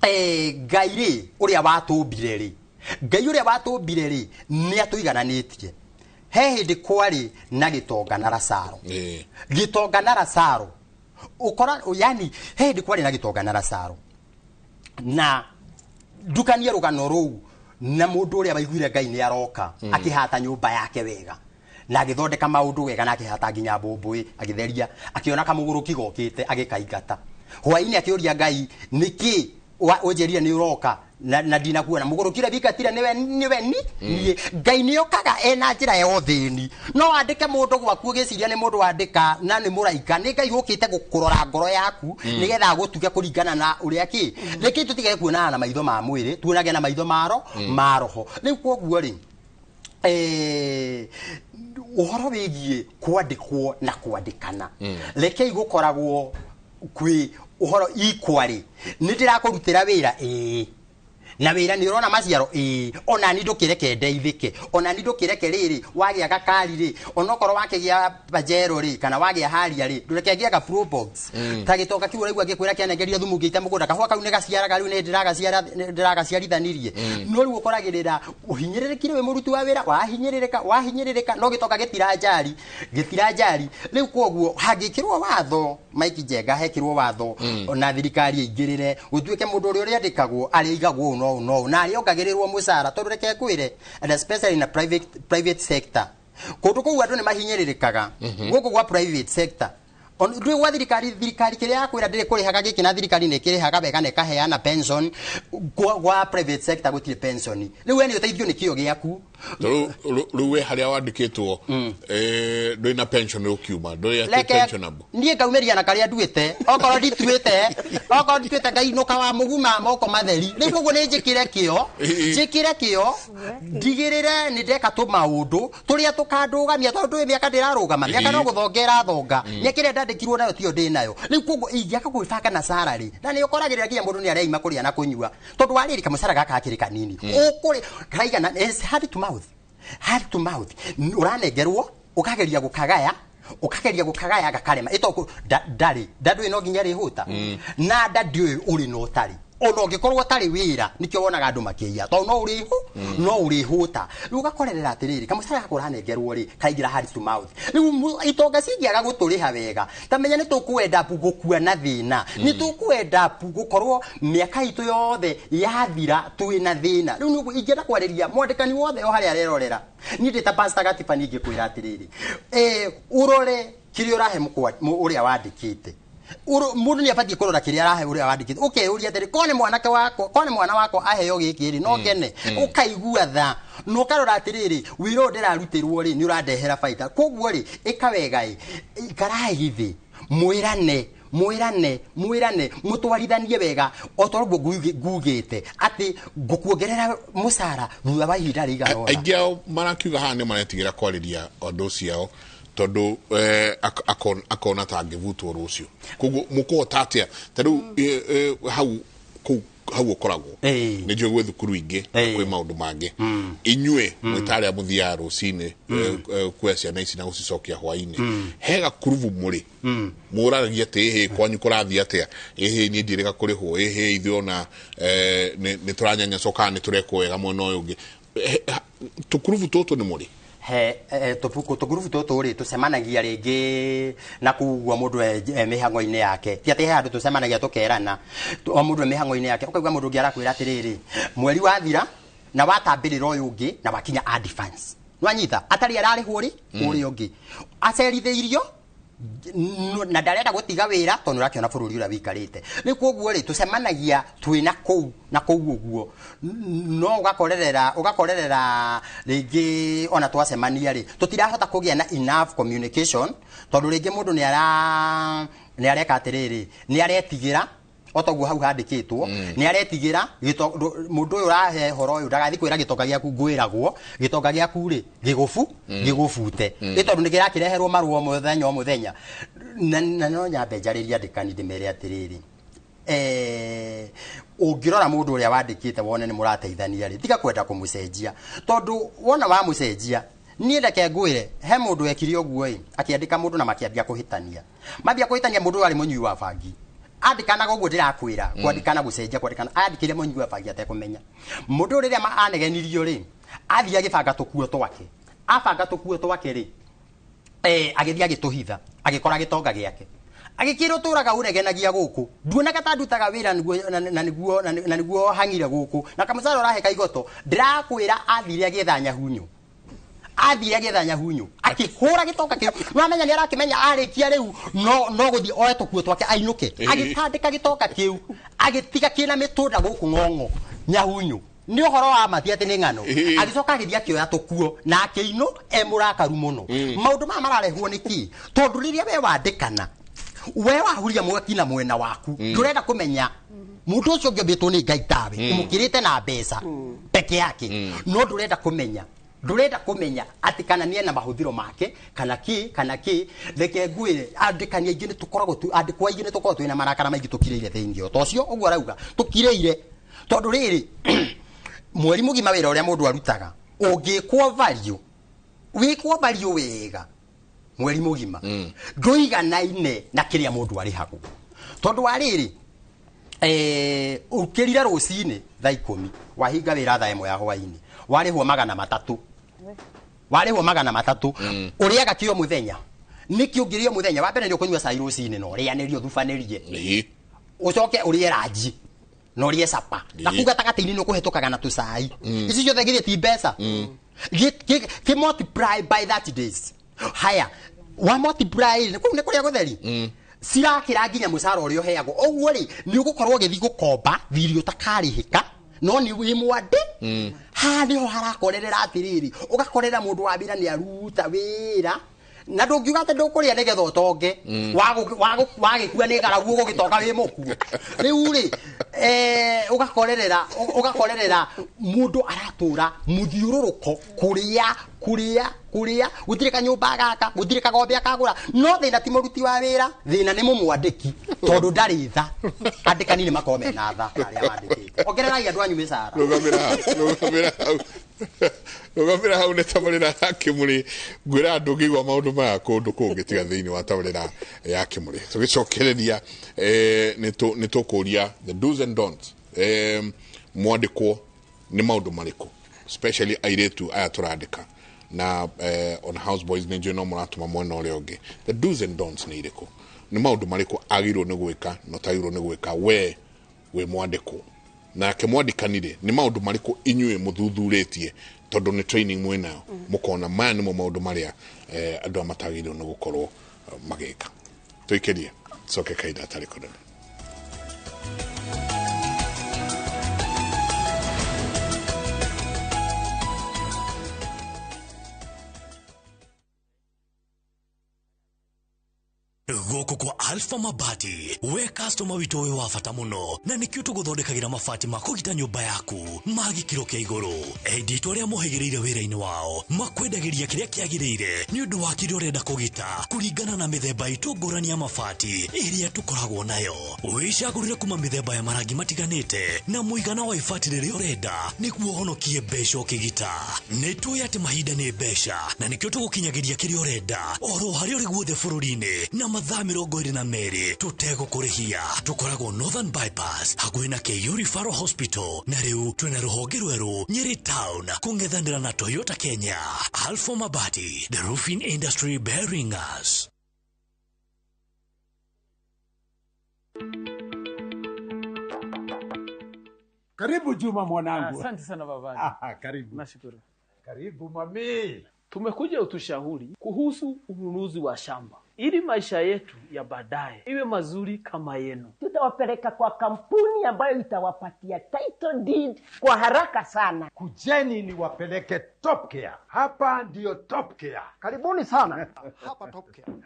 Ngai rĩ ũrĩa watũmbire rĩ Ngai ũrĩa watũmbire rĩ nĩ atũigananĩtie he hĩndĩ kwarĩ na gĩtonga na Lazaro gĩtonga na Lazaro ukora yani he hĩndĩ kwarĩ na gĩtonga na Lazaro na ndukanie rũgano rũu na mũndũ ũrĩa waiguire Ngai nĩ aroka akĩhata nyũmba yake wega na agĩthondeka maũndũ wega na akĩhata nginya mbũmbũĩ agĩtheria akĩona kamũgũrũki gokĩte agĩkaingata hwainĩ akĩũria Ngai nĩkĩ ũnjĩrire nĩ ũroka na ndinakuona mũgũrũki ũrĩa wĩingatire nĩwe ni niĩ Ngai nĩokaga ena njĩra ya ũthĩni no wandĩke mũndũ gwaku ũgĩciria nĩ mũndũ wandĩka na nĩ mũraika nĩ Ngai ũkĩte gũkũrora ngoro yaku nĩgetha agũtuge kũringana na ũrĩa kĩ reke tũtige kuonana na maitho ma mwĩrĩ tuonage na maitho ma roho rĩu kwoguo rĩ ũhoro wĩgiĩ kwandĩkwo na kwandĩkana rekei gũkoragwo kwĩ ũhoro ikwarĩ nĩ ndĩrakũrutĩra wĩra ĩĩ Na wĩra nĩ ũrona maciaro ĩĩ, ona ni ndũkĩreke ndeithĩke, ona ni ndũkĩreke rĩrĩ wagĩa gakari rĩ, onokorwo wakĩgĩa pajero rĩ kana wagĩa haria rĩ, ndũreke ngĩe ga Probox. Ta gĩtonga kĩu ũraigua ngĩkwĩra kĩanengeria thumu ngĩita mũgũnda, kahũa kau nĩ gaciaraga rĩu nĩ ndĩragaciarithanirie. No rĩu ũkoragĩrĩra ũhinyĩrĩrĩkire wĩ mũruti wa wĩra, wahinyĩrĩrĩka no gĩtonga gĩtiranjari. Rĩu koguo hangĩkĩrwo watho, Mike Njenga hekĩrwo watho na thirikari ĩingĩrĩre, gũtuĩke mũndũ ũrĩa ũrĩandĩkagwo arĩigagwo ũũ no na arĩongagĩrĩrwo mũcara, tondũ reke ngwĩre, and especially in a private sector, kũndũ kũu andũ nĩ mahinyĩrĩrĩkaga. Gũkũ gwa private sector ndũĩ gwa thirikari kĩrĩa yakwĩra ndĩrĩ kũrĩhaga gĩkĩ, na thirikari nĩ ĩkĩrĩhaga wega na ĩkaheana pension. Gwa private sector gũtirĩ pension. Rĩu we nĩ ũteithio nĩ kĩo gĩaku. Rĩu we harĩa wandĩkĩtwo ndũrĩ na pension ũkiuma, ndũrĩ atĩ pensionable. Niĩ ngaumĩria na karĩa nduĩte, okorwo ndituĩte ngainũka wa mũguma moko matheri. Rĩu koguo nĩ njĩkĩre kĩo ndigĩrĩre nĩ ndeka tũmaũndũ tũrĩa tũkandũgamia, tondũ ndũĩ mĩaka ndĩrarũgama, mĩaka no gũthonga ĩrathonga, mĩaka ĩrĩa ndandĩkirwo nayo tiyo ndĩ nayo. Rĩu koguo ingĩaka gwĩbanga na salary, na nĩ ũkoragĩrĩra nginya mũndũ nĩ areima kũrĩa na kũnyua, tondũ warĩrĩ kamũcara gaka gakĩrĩ kanini, ũkũrĩ karaigana, it's hard to mouth, ũranengerwo ũkageria gũkagaya gakarema ĩtoko ndarĩ ndandũĩ no nginya rĩhũta na ndandiũĩ ũrĩ na ũtarĩ, ona ũngĩkorwo ũtarĩ wĩra nĩkĩo wonaga andũ makĩiya, tondũ no ũrĩhũta. Rĩu ũgakorerera atĩrĩrĩ, kamũcara gaka ũranengerwo rĩ karaingĩra hard to mouth. Rĩu itonga cingĩaga gũtũrĩha wega, ta menya nĩ tũkwenda gũkua na thĩna, nĩ tũkwenda gũkorwo mĩaka itũ yothe yathira twĩ na thĩna. Rĩu nĩguo ingĩenda kwarĩria mwandĩkani wothe o harĩa arerorera, niĩ ndĩ ta Pastor Gatiba ningĩkwĩra atĩrĩrĩ, ũrore kĩrĩa ũrahe ũrĩa wandĩkĩte. Mũndũ nĩ abatiĩ kũrora kĩrĩa arahe ũrĩa wandĩkĩte, ũkeyũria atĩrĩ, ko nĩ mwanake wakwa, ko nĩ mwana wakwa aheo gĩkĩ rĩ, no ngene, ũkaigua tha, na ũkarora atĩrĩrĩ, wĩra ũyũ ndĩrarutĩrwo rĩ nĩ ũrandehera baita. Koguo rĩ, ĩka wega ĩ, ikarai thĩ, mwĩrane mũtwarithanie wega, o ta ũguo ngugĩte atĩ ngũkuongerera mũcara thutha wa ihinda rĩigana ũna. Aingĩ ao marakiuga haha nĩ maretigĩra kwarĩria andũ ciao, tondũ akona ta angĩbutwo rũciũ. Koguo mũkũhota atĩa ta rĩu hau kũu hau ũkoragwo nĩ njũĩ gwĩ thukuru ingĩ kwĩ maũndũ mangĩ, inyuĩ mwĩ ta arĩa mũthiaga rũcinĩ kuoya ciana ici na gũcicokia hwaĩ-inĩ, he gakurubu mũrĩ mũraragia atĩ ĩhĩ kwanyu kũrathiĩ atĩa, ĩhĩ niĩ ndirĩga kũrĩhwo, ĩhĩ ithuĩ ona nĩ tũranyanyacoka kana nĩ tũrekwo wega mwena ũyũ ũngĩ, tũkurubu tũtũ nĩ mũrĩ? He tũkurubu tũtũ rĩ tũcemanagia rĩngĩ na kuguo mũndũ e mĩhang'o-inĩ yake, ti atĩ he handũ tũcemanagia tũkerana, o mũndũ e mĩhang'o-inĩ yake. Ũkaigua mũndũ ũngĩ arakwĩra atĩrĩrĩ, mweri wathira na watambĩrĩra ũyũ ũngĩ na wakinya advance, nĩwanyita atarĩ ararĩhwo rĩ ũrĩa ũngĩ acerithĩirio na ndarenda gũtiga wĩra tondũ ũrakĩona bũrũri ũrĩa wĩikarĩte. Rĩu koguo rĩ tũcemanagia twĩ na kũu na kũu ũguo, no ũgakorerera rĩngĩ ona twacemania rĩ tũtirahota kũgĩa na enough communication, tondũ rĩngĩ mũndũ nĩ areka atĩrĩrĩ, nĩ aretigĩra o toguo hau handĩkĩtwo, nĩ aretigĩra mũndũ ũyũ ũrahe horo ũyũ ndagathiĩ kwĩra gĩtonga gĩaku ngwĩragwo, gĩtonga gĩaku rĩ gĩgũbute, ĩ tondũ nĩ kĩrakĩreherwo marũa mũthenya o mũthenya. Na no nyambe njarĩrie andĩkani ndĩmere atĩrĩrĩ, ũngĩrora mũndũ ũrĩa wandĩkĩte wone nĩ mũrateithania rĩ, tiga kwenda kũmũcenjia, tondũ wona wamũcenjia, niĩ reke ngwĩre, he mũndũ wekire ũguo ĩ, akĩandĩka mũndũ na makĩambia kũhĩtania, mambia kũhĩtania mũndũ ũyũ arĩ mũnyui wa bangi, andĩkanaga ũguo ndĩrakwĩra, kwandĩkana gũcenjia kwandĩkana, andĩkĩre mũnyui wa bangi atekũmenya. Mũndũ ũyũ rĩrĩa anegenirio rĩ, athiĩ agĩbanga tũkuo twake, abanga tũkuo twake rĩ, agĩthiĩ agĩtũhitha, agĩkora gĩtonga gĩake, agĩkĩrwo tũraga ũregenagia gũkũ, nduonaga ta ndutaga wĩra na nĩguo hang'ire gũkũ, na kamũcara ũrahe kaigoto, ndĩrakwĩra athire agĩetha nyahunyu, akĩhũra gĩtonga kĩu, nĩwamenya nĩ arakĩmenya arĩkia rĩu no gũthiĩ oe tũkuo twake ainũke, agĩtandĩka gĩtonga kĩu, agĩtiga kĩna mĩtũnda gũkũ ng'ong'o nyahunyu, nĩ ũhoro wa ma ti atĩ nĩ ng'ano. Agĩcoka agĩthiĩ akĩoya tũkuo na akĩinũ e mũrakaru mũno. Maũndũ maya mararehwo nĩ kĩ? Tondũ rĩrĩa we wandĩkana, we wahuria mwaki na mwena waku, ndũrenda kũmenya mũndũ ũcio ũngĩ ũmbĩtwo nĩ Ngai tawe, ũmũkĩrĩte na mbeca peke yake, no ndũrenda kũmenya ndurenda kumenya ati kana nie na mahuthiro make kana ki reke ngwire andikani aingi ni tukoragwo tu andikwa aingi ni tukoragwo twina marakara maingi tukireire thiini o tocio uguo arauga tukireire Tondu riri mweri mugima wira uria mundu arutaga ungikwo value wikwo value wega mweri mugima nduiganaine na kiria mundu arihagwo. Tondu wa riri ukirira rucini thaa 10 wahinga wira thaa 1 ya hwaini warihwo 300 warihwo 300 uriaga kio muthenya niki ungirio muthenya wa mbere ni ukunyua cai rucini no rianirio thubanirie ucoke urie ranji no urie sapa na kuga gatagati-inĩ nĩ ũkũhetũkaga na tũcai ici ciothe githĩ ti mbeca ki multiply by 30 days haya wa multiply kũu nĩ kũrĩa gũtheri cirakĩra nginya mũcara ũrĩa ũheagwo ũguo rĩ nĩ ũgũkorwo ũgĩthiĩ gũkomba thirĩ ũtakarĩhĩka no nĩ wĩ mwandĩ haha nĩho harakorerera atĩrĩrĩ ũgakorera mũndũ wa wĩra nĩ aruta wĩra na ndũngiuga atĩ ndũkũrĩa nĩgetha ũtonge wagĩkua nĩ ng'aragu ũgũgĩtonga wĩ mũkuo rĩu rĩ ũgakorerera mũndũ aratũra mũthiũrũrũko kũrĩa kũrĩa kũrĩa gũtirĩ kanyũmba gaka gũtirĩ kagombe akagũra no thĩna ti mũruti wa wĩra thĩna nĩ mũmwandĩki tondũ ndarĩ tha andĩkani nĩ makorwo mena tha arĩa mandĩkĩte ongererai andũ anyu mĩcara rũgamĩra hau nĩ tabarĩra ya Kĩmũrĩ ngwĩra andũ ngĩigua maũndũ maya kũndũ kũngĩ tiga thĩinĩ wa tabarĩra ya Kĩmũrĩ tũgĩcokereria nĩ tũkũria the do's and don'ts mwandĩkwo nĩ maũndũ marĩkũ especially airĩtu aya tũrandĩka na on house boys nĩ njũĩ no mũratũma mwena ũrĩa ũngĩ the do's and don'ts nĩ irĩkũ nĩ maũndũ marĩkũ agĩrĩirwo nĩ gwĩka na ũtagĩrĩirwo nĩ gwĩka we wĩ mwandĩkwo nake mwandĩkanire nĩ maũndũ marĩkũ inyuĩ mũthuthurĩtie tondũ nĩ training mwĩnayo mũkona maya nĩmo maũndũ marĩa andũ aya matagĩrĩirwo nĩ gũkorwo magĩka tũikĩrie coke kahinda gatarĩ kũnene. Gũkũ kwa Alpha Mabati we customer witũ wĩ wa bata mũno na nĩkĩo tũgũthondekagĩra mabati ma kũgita nyũmba yaku ma gĩkĩro kĩa igũrũ enditũ arĩa mohĩgĩrĩire wĩra-inĩ wao makwendagĩria kĩrĩa kĩagĩrĩire nĩ ũndũ wa kĩrĩa ũrenda kũgita kũringana na mĩthemba itũ ngũrani ya mabati ĩrĩa tũkoragwo nayo wĩcagũrĩre kuma mĩthemba ya marangi matiganĩte na mũigana wa ibati rĩrĩa ũrenda nĩguo ũhonokie mbeca ũkĩgita nĩ tũĩ atĩ mahinda nĩ mbeca na nĩkĩo tũgũkinyagĩria kĩrĩa ũrenda oro harĩa ũrĩ guothe bũrũri-inĩ na mathaa 22 tũtegũkũrĩhia tũkoragwo Northern Bypass hakuhĩ na KU Referral Hospital na rĩu twĩna rũhonge rwerũ Nyeri Town kũng'ethanĩra na Toyota Kenya. Alpha Mabati, the roofing industry bearing us. Karibu Juma mwanangu. Asante sana baba. Karibu. Nashukuru. Karibu mami. Tumekuja utushauri kuhusu ununuzi wa shamba ili maisha yetu ya baadaye iwe mazuri kama yenu. Tutawapeleka kwa kampuni ambayo itawapatia title deed kwa haraka sana. Kujeni ni wapeleke Top Care. Hapa ndiyo Top Care. Karibuni sana. Hapa Top Care.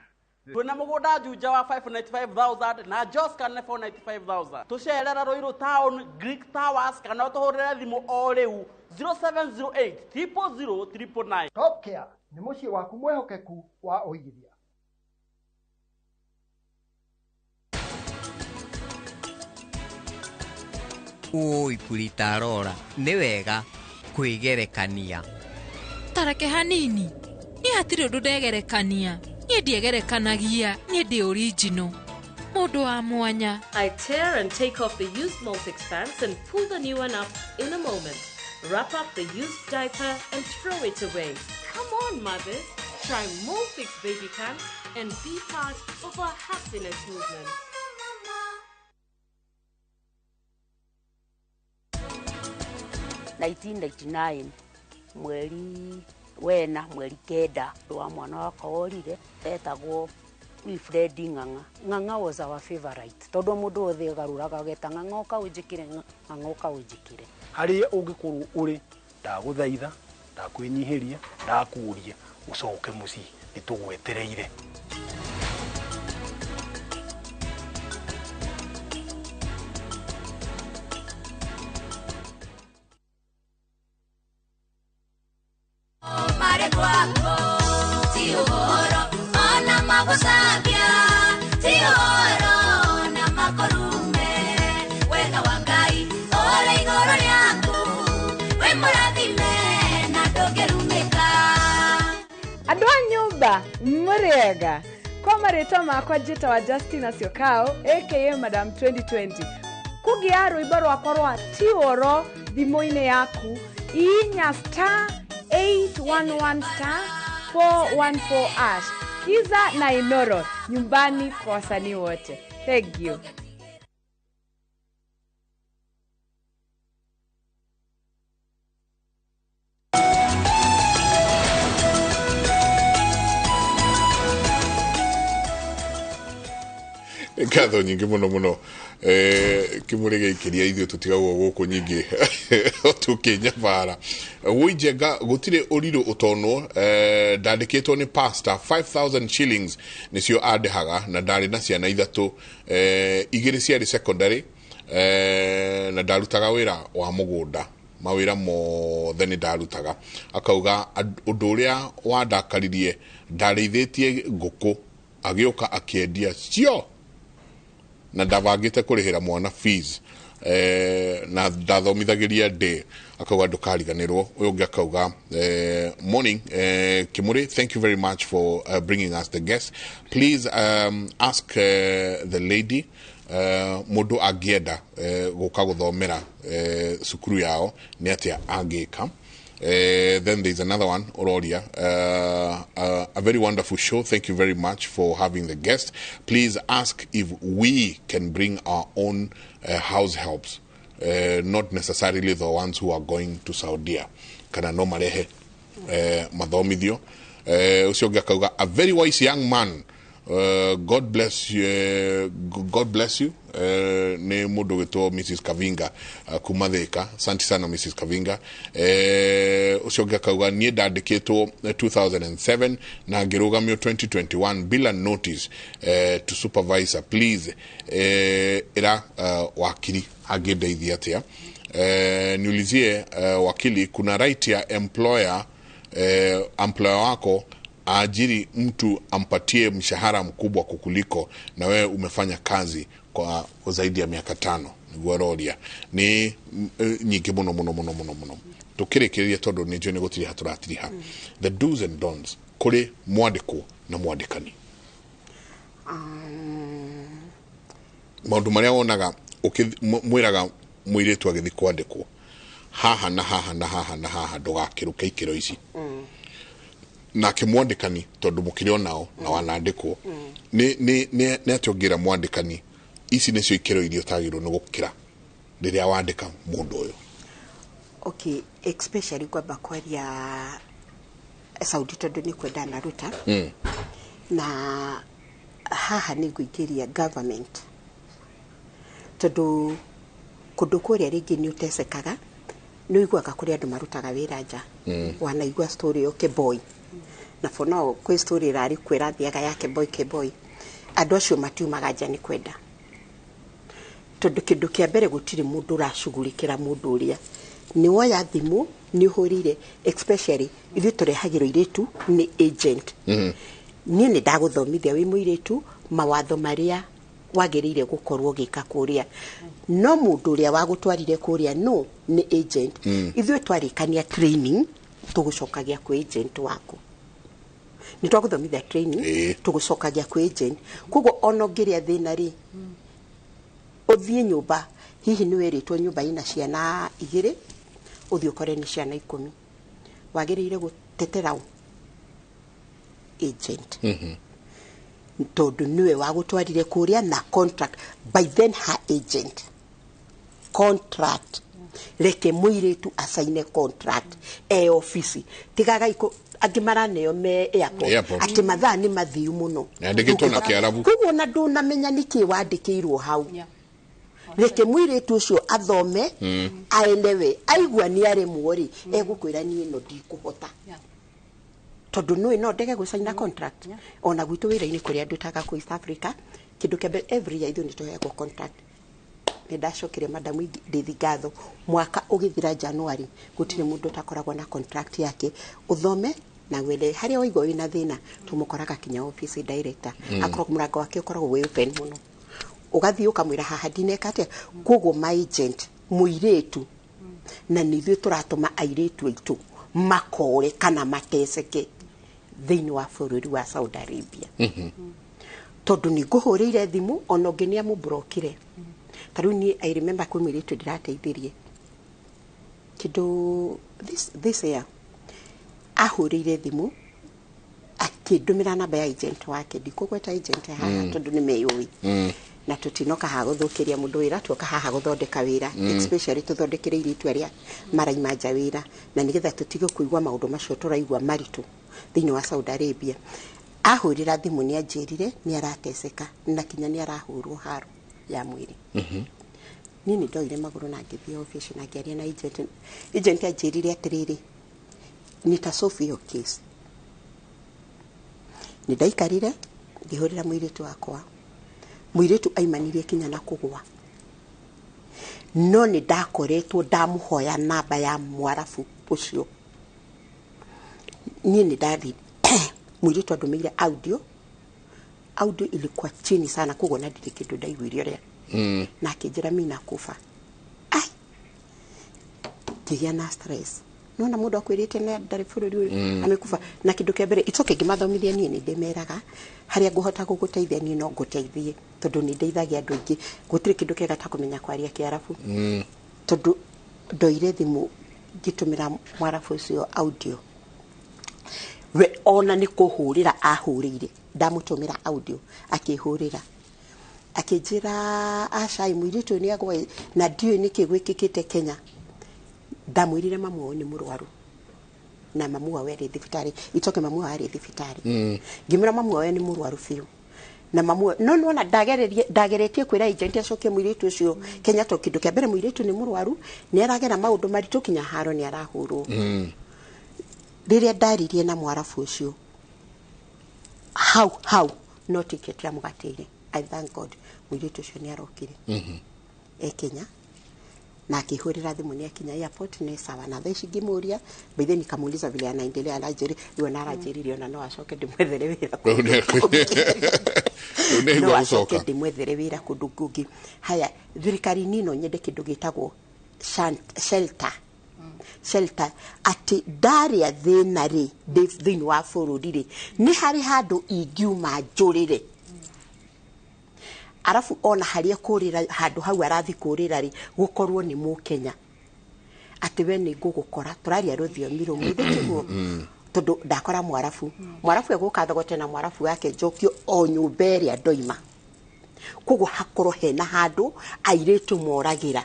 Twina mugunda Juja wa 595,000 na Joska nĩ 495,000. Tucerera Ruiru Town, Greek Towers kana utuhurire thimu o riu 0708 000 999. Top Care ni muciĩ waku mwehokeku wa ũigithia. Oi Puritarora nĩ wega kwĩgerekania. Tareke hanini niĩ hatirĩ ũndũ ndegerekania niĩ ndiegerekanagia niĩ ndĩ original mũndũ wa mwanya. I tear and take off the used Molfix pants and pull the new one up in a moment. Wrap up the used diaper and throw it away. Come on, mothers, try Molfix baby pants and be part of our happiness movement. 1999 mweri wena mweri 9 wa mwana wakwa worire etagwo Wilfred Ng'ang'a. Ng'ang'a was our favorite tondu mundu wothe agaruraga ageta Ng'ang'a uka unjikire, Ng'ang'a uka unjikire. Haria ungikorwo uri ndaguthaitha ndakwinyihiria ndakuria ucoke mucii nitugwetereire. Ti oro na makorume wega wa Ngai ore igoro. Nyumba muriega kwa marĩtwa makwa njĩtawa Justina Syokau aka Madam 2020 kũgĩa rwĩmbo rwakwa rwa tiũro thimũ-inĩ yaku inya star 811 star 414 ash Kiza na Inoro nyumbani kwa wasanii wote. Thank you. Ngatho nyingĩ mũno mũno kĩmũrĩ gĩikĩria ithuĩ tũtigagwo gũkũ nyingĩ tũkĩnyabara wũinjenga gũtirĩ ũrirũ ũtonwo ndandĩkĩtwo nĩ pastor 5000 shillings nĩcio andĩhaga na ndarĩ na ciana ithatũ igĩrĩ ciarĩ secondary na ndarutaga wĩra wa mũgũnda mawĩra mothe nĩ ndarutaga akauga ũndũ ũrĩa wandakaririe ndarĩithĩtie ngũkũ agĩũka akĩendia cio na ndabangĩte kũrĩhĩra mwana fees na ndathomithagĩria ndĩ akauga ndũkariganĩrwo ũyũ ũngĩ akauga morning Kimuri, thank you very much for bringing us the guest. Please ask the lady mũndũ angĩenda gũka gũthomera cukuru yao nĩ atĩa angĩka. Then there's another one, Ororia. A very wonderful show. Thank you very much for having the guest. Please ask if we can bring our own house helps, not necessarily the ones who are going to Saudi. Kana no marehe mathomithio. Ucio ũngĩ akauga, a very wise young man. God bless you. God bless you. Nĩ mũndũ gwĩtwo Mrs Kavinga kuma Thika. Asante sana Mrs Kavinga. Ũcio ũngĩ akauga niĩ ndandĩkĩtwo 2007 na ngĩrũgamio 2021 bila notice to supervisor please ĩra wakiri angĩndeithia atĩa. Niulizie wakili, kuna right ya employer wako aajiri mtu ampatie mshahara mkubwa kukuliko na wewe umefanya kazi kwa zaidi ya miaka 5 niguo aroria ni nyingĩ mũno mũno mũno mũno mũno tũkĩrĩkĩrĩria tondũ nĩ njũĩ nĩ gũtiriha tũratiriha the do's and don'ts kũrĩ mwandĩkwo na mwandĩkani maũndũ marĩa wonaga mwĩraga mũirĩtu agĩthiĩ kwandĩkwo haha na haha na haha na haha ndũgakĩrũke ikĩro ici nake mwandĩkani tondũ mũkĩrĩ onao na wanandĩkwo nĩ atĩ ũngĩra mwandĩkani ici nĩcio ikĩro iria ũtagĩrĩirwo nĩ gũkĩra rĩrĩa wandĩka mũndũ ũyũ. Okay, especially kwamba kwaria Saudi tondũ nĩ kwenda naruta na haha nĩ ngũingĩria government tondũ kũndũ kũrĩa rĩngĩ nĩ ũtecekaga nĩ ũiguaga kũrĩ andũ marutaga wĩra nja wanaigua story yo Keboy na for now kwĩ story ĩrarĩ kuo ĩrathiaga ya Keboy Keboy andũ acio matiumaga nja nĩ kwenda tondũ kĩndũ kĩa mbere gũtirĩ mũndũ ũracugurĩkĩra mũndũ ũrĩa nĩ woya thimũ nĩ ũhũrire especially ithuĩ tũrehagĩrwo irĩtu nĩ agent niĩ nĩ ndagũthomithia wĩ mũirĩtu mawatho marĩa wagĩrĩire gũkorwo ũgĩka kũrĩa no mũndũ ũrĩa wagũtwarire kũrĩa no nĩ agent ithuĩ twarĩkania training tũgũcokagia kwĩ agent waku nĩ twagũthomithia training tũgũcokagia kwĩ agent koguo ona ũngĩrĩa thĩna rĩ ũthiĩ nyũmba hihi nĩ wĩrĩtwo nyũmba ina ciana 2 ũthiĩ ũkore nĩ ciana 10 wagĩrĩire gũtetera agent tondũ nĩwe wagũtwarire kũrĩa na contract by then her agent contract reke mũirĩtu asaine contract e office tigaga angĩ maraneo me airport atĩ mathaa nĩ mathiu mũno yandĩkĩtwo na Kĩarabu koguo na ndũnamenya nĩkĩ wandĩkĩirwo hau reke mũirĩtu ũcio athome aelewe aigua nĩ aremwo rĩ egũkwĩra niĩ no ndikũhota tondũ nĩũĩ no ndege gũcaina contract ona gwitũ wĩra-inĩ kũrĩa ndutaga kũ East Africa kĩndũ kĩa mbere every year ithuĩ nĩ tũheagwo contract nĩ ndacokire madamu ndĩthi ngatho mwaka ũgĩthira January gũtirĩ mũndũ ũtakoragwo na contract yake ũthome na wele harĩa waigua wĩna thĩna tũmũkoraga kinya office director akoragwo mũrango wake ũkoragwo wĩ open mũno ũgathiĩ ũkamwĩra haha ndineka atĩa koguo my agent mũirĩtu na nĩ ithuĩ tũratũma airĩtu aitũ makore kana mateceke Thĩinĩ wa bũrũri wa Saudi Arabia, tondũ nĩ ngũhũrĩire thimũ ona ũngĩ nĩ amũmburokire. Ta rĩu niĩ I remember kwĩ mũirĩtu ndĩrateithirie kĩndũ this year, ahũrĩire thimũ akĩndũmĩra namba ya agent wake. Ndikũgweta agent haha tondũ nĩ meyũĩ, na tũtinoka haha gũthũkĩria mũndũ wĩra, tuoka haha gũthondeka wĩra, especially tũthondekere airĩtu arĩa maraima nja wĩra, na nĩgetha tũtige kũigua maũndũ macio tũraigua maritũ thĩinĩ wa Saudi Arabia. Ahũrĩra thimũ nĩ anjĩrire nĩ arateceka na kinya nĩ arahũrwo haro ya mwĩrĩ. Niĩ nĩ ndoire magũrũ na ngĩthiĩ office na ngĩaria na agent. Agent anjĩrire atĩrĩrĩ, nitasolve hiyo case. Nĩ ndaikarire ngĩhũrĩra mũirĩtu wakwa. Mũirĩtu aimanirie kinya na kũgũa, no nĩ ndakoretwo ndamũhoya namba ya mwarabu ũcio. Niĩ nĩ ndathi mũirĩtu andũmĩire audio. Audio ilikuwa chini sana, koguo na ndirĩ kĩndũ ndaiguire ũrĩa, na akĩnjĩra mi nakufa. Ai, ngĩgĩa na stress. Nona mũndũ akwĩrĩte na ndarĩ bũrũri ũyũ, amekufa. Na kĩndũ kĩa mbere icoke ngĩmathomithia, niĩ nĩ ndĩmeraga harĩa ngũhota gũgũteithia, niĩ no ngũteithie tondũ nĩ ndeithagia andũ aingĩ. Gũtirĩ kĩndũ kĩega ta kũmenya kwaria Kĩarabu, tondũ ndoire thimũ ngĩtũmĩra mwarabu ũcio audio. We ona nĩ kũhũrĩra ahũrĩire, ndamũtũmĩra audio akĩhũrĩra akĩnjĩra acai mũirĩtu ũyũ nĩ agwa na ndiũĩ nĩkĩ gwĩkĩkĩte Kenya. Ndamwĩrire mamu wao nĩ mũrwaru na mamu wao arĩ thibitarĩ. Itoke mamu wao arĩ thibitarĩ. Ngĩmwĩra mamu wao nĩ mũrwaru biũ na mamu wao, no nona ndageretie kwĩra agent acokie mũirĩtu ũcio Kenya, to kĩndũ kĩa mbere mũirĩtu nĩ mũrwaru, nĩ aragera maũndũ maritũ, kinya haro nĩ arahũrwo. Rĩrĩa ndaririe na mwarabu ũcio hau hau, no ticket ya mũgatĩire. I thank God mũirĩtu ũcio nĩ arokire e Kenya na akĩhũrĩra thimũ nĩ akinya airport, nĩ sawa. Na thaa ici ngĩmũria by nikamuuliza vile anaendelea, aranjĩrire rĩu ona aranjĩrire ona no acoke ndĩmwethere wĩra. Rĩu nĩ No igua acoke gũcoka. Ndĩmwethere wĩra kũndũ kũngĩ. Haya, thirikari-inĩ no nyende kĩndũ gĩtagwo shelter, atĩ ndarĩa thĩna rĩ ndĩ thĩinĩ wa bũrũri rĩ, nĩ harĩ handũ ingiuma njũrĩre. Arabu ona harĩa kũrĩra, handũ hau arathi kũrĩra rĩ, gũkorwo nĩ mũkenya, atĩ we nĩ ngũgũkora tũraria rũthiomi rũmwe, ithe tiguo? Tondũ ndakora mwarabu, mwarabu egũka thogote na mwarabu wake njokio o nyũmba ĩrĩa ndoima. Koguo hakorwo hena handũ airĩtu moragĩra,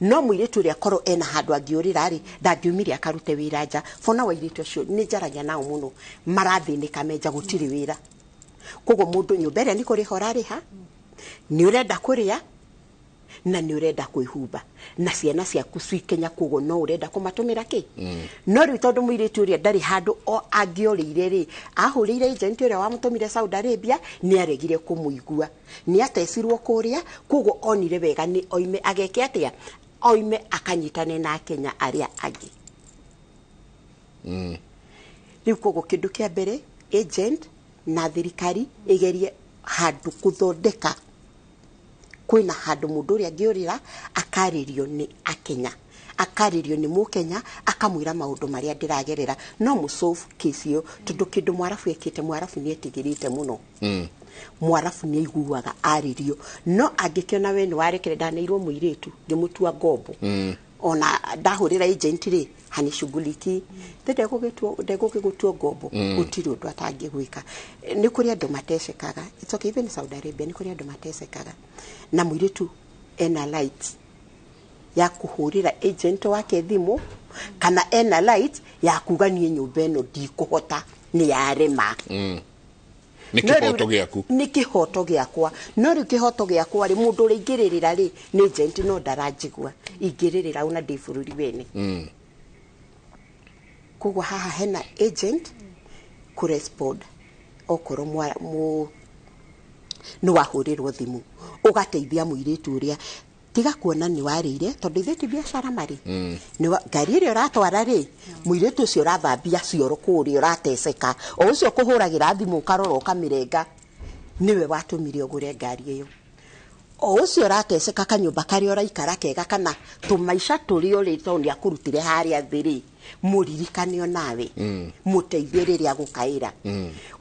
no mũirĩtu ũrĩa akorwo ena handũ angĩũrĩra rĩ, ndangiumire akarute wĩra nja. Bona wa airĩtu acio nĩ njaragia nao mũno, marathĩnĩka menja, gũtirĩ wĩra. Koguo mũndũ nyũmba ĩrĩa nĩ kũrĩha ũrarĩha, nĩ ũrenda kũrĩa na nĩ ũrenda kwĩhumba na ciana ciaku ci Kenya, koguo no ũrenda kũmatũmĩra kĩ. No rĩu tondũ mũirĩtu ũrĩa ndarĩ handũ o angĩorĩire rĩ, ahũrĩire agent ũrĩa wamũtũmire Saudi Arabia, nĩ aregire kũmũigua, nĩ atecirwo kũrĩa. Koguo onire wega nĩ oime ageke atĩa, oime akanyitane na Akenya arĩa angĩ. Rĩu koguo kĩndũ kĩa mbere, agent na thirikari ĩgerie handũ kũthondeka kwĩna handũ mũndũ ũrĩa angĩũrĩra akarĩrio nĩ akenya, akarĩrio nĩ mũkenya, akamwĩra maũndũ marĩa ndĩragerera, no mũsolve case ĩyo. Tondũ kĩndũ mwarabu ekĩte, mwarabu nĩ etigĩrĩte mũno. Mwarabu nĩ aiguaga arĩrio, no angĩkĩona we nĩ warekere ndaneirwo mũirĩtu ngĩmũtua ngombo, ona ndahũrĩra agent rĩ hanishughuliki thĩ, ndegũgĩgũtua ngombo. Gũtirĩ ũndũ atangĩgwĩka. Nĩ kũrĩ andũ matecekaga. It's okay, even Saudi Arabia nĩ kũrĩ andũ matecekaga, na mũirĩtu ena right ya kũhũrĩra agent wake thimũ kana ena right ya kuga niĩ nyũmba ĩno ndikũhota, nĩ yarema. Nĩ No rĩu- kĩhoto gĩaku. Nĩ kĩhoto gĩakwa. No rĩu kĩhoto gĩakwa rĩ, mũndũ ũrĩa ingĩrĩrĩra rĩ nĩ agent, no ndaranjigua ingĩrĩrĩra ona ndĩ bũrũri wene. Koguo haha hena agent kũrespond okorwo nĩ wahũrĩrwo thimũ, ũgateithia mũirĩtu ũrĩa tiga kuona nĩ warĩire, tondũ ithuĩ ti biacara marĩ. Ngari ĩrĩa ũratwara rĩ, mũirĩtu ũcio ũrathambia cioro kũrĩa ũrateceka, o ũcio kũhũragĩra thimũ ũkarora ũkamĩrenga, nĩwe watũmire ũgũre ngari ĩyo. O ũcio ũrateceka kanyũmba karĩa ũraikara kega kana tũmaica tũrĩa ũrĩ tondũ nĩakũrutire harĩa thĩ rĩ, mũririkane onawe, mũteithie rĩrĩa agũkaĩra.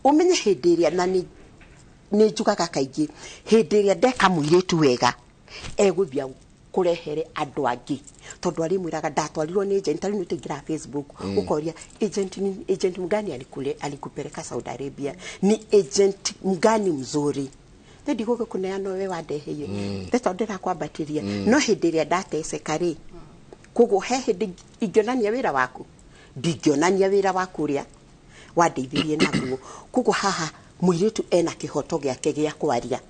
Ũmenye hĩndĩ ĩrĩa, na nĩ njugaga kaingĩ, hĩndĩ ĩrĩa ndeka mũirĩtu wega egũthiĩ kũrehere andũ angĩ, tondũ arĩmwĩraga ndatwarirwo nĩ agent. Tarĩu nĩtũingĩraga Facebook, ũkoria agent, ni agent mgani alikupeleka Saudi Arabia, ni agent mgani mzuri? Nĩ ndigũgĩkũneana we wandeheire, nĩ tondũ ndĩrakwambatĩria. No hĩndĩ ĩrĩa ndateceka rĩ, koguo he hĩndĩ ingĩonania wĩra waku, ndingĩonania wĩra waku ũrĩa wandeithirie naguo. Koguo haha mũirĩtu ena kĩhoto gĩake gĩa kwaria,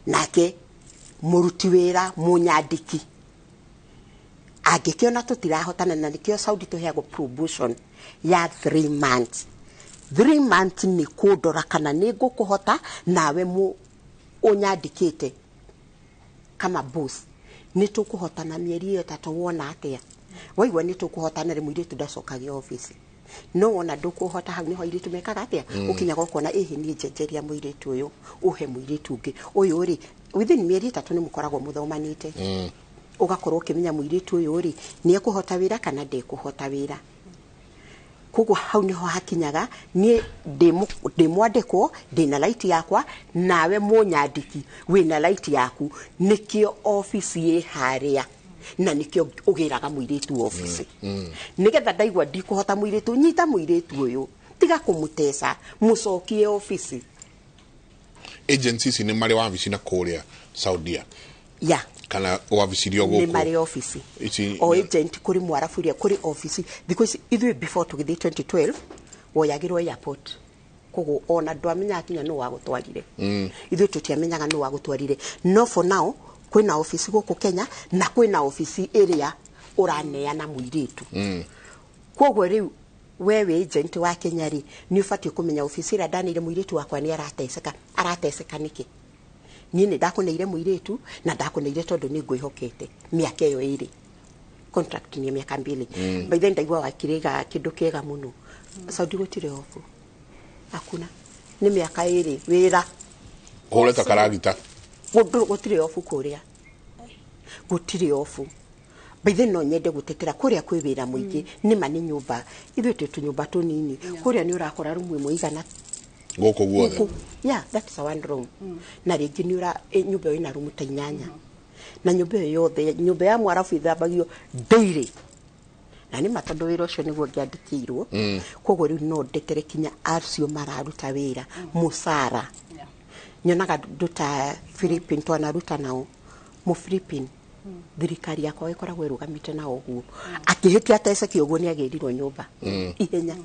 nake mũruti wĩra mũnyandĩki angĩkĩona tũtirahotana, na nĩkĩo Saudi tũheagwo probation ya 3 months. 3 months nĩ kũndora kana nĩ ngũkũhota, nawe ũnyandĩkĩte kama boss nĩ tũkũhotana mĩeri ĩyo 3, wona atĩa? Waigua nĩ tũkũhotana rĩ, mũirĩtu ndacokagia obici. No wona ndũkũhota, hau nĩho airĩtu mekaga atĩa? Ũkinyaga ũkona ĩhĩ niĩ njenjeria mũirĩtu ũyũ, ũhe mũirĩtu ũngĩ ũyũ rĩ, within mĩeri 3 nĩ mũkoragwo mũthomanĩte, ũgakorwo ũkĩmenya mũirĩtu ũyũ rĩ nĩ ekũhota wĩra kana ndekũhota wĩra. Koguo hau nĩho hakinyaga niĩ ndĩ mwandĩkwo, ndĩna right yakwa, nawe mũnyandĩki wĩna right yaku. Nĩkĩo obici ĩ harĩa, na nĩkĩo ũgĩraga mũirĩtu obici, nĩgetha ndaigua ndikũhota mũirĩtu, nyita mũirĩtu ũyũ, tiga kũmũteca, mũcokie obici. Agencies ici nĩ marĩ wabici na kũrĩa Saudia ya kana wabici iria nĩ gũkũ? Marĩ obici. Ici O agent kũrĩ mwarabu ũrĩa kũrĩ obici. Thikũ ici ithuĩ before tũgĩthiĩ 2012 woyagĩrwo airport, koguo ona ndwamenyaga kinya nũ wagũtwarire. Ithuĩ tũtiamenyaga nũ wagũtwarire, no for now kwĩna obici gũkũ Kenya na kwĩna obici ĩrĩa ũraneana mũirĩtu. Koguo rĩu we wĩ agent wa Kenya rĩ, nĩ ũbatiĩ kũmenya obici ĩrĩa ndaneire mũirĩtu wakwa nĩ arateceka, arateceka nĩkĩ? Niĩ nĩ ndakũneire mũirĩtu na ndakũneire tondũ nĩ ngwĩhokete mĩaka ĩyo 2, contract ni ya miaka 2. By then ndaigua wakiriga kĩndũ kĩega mũno. Saudi gũtirĩ obu, hakuna, nĩ mĩaka 2 wĩra. Ũhũre ta karagita. Gũtirĩ obu kũrĩa, gũtirĩ obu. By then no nyende gũtetera kũrĩa kwĩ wĩra mũingĩ. Nĩma nĩ nyũmba, ithuĩ twĩ tũnyũmba tũnini, kũrĩa nĩ ũrakora rumu ĩmwe igana gũkũ guothe. Gũkũ, yeah, that's a one room. Na rĩngĩ nĩ ũra nyũmba ĩyo ĩna rumu ta 8, na nyũmba ĩyo yothe, nyũmba ya mwarabu ĩthambagio daily, na nĩ ma tondũ wĩra ũcio nĩguo ngĩandĩkĩirwo. Koguo rĩu no ndetere kinya acio mararuta wĩra mũcara. Nyonaga nduta Philippine, twanaruta nao mu Philippine, thirikari yakwa ĩkoragwo ĩrũgamĩte nao ũguo, akĩhĩtia ateceke ũguo nĩ agĩrirwo nyũmba ihenya.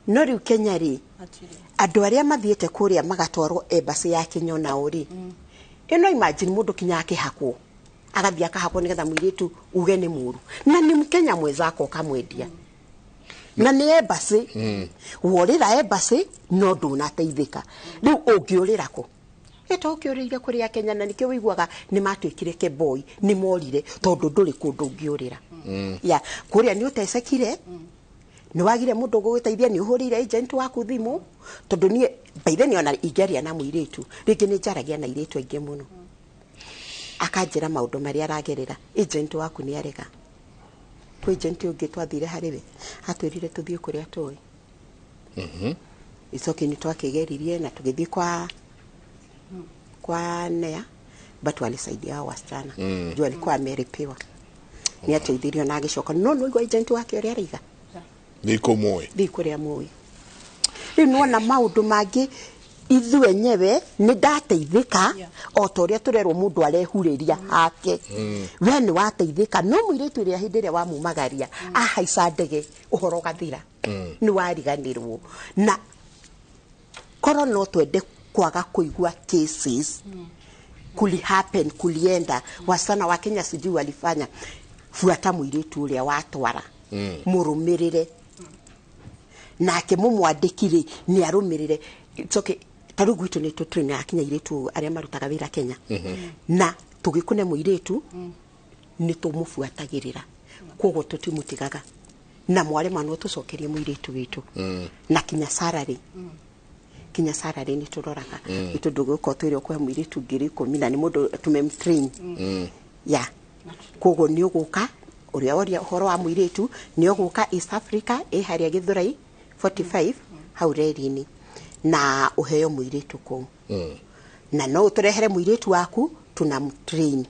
No rĩu Kenya rĩ, andũ arĩa mathiĩte kũrĩa magatwarwo embassy ya Kenya onao rĩ, ĩno imagine mũndũ kinya akĩhakwo, agathiĩ akahakwo nĩgetha mũirĩtu uge nĩ mũru, na nĩ Mkenya mwenzako ũkamwendia, na nĩ embassy. Worĩra embassy no ndũnateithĩka. Rĩu ũngĩũrĩra kũ? Ĩto ũkĩũrĩire kũrĩa Kenya, na nĩkĩo wĩiguaga nĩ matuĩkire keboi, nĩ morire tondũ ndũrĩ kũndũ ũngĩũrĩra. Ya kũrĩa nĩ ũtecekire, nĩ wagire mũndũ ũgũgũteithia, nĩ ũhũrĩire agent waku thimũ, tondũ niĩ by then ona ingĩaria na mũirĩtu rĩngĩ, nĩ njaragia na airĩtu aingĩ mũno, akanjĩra maũndũ marĩa aragerera, agent waku nĩ arega. Kwĩ agent ũngĩ twathire harĩ we, atwĩrire tũthiĩ kũrĩa tũĩ. Icoki nĩ twakĩgeririe na tũgĩthiĩ kwa nea, but walisaidia hao wasichana, juu alikuwa ameripiwa, nĩ ateithirio na agĩcoka, no nĩwaigua agent wake ũrĩa araiga. Nĩ kũmũĩ. Thiĩ kũrĩa mũĩ. Rĩu nĩwona maũndũ mangĩ ithuĩ enyewe nĩ ndateithĩka, o ta ũrĩa tũrerwo mũndũ arehurĩria hake. We nĩ wateithĩka, no mũirĩtu ũrĩa hĩndĩ ĩrĩa wamumagaria ahaica ndege, ũhoro ũgathira, nĩ wariganĩrwo. Na korwo no twende kwaga kũigua cases kuli happen kulienda, wasichana wa Kenya sijui walifanya, fuata mũirĩtu ũrĩa watwara, mũrũmĩrĩre, nake mũmwandĩki-rĩ nĩ arũmĩrĩre. It's okay. Ta rĩu gwitũ nĩ tũtrain akinya airĩtu arĩa marutaga wĩra Kenya, na tũgĩkũne mũirĩtu nĩ tũmũbuatagĩrĩra, koguo tũtimũtigaga, na mwarema no tũcokerie mũirĩtu witũ, na kinya salary Nginya salary nĩ tũroraga, nĩ tondũ gũkorwo twĩre ũkũhe mũirĩtu 10,000 na nĩ mũndũ tumemtrain. Ya koguo nĩ ũgũka ũrĩa oria ũhoro wa mũirĩtu, nĩ ũgũka East Africa ĩ harĩa Gĩthũrai 45 hau reri-inĩ, na ũheo mũirĩtu kũu, na no ũtũrehere mũirĩtu waku, tunamtrain,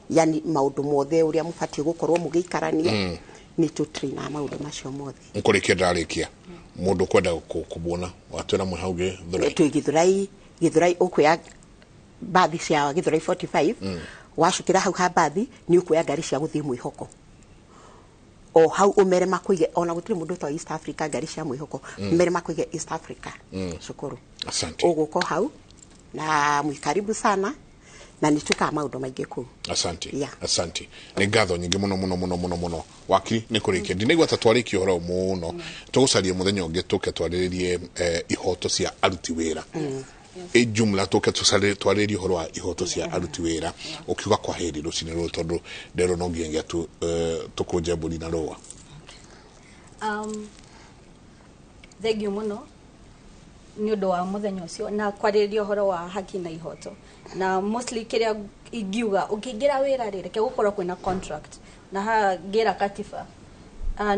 yani maũndũ mothe ũrĩa mũbatiĩ gũkorwo mũgĩikarania, nĩ tũtrainaga maũndũ macio mothe. Nkũrĩkia ndarĩkia, mũndũ kwenda kũmuona watwĩra mwĩ hau Gĩthũrai? Twĩ Gĩthũrai, Gĩthũrai ũkuoya bathi cia Gĩthũrai 45. Wacukĩra hau ha bathi, nĩ ũkuoya ngari cia gũthiĩ Mwĩhoko, o hau ũmere makũige, ona gũtirĩ mũndũ ũtoĩ East Africa, ngari cia Mwĩhoko, mere makũige East Africa cukuru. Asante. Ũgũka hau na mwĩ sana, na nĩ twĩkaga maũndũ maingĩ kũu. Asante. Yeah. Asante, nĩ ngatho nyingĩ mũno mũno mũno mũno mũno, wakiri. Nĩ kũrĩkia, ndinaigua ta twarĩkia ũhoro mũno, tũgũcaria mũthenya ũngĩ tũke twarĩrĩrie ihoto cia aruti wĩra ĩ jumla, tũke twarĩrĩrie ũhoro wa ihoto cia aruti wĩra. Ũkiuga kwa heri rũcinĩ rũrũ, tondũ nderwo no nginyagia tũkũnje mbũri na rũa. Thengiũ mũno nĩ ũndũ wa mũthenya ũcio na kwarĩrĩria ũhoro wa haki na ihoto, na mostly kĩrĩa ingiuga, ũkĩingĩra wĩra rĩ, reke gũkorwo kwĩna contract, na haha ngĩra katiba,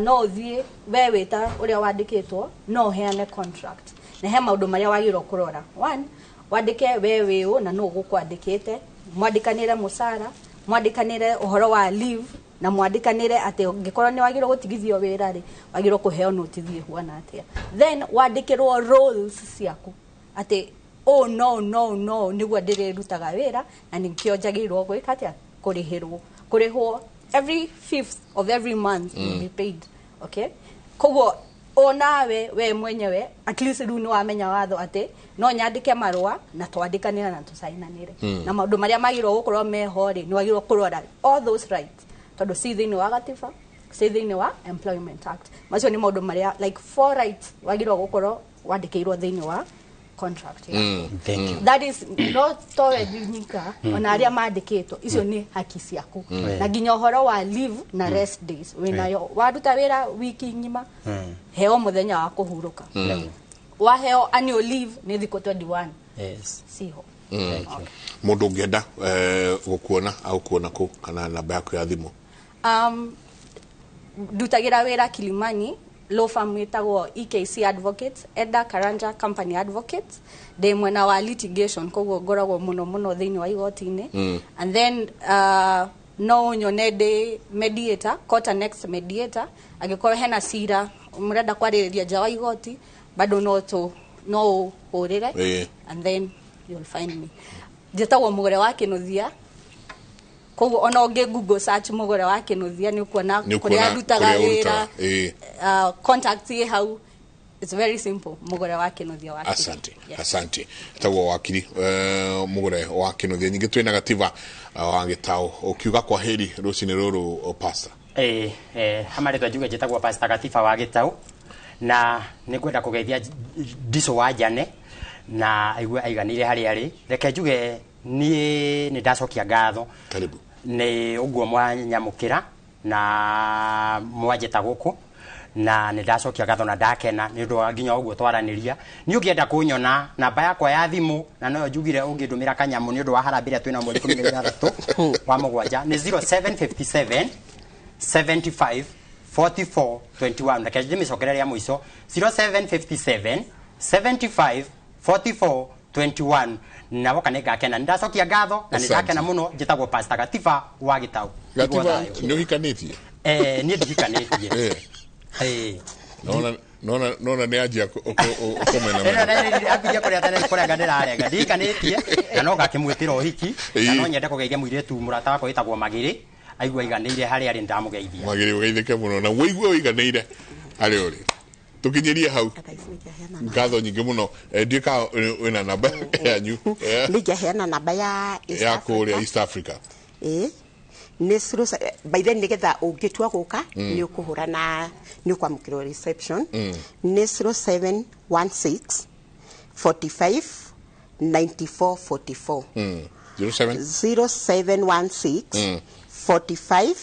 no ũthiĩ we wĩta ũrĩa wandĩkĩtwo, no ũheane contract, na he maũndũ marĩa wagĩrĩirwo kũrora. One, wandĩke we wĩ ũ na nũ ũgũkwandĩkĩte, mwandĩkanĩre mũcara, mwandĩkanĩre ũhoro wa leave, na mwandĩkanĩre atĩ ũngĩkorwo nĩ wagĩrĩirwo gũtigithio wĩra rĩ, wagĩrĩirwo kũheo notice ĩhuana atĩa. Then wandĩkĩrwo roles ciaku, atĩ oh no no no nĩguo ndĩrĩrutaga wĩra, na nĩkĩo njagĩrĩirwo gwĩka atĩa, kũrĩhĩrwo, kũrĩhwo every fifth of every month, you'll be paid, okay? Koguo onawe we mwenyewe at least rĩu nĩ wamenya watho atĩ no nyandĩke marũa na twandĩkanĩre na tũcainanĩre, na maũndũ marĩa magĩrĩirwo gũkorwo meho rĩ, nĩ wagĩrĩirwo kũrora all those rights, tondũ ci thĩinĩ wa gatiba, ci thĩinĩ wa Employment Act. Macio nĩ maũndũ marĩa like four rights wagĩrĩirwo gũkorwo wandĩkĩirwo thĩinĩ wa contract yaku. Thank you. That is no towe nyika, ona arĩa mandĩkĩtwo, icio nĩ haki ciaku, na nginya ũhoro wa leave na rest days wĩnayo. Waruta wĩra wiki ng'ima, heo mũthenya wa kũhurũka. Waheo annual leave nĩ thikũ 21. Siho. Thank you. Mũndũ ũngĩenda gũkuona, agũkuona kũ, kana namba yaku ya thimũ? Ndutagĩra wĩra Kilimani, law firm ĩtagwo EKC Advocates, Eda Karanja Company Advocates. Ndĩ mwena wa litigation, koguo ngoragwo mũno mũno thĩinĩ wa igoti-inĩ. And then no nyone ndĩ mediator, court annex mediator, angĩkorwo hena cira mũrenda kwarĩrĩria nja wa igoti, bado no tũ no ũhũrĩre, and then you'll find me. Njĩtagwo Mũgũre wa Kĩnũthia, koguo ona ũngĩ Google search Mũgũre wa Kĩnũthia, nĩ ũkuona Nĩ kũrĩa ũkuona ndutaga kũrĩa wĩra. ũrutaga. Contact ĩ hau, it's very simple, Mũgũre wa Kĩnũthia wa Asante. Yes. Asante. Tagwo wakiri Mũgũre wa Kĩnũthia. Nyingĩ twĩna Gatiba wa Gĩtaũ, ũkiuga kwa heri rũcinĩ rũrũ, pastor. Hama rĩtwa njuge njĩtagwo Pastor Gatiba wa Gĩtaũ, na nĩ ngwenda kũgeithia Ndico wa Njane na aigue aiganĩire harĩa arĩ. Reke njuge niĩ nĩ ndacokia ngatho. Karibu. Nĩ ũguo mwanyamũkĩra na mwanjĩta gũkũ, na nĩ ndacokia ngatho na ndakena nĩ ũndũ wa nginya ũguo twaranĩria. Niĩ ũngĩenda kũnyona, namba yakwa ya thimũ, na noyo njugire ũngĩndũmĩra kanyamũ nĩ ũndũ wa harambĩ ĩrĩa twĩna mweri 16 wa mũgwanja, nĩ 0757 75 44 21. Reke ndĩmĩcokere rĩa mũico, 0757 75 44 21, na woka nĩ ngakena. Nĩ ndacokia ngatho na nĩ Asante. ndakena mũno. Njĩtagwo Pastor Gatiba wa Gĩtaũ. Gatiba, Igua thayũ. nĩ ũhikanĩtie? Niĩ ndihikanĩtie. Nona nĩ anjia kũmena. Ambirie kũrĩa tene kũrenga ndĩrarenga, ndihikanĩtie na no ngakĩmwĩtĩra ũhiki, na no nyende kũgeithia mũirĩtu mũrata wakwa wĩtagwo Magĩrĩ, aigua aiganĩire harĩa arĩ, ndamũgeithia. Magĩrĩ, ũgeithĩke mũno na wĩigue ũiganĩire harĩa ũrĩ. Tũkinyĩrie hau, ngatho nyingĩ mũno. Ndiũĩ kana wĩna namba yanyu. Nĩ ingĩaheana namba ya East ya kũrĩa Africa. East Africa. Ĩĩ, nĩ by then nĩgetha ũngĩtua gũka, nĩ ũkũhũra na nĩ ũkwamũkĩrwo reception. Nĩ 0716 45 94 44. 07 0716 45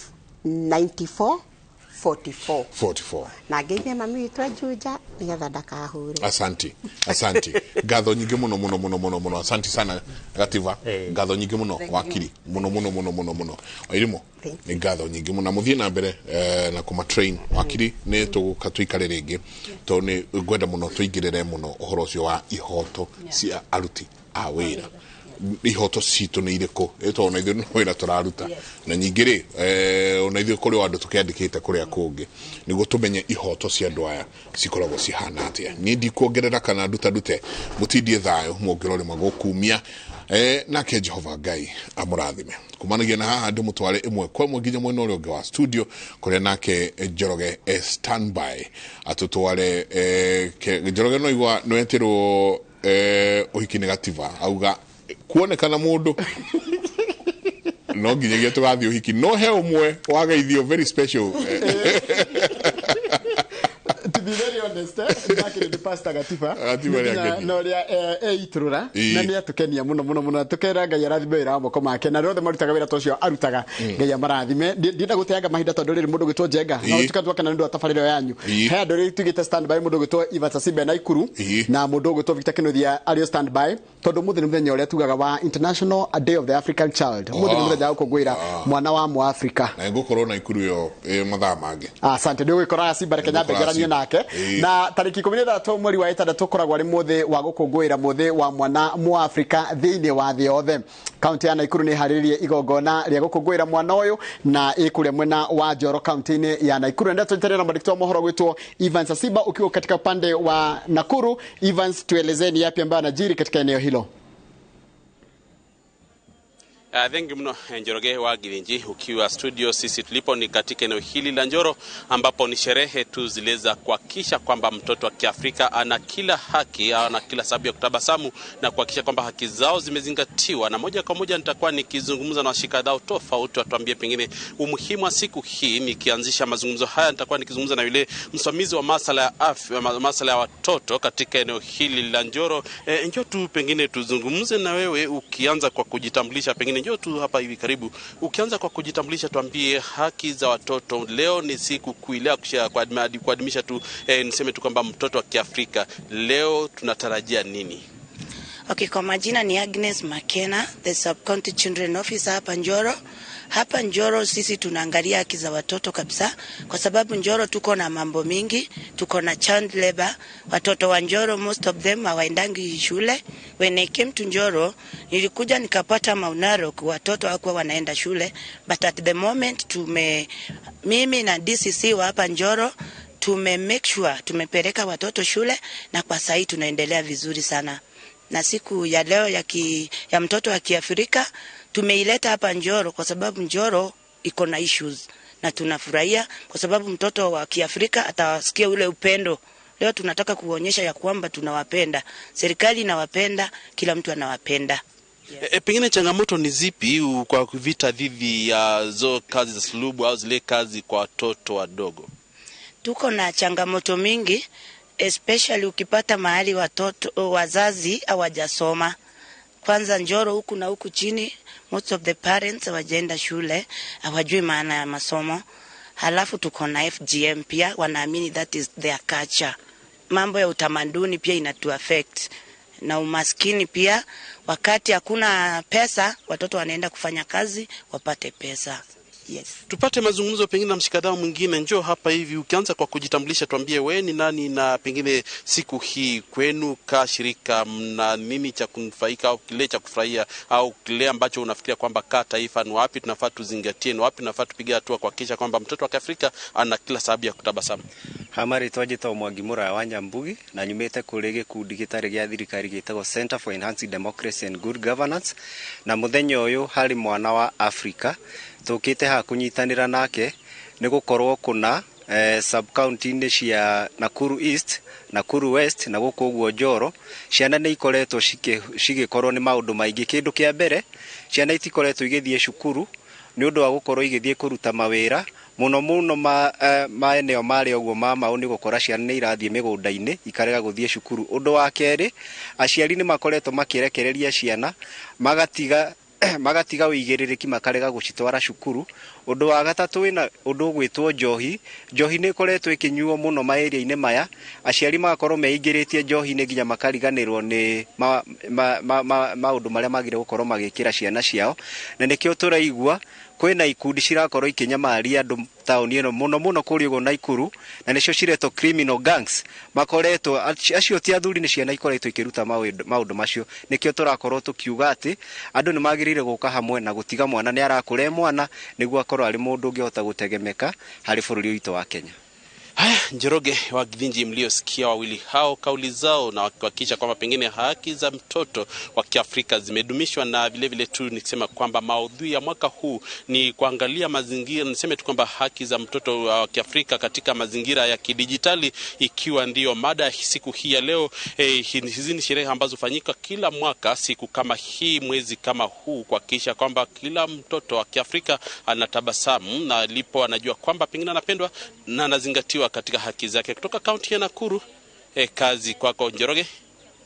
94 44. 44. Na ngeithie mami witũ Juja nĩgetha ndakahũre. Asanti, asanti, ngatho nyingĩ mũno mũno mũno mũno mũno. Asanti sana Gativa, ngatho nyingĩ mũno. Thank you. Wakiri mũno mũno mũno mũno mũno. Wairimu, nĩ ngatho nyingĩ mũno, na mũthiĩ na mbere na kũma train wakiri. Nĩ tũgũka tũikare rĩngĩ tondũ nĩ ngwenda mũno tũingĩrĩre mũno ũhoro ũcio wa ihoto cia aruti a wĩra, ihoto citũ nĩ irĩkũ, tondũ na ithuĩ no wĩra tũraruta, na ningĩ rĩ ona ithuĩ kũrĩ o andũ tũkĩandĩkĩte kũrĩa kũngĩ nĩguo tũmenye ihoto cia andũ aya cikoragwo cihana atĩa. Niĩ ndikuongerera kana nduta ndute, mũtindie thayũ mũngĩrore magũkumia nake Jehova Ngai amũrathime. Kumanagia na haha ndĩmũtware ĩmwe kwa ĩmwe nginya mwena ũrĩa ũngĩ wa studio kũrĩa nake Njoroge standby atũtware. Njoroge no igua nĩwetirwo ũhiki nĩ Gativa, auga kuonekana mũndũ no nginyagia tũgathiĩ ũhiki, no he ũmwe wageithio very special. To be very honest, ndakĩrĩ nĩ Pastor Gatiba. Gatiba nĩ angenia. Na ũrĩa eiturũra Ĩĩ. na nĩ atũkenia mũno mũno mũno, tũkera Ngai arathime wĩra wa moko make na arĩa othe marutaga wĩra ta ũcio arutaga, Ngai amarathime. Ndienda gũteanga mahinda tondũ rĩrĩ mũndũ ũgwĩtwo Njenga na ũtuka twakena nĩ ũndũ wa tabarĩra ĩyo yanyu. He andũ rĩu tugĩte standby, mũndũ ũgwĩtwo Evans Asimbe Naikuru na mũndũ ũgwĩtwo Victor Kinuthia arĩ o standby, tondũ ũmũthĩ nĩ mũthenya ũrĩa tugaga wa International Day of the African Child. Ũmũthĩ nĩ mũthenya wa gũkũngũĩra mwana wa Mũafrika. Na ngũkorwo Naikuru ĩyo mathaa mangĩ. Asante, nä å gwä kora Simba, reke nyambe Nĩngũkora ngeranio Simba. nake. Na tarĩki 16 mweri wa 6 ũkoragwo arĩ mũthĩ wa gũkũngũĩra mũthĩ wa mwana Mũafrika thĩinĩ wa thĩ yothe. Kaunti ya Naikuru nĩ ĩharĩrĩirie igongona rĩa gũkũngũĩra mwana ũyũ na ĩ kũrĩa mwena wa Njoro kaunti-inĩ ya Naikuru. Na tũnyitanĩre na mwandĩki wa mohoro gwĩtwo Evans Asiba ukiwa katika upande wa Nakuru. Evans, tuelezeni yapi ambayo yanajiri katika eneo hilo. Thank you mno Njoroge wa Girinji ukiwa studio. Sisi tulipo ni katika eneo hili la Njoro ambapo ni sherehe tu zile za kuhakikisha kwamba mtoto wa Kiafrika ana kila haki, ana kila sababu ya kutabasamu na kuhakikisha kwamba haki zao zimezingatiwa. Na moja kwa moja nitakuwa nikizungumza na washikadau tofauti watuambie pengine umuhimu wa siku hii. Nikianzisha mazungumzo haya nitakuwa nikizungumza na yule msimamizi wa masala ya afya, masala ya watoto katika eneo hili la Njoro. Njoo tu pengine tuzungumze na wewe, ukianza kwa kujitambulisha, pengine njoo tu hapa hivi karibu. Ukianza kwa kujitambulisha, tuambie haki za watoto. Leo ni siku kuu ile ya kuadhimisha tu niseme tu kwamba mtoto wa Kiafrika leo tunatarajia nini? Okay, kwa majina ni Agnes Makena, the Sub-County Children Officer hapa Njoro. Hapa Njoro sisi tunaangalia haki za watoto kabisa, kwa sababu Njoro tuko na mambo mingi, tuko na child labor. Watoto wa Njoro most of them hawaendangi shule. When I came to Njoro, nilikuja nikapata Mau Narok watoto hawakuwa wanaenda shule, but at the moment mimi na DCC wa hapa Njoro tume make sure tumepeleka watoto shule, na kwa sahii tunaendelea vizuri sana. Na siku ya leo ya mtoto wa Kiafrika tumeileta hapa Njoro kwa sababu Njoro iko na issues, na tunafurahia kwa sababu mtoto wa Kiafrika atawasikia ule upendo. Leo tunataka kuonyesha ya kwamba tunawapenda, serikali inawapenda, kila mtu anawapenda. Pengine changamoto ni zipi kwa vita dhidi ya zo kazi za sulubu au zile kazi kwa watoto wadogo? Tuko na changamoto mingi, especially ukipata mahali watoto wazazi hawajasoma. Kwanza Njoro huku na huku chini, most of the parents hawajaenda shule, hawajui maana ya masomo. Halafu tuko na FGM pia, wanaamini that is their culture. Mambo ya utamaduni pia inatu affect na umaskini pia. Wakati hakuna pesa, watoto wanaenda kufanya kazi wapate pesa. Yes. Tupate mazungumzo pengine na mshikadau mwingine. Njoo hapa hivi, ukianza kwa kujitambulisha, tuambie wewe ni nani na pengine siku hii kwenu ka shirika mna nini cha kunufaika au kile cha kufurahia au kile ambacho unafikiria kwamba ka taifa ni wapi tunafaa tuzingatie, ni wapi tunafaa tupige hatua kuhakikisha kwamba mtoto wa Kiafrika ana kila sababu ya kutabasamu. Hama rĩtwa njĩtagwo Mwangi Mũraya wa Nyambugi na nyumĩte kũrĩ gĩkundi gĩtarĩ gĩa thirikari gĩtagwo Center for Enhancing Democracy and Good Governance, na mũthenya ũyũ harĩ mwana wa Afrika tũkĩte haha kũnyitanĩra nake nĩ gũkorwo kũna sub county-inĩ cia Nakuru East, Nakuru West na gũkũ ũguo Njoro, ciana nĩ ikoretwo cigĩkorwo nĩ maũndũ maingĩ. Kĩndũ kĩa mbere, ciana itikoretwo igĩthiĩ cukuru nĩ ũndũ wa gũkorwo igĩthiĩ kũruta mawĩra mũno mũno maeneo marĩa ũguo ma mau, nĩ gũkora ciana nĩ irathiĩ mĩgũnda-inĩ ikarega gũthiĩ cukuru. Ũndũ wa kerĩ, aciari nĩ makoretwo makĩrekereria ciana magatiga Magatiga ũigĩrĩrĩki, makarega gũcitwara cukuru. Ũndũ wa gatatũ, wĩna ũndũ ũgwĩtwo njohi. Njohi nĩ ĩkoretwo ĩkĩnyuo mũno maĩria-inĩ maya, aciari magakorwo meingĩrĩtie njohi-inĩ nginya makariganĩrwo nĩ maũndũ marĩa magĩrĩire gũkorwo magĩkĩra ciana ciao. Na nĩkĩo tũraigua kwĩna ikundi cirakorwo ikĩnyamaria andũ taũni ĩno, mũno mũno kũrĩa ũguo Naikuru, na nĩcio ciretwo criminal gangs. Makoretwo acio ti athuri, nĩ ciana ikoretwo ikĩruta maũndũ macio. Nĩkĩo tũrakorwo tũkiuga atĩ andũ nĩ magĩrĩire gũka hamwe na gũtiga mwana nĩ arakũra e mwana, nĩguo akorwo arĩ mũndũ ũngĩhota gũtegemeka harĩ bũrũri witũ wa Kenya. Haya, Njoroge wa Githinji, mliosikia wawili hao kauli zao na kuhakikisha kwamba pengine haki za mtoto wa Kiafrika zimedumishwa, na vile vile tu nikisema kwamba maudhui ya mwaka huu ni kuangalia mazingira, niseme tu kwamba haki za mtoto wa Kiafrika katika mazingira ya kidijitali, ikiwa ndiyo mada ya siku hii ya leo. Hizi ni sherehe ambazo hufanyika kila mwaka siku kama hii, mwezi kama huu, kuhakikisha kwamba kila mtoto wa Kiafrika anatabasamu na alipo anajua kwamba pengine anapendwa na anazingatiwa katika haki zake. Kutoka kaunti ya Nakuru, kazi kwako Njoroge.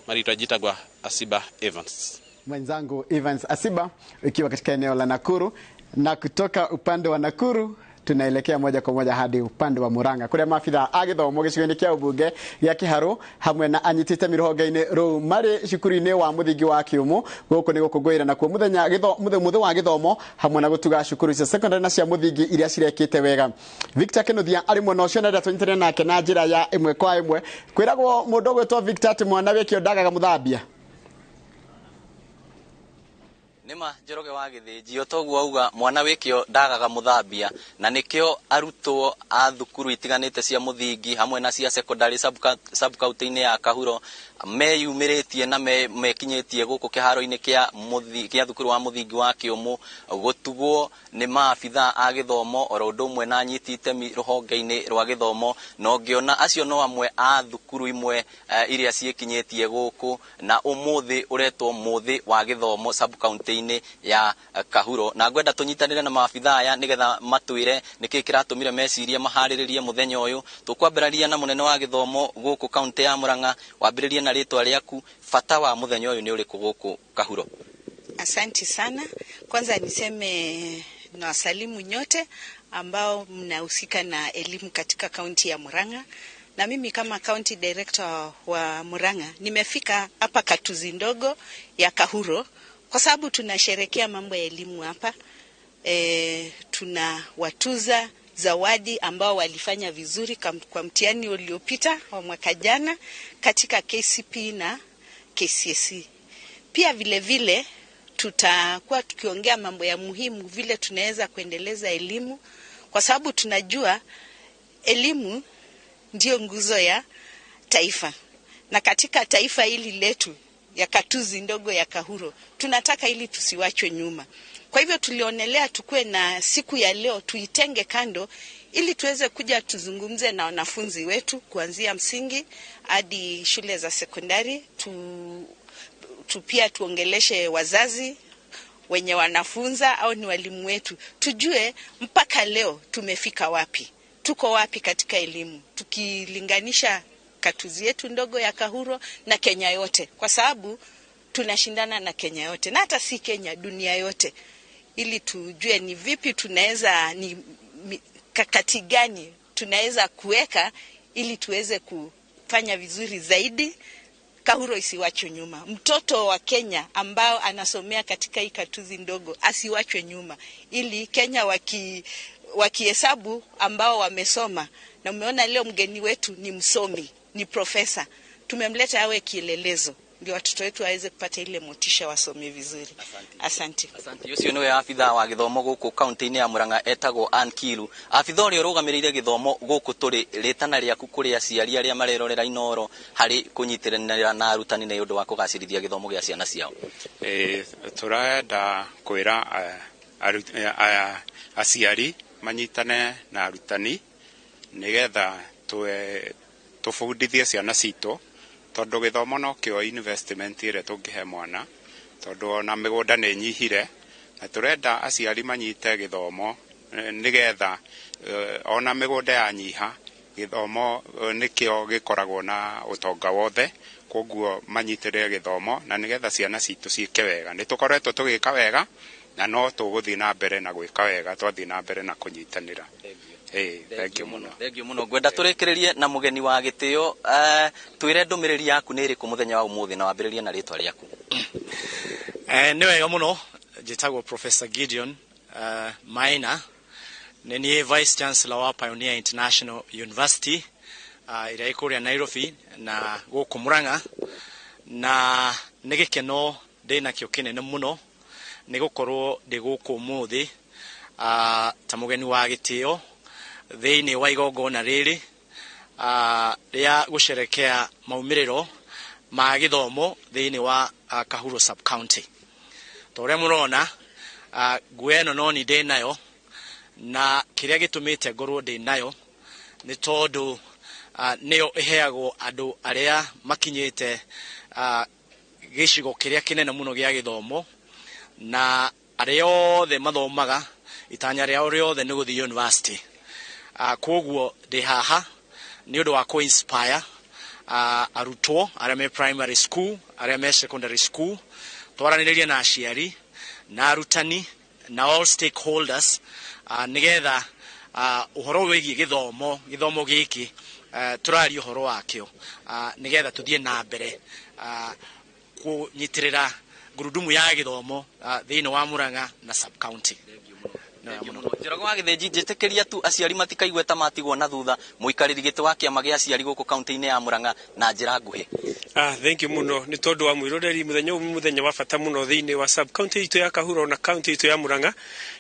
Marito Jitagwa Asiba Evans. Mwenzangu Evans Asiba ikiwa katika eneo la Nakuru. Na kutoka upande wa Nakuru tunaelekea moja kwa moja hadi upande wa Murang'a kuria maabithaa a gĩthomo gĩcigo-inĩ kĩa ũmbunge gĩa Kĩharũ hamwe na anyiti itemi rũhonge-inĩ rũu marĩ cukuru-inĩ wa mũthingi wa Kĩũmũ. Gũkũ nĩ gũkũngũĩra nakuo mũthenya mũthĩ wa gĩthomo hamwe na gũtuga cukuru cia secondary na cia mũthingi iria cirekĩte wega. Victor Kinuthia arĩ mwena ũcio na tũnyitanĩre nake na njĩra ya ĩmwe kwa ĩmwe. Kwĩragwo mũndũ ũgwĩtwo Victor atĩ mwana wĩkĩo ndagaga mũthambia. Nĩma, Njoroge wa Gĩthĩnji, o toguo auga, mwana wĩkĩo ndagaga mũthambia, na nĩkĩo arutwo a thukuru itiganĩte cia mũthingi hamwe na cia secondary sub-county-inĩ ya Kahuro meyumĩrĩtie na mekinyĩtie gũkũ kĩharo-inĩ kĩa thukuru wa mũthingi wa Kĩũmũ gũtugwo nĩ maabithaa a gĩthomo oro ũndũ ũmwe na anyiti itemi rũhonge-inĩ rwa gĩthomo. Na ũngĩona acio no amwe a thukuru imwe iria ciĩkinyĩtie gũkũ, na ũmũthĩ ũretwo mũthĩ wa gĩthomo sub-county-inĩ ya Kahuro. Na ngwenda tũnyitanĩre na maabithaa aya nĩgetha matwĩre nĩkĩĩ kĩratũmire mecirie maharĩrĩrie mũthenya ũyũ. Tũkwambĩrĩria na mũnene wa gĩthomo gũkũ kaunti ya Murang'a. Wambĩrĩrie na rĩtwa rĩaku, bata wa mũthenya ũyũ nĩ ũrĩkũ gũkũ Kahuro? Asanti sana. Kwanza niseme nawasalimu nyote ambao mnahusika na elimu katika kaunti ya Murang'a. Na mimi kama county director wa Murang'a nimefika hapa katuzi ndogo ya Kahuro kwa sababu tunasherekea mambo ya elimu hapa. Tunawatuza zawadi ambao walifanya vizuri kwa mtihani uliopita wa mwaka jana katika KCPE na KCSE. Pia vile vile tutakuwa tukiongea mambo ya muhimu vile tunaweza kuendeleza elimu, kwa sababu tunajua elimu ndio nguzo ya taifa. Na katika taifa hili letu ya katuzi ndogo ya Kahuro tunataka ili tusiwachwe nyuma. Kwa hivyo tulionelea tukue na siku ya leo tuitenge kando ili tuweze kuja tuzungumze na wanafunzi wetu kuanzia msingi hadi shule za sekondari, tu pia tuongeleshe wazazi wenye wanafunza au ni walimu wetu, tujue mpaka leo tumefika wapi, tuko wapi katika elimu tukilinganisha katuzi yetu ndogo ya Kahuro na Kenya yote, kwa sababu tunashindana na Kenya yote na hata si Kenya, dunia yote, ili tujue ni vipi tunaweza, ni kakati gani tunaweza kuweka ili tuweze kufanya vizuri zaidi, Kahuro isiwachwe nyuma. Mtoto wa Kenya ambao anasomea katika hii katuzi ndogo asiwachwe nyuma, ili Kenya wakihesabu ambao wamesoma. Na umeona leo mgeni wetu ni msomi, ni profesa, tumemleta awe kielelezo ndio watoto wetu waweze kupata ile motisha wasome vizuri. Asante. Asante. Ucio niwe abithaa wa gĩthomo gũkũ kaunti-inĩ ya Murang'a etagwo Ann Kiru. Abithaa ũrĩa ũrũgamĩrĩire gĩthomo gũkũ tũrĩ, rĩtana rĩaku kũrĩ aciari arĩa marerorera Inooro harĩ kũnyitĩrĩra na arutani nĩ ũndũ wa kũgacĩrithia gĩthomo gĩa ciana ciao. Tũrenda kwĩra aciari manyitane na arutani nĩgetha tũbundithie ciana citũ, tondũ gĩthomo no kĩo investment ĩrĩa tũngĩhe mwana, tondũ ona mĩgũnda nĩ ĩnyihire, na tũrenda aciari manyite gĩthomo nĩgetha ona mĩgũnda yanyiha Gĩthomo nĩkĩo gĩkoragwo na ũtonga wothe, koguo manyitĩrĩre gĩthomo na nĩgetha ciana citũ ciĩke wega. Nĩ tũkoretwo tũgĩka wega na no tũgũthiĩ na mbere na gwĩka wega twathiĩ na mbere na kũnyitanĩra. Thank you mũno. Thank you mũno. Ngwenda tũrĩkĩrĩrie na mũgeni wa gĩtĩo, twĩre ndũmĩrĩri yaku nĩ ĩrĩkũ mũthenya wa ũmũthĩ na wambĩrĩrie na rĩtwa rĩaku. Nĩ wega mũno, njĩtagwo Professor Gideon Maina, nĩ niĩ Vice Chancellor wa Pioneer International University ĩrĩa ĩ kũrĩa Nairobi na gũkũ Murang'a, na nĩ gĩkeno ndĩnakĩo kĩnene mũno nĩ gũkorwo ndĩ gũkũ ũmũthĩ ta mũgeni wa gĩtĩo thĩinĩ wa igongona rĩrĩ rĩa gũcerekea maumĩrĩro ma gĩthomo thĩinĩ wa Kahuro sub-county. Ta ũrĩa mũrona, nguo ĩno no ni ndĩ nayo, na kĩrĩa gĩtũmĩte ngorwo ndĩ nayo nĩ tondũ nĩyo ĩheagwo andũ arĩa makinyĩte gĩcigo kĩrĩa kĩnene mũno gĩa gĩthomo, na arĩa othe mathomaga itanya rĩao rĩothe nĩ gũthiĩ university. Koguo ndĩ haha nĩ ũndũ wa kũ inspire arutwo arĩa me primary school, arĩa me secondary school, twaranĩrĩrie na aciari na arutani na all stakeholders, nĩgetha ũhoro wĩgiĩ gĩthomo gĩkĩ tũraria ũhoro wakĩo, nĩgetha tũthiĩ na mbere kũnyitĩrĩra ngurudumu ya gĩthomo thĩinĩ wa Murang'a na sub-county. Njoroge wa Gĩthĩnji, njĩtĩkĩria tu aciari matikaigue ta matigwo na thutha, mũikarĩri gĩtĩ wa kĩama gĩa aciari gũkũ kaunti-inĩ ya Murang'a na njĩra nguhĩ. Thank you mũno nĩ tondũ wa mwĩroreri. Mũthenya ũyũ mũthenya wa bata mũno thĩinĩ wa sub county itũ ya Kahuro na county itũ ya Murang'a.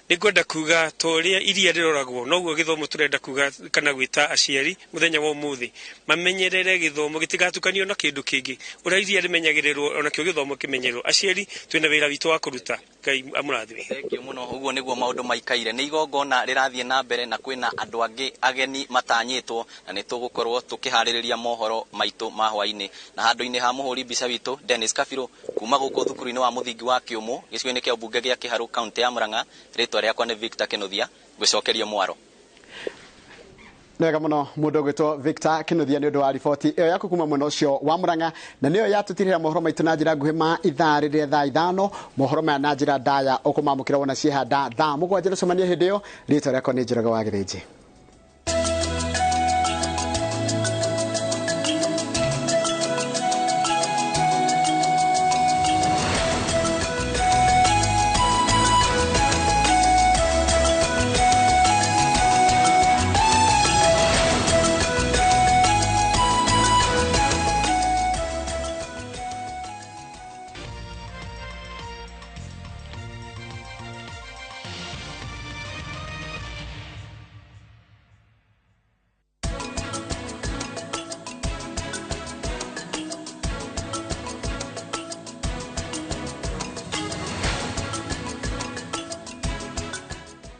Nĩ ngwenda kuga ta ũrĩa iria rĩroragwo noguo gĩthomo tũrenda kuga kana gwĩta aciari mũthenya wa ũmũthĩ mamenyerere gĩthomo gĩtigatukanio na kĩndũ kĩngĩ. Ũrĩa iria rĩmenyagĩrĩrwo onakĩo gĩthomo kĩmenyererwo. Aciari twĩna wĩra witũ wa kũruta. Ngai amũrathime. Thank you mũno. Ũguo nĩguo maũndũ maikaire. Nĩ igongona rĩrathiĩ na mbere na kwĩna andũ angĩ ageni matanyĩtwo, na nĩ tũgũkorwo tũkĩharĩrĩria mohoro maitũ ma hwainĩ. Na handũ-inĩ ha mũhũri mbica witũ Dennis Kabirũ kuma gũkũ thukuru-inĩ wa mũthingi wa Kĩũmũ gĩcigo-inĩ kĩa ũmbunge gĩa Kĩharũ kaunti ya Murang'a, rĩtwa rĩakwa nĩ Victor Kĩnuthia, ngũcokeria mwaro. Nĩ wega mũno mũndũ ũgwĩtwo Victor Kĩnuthia nĩ ũndũ wa riboti ĩyo yaku kuma mwena ũcio wa Murang'a, na nĩyo yatũtirĩra mohoro maitũ na njĩra nguhĩ ma ithaa rĩrĩa thaa 5. Mohoro maya na njĩra ndaya ũkũmamũkĩra wona ciehanda thaa 7. Tũcemanie hĩndĩ ĩyo. Rĩtwa rĩakwa nĩ Njoroge wa Gĩthĩnji.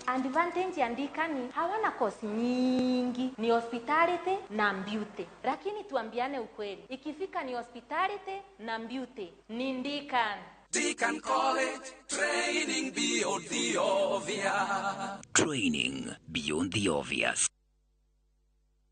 Advantage ya Ndikani hawana kosi nyingi, ni hospitality na beauty. Lakini tuambiane ukweli, ikifika ni hospitality na beauty ni Ndikan. Deacon College, training beyond the obvious. Training beyond the obvious.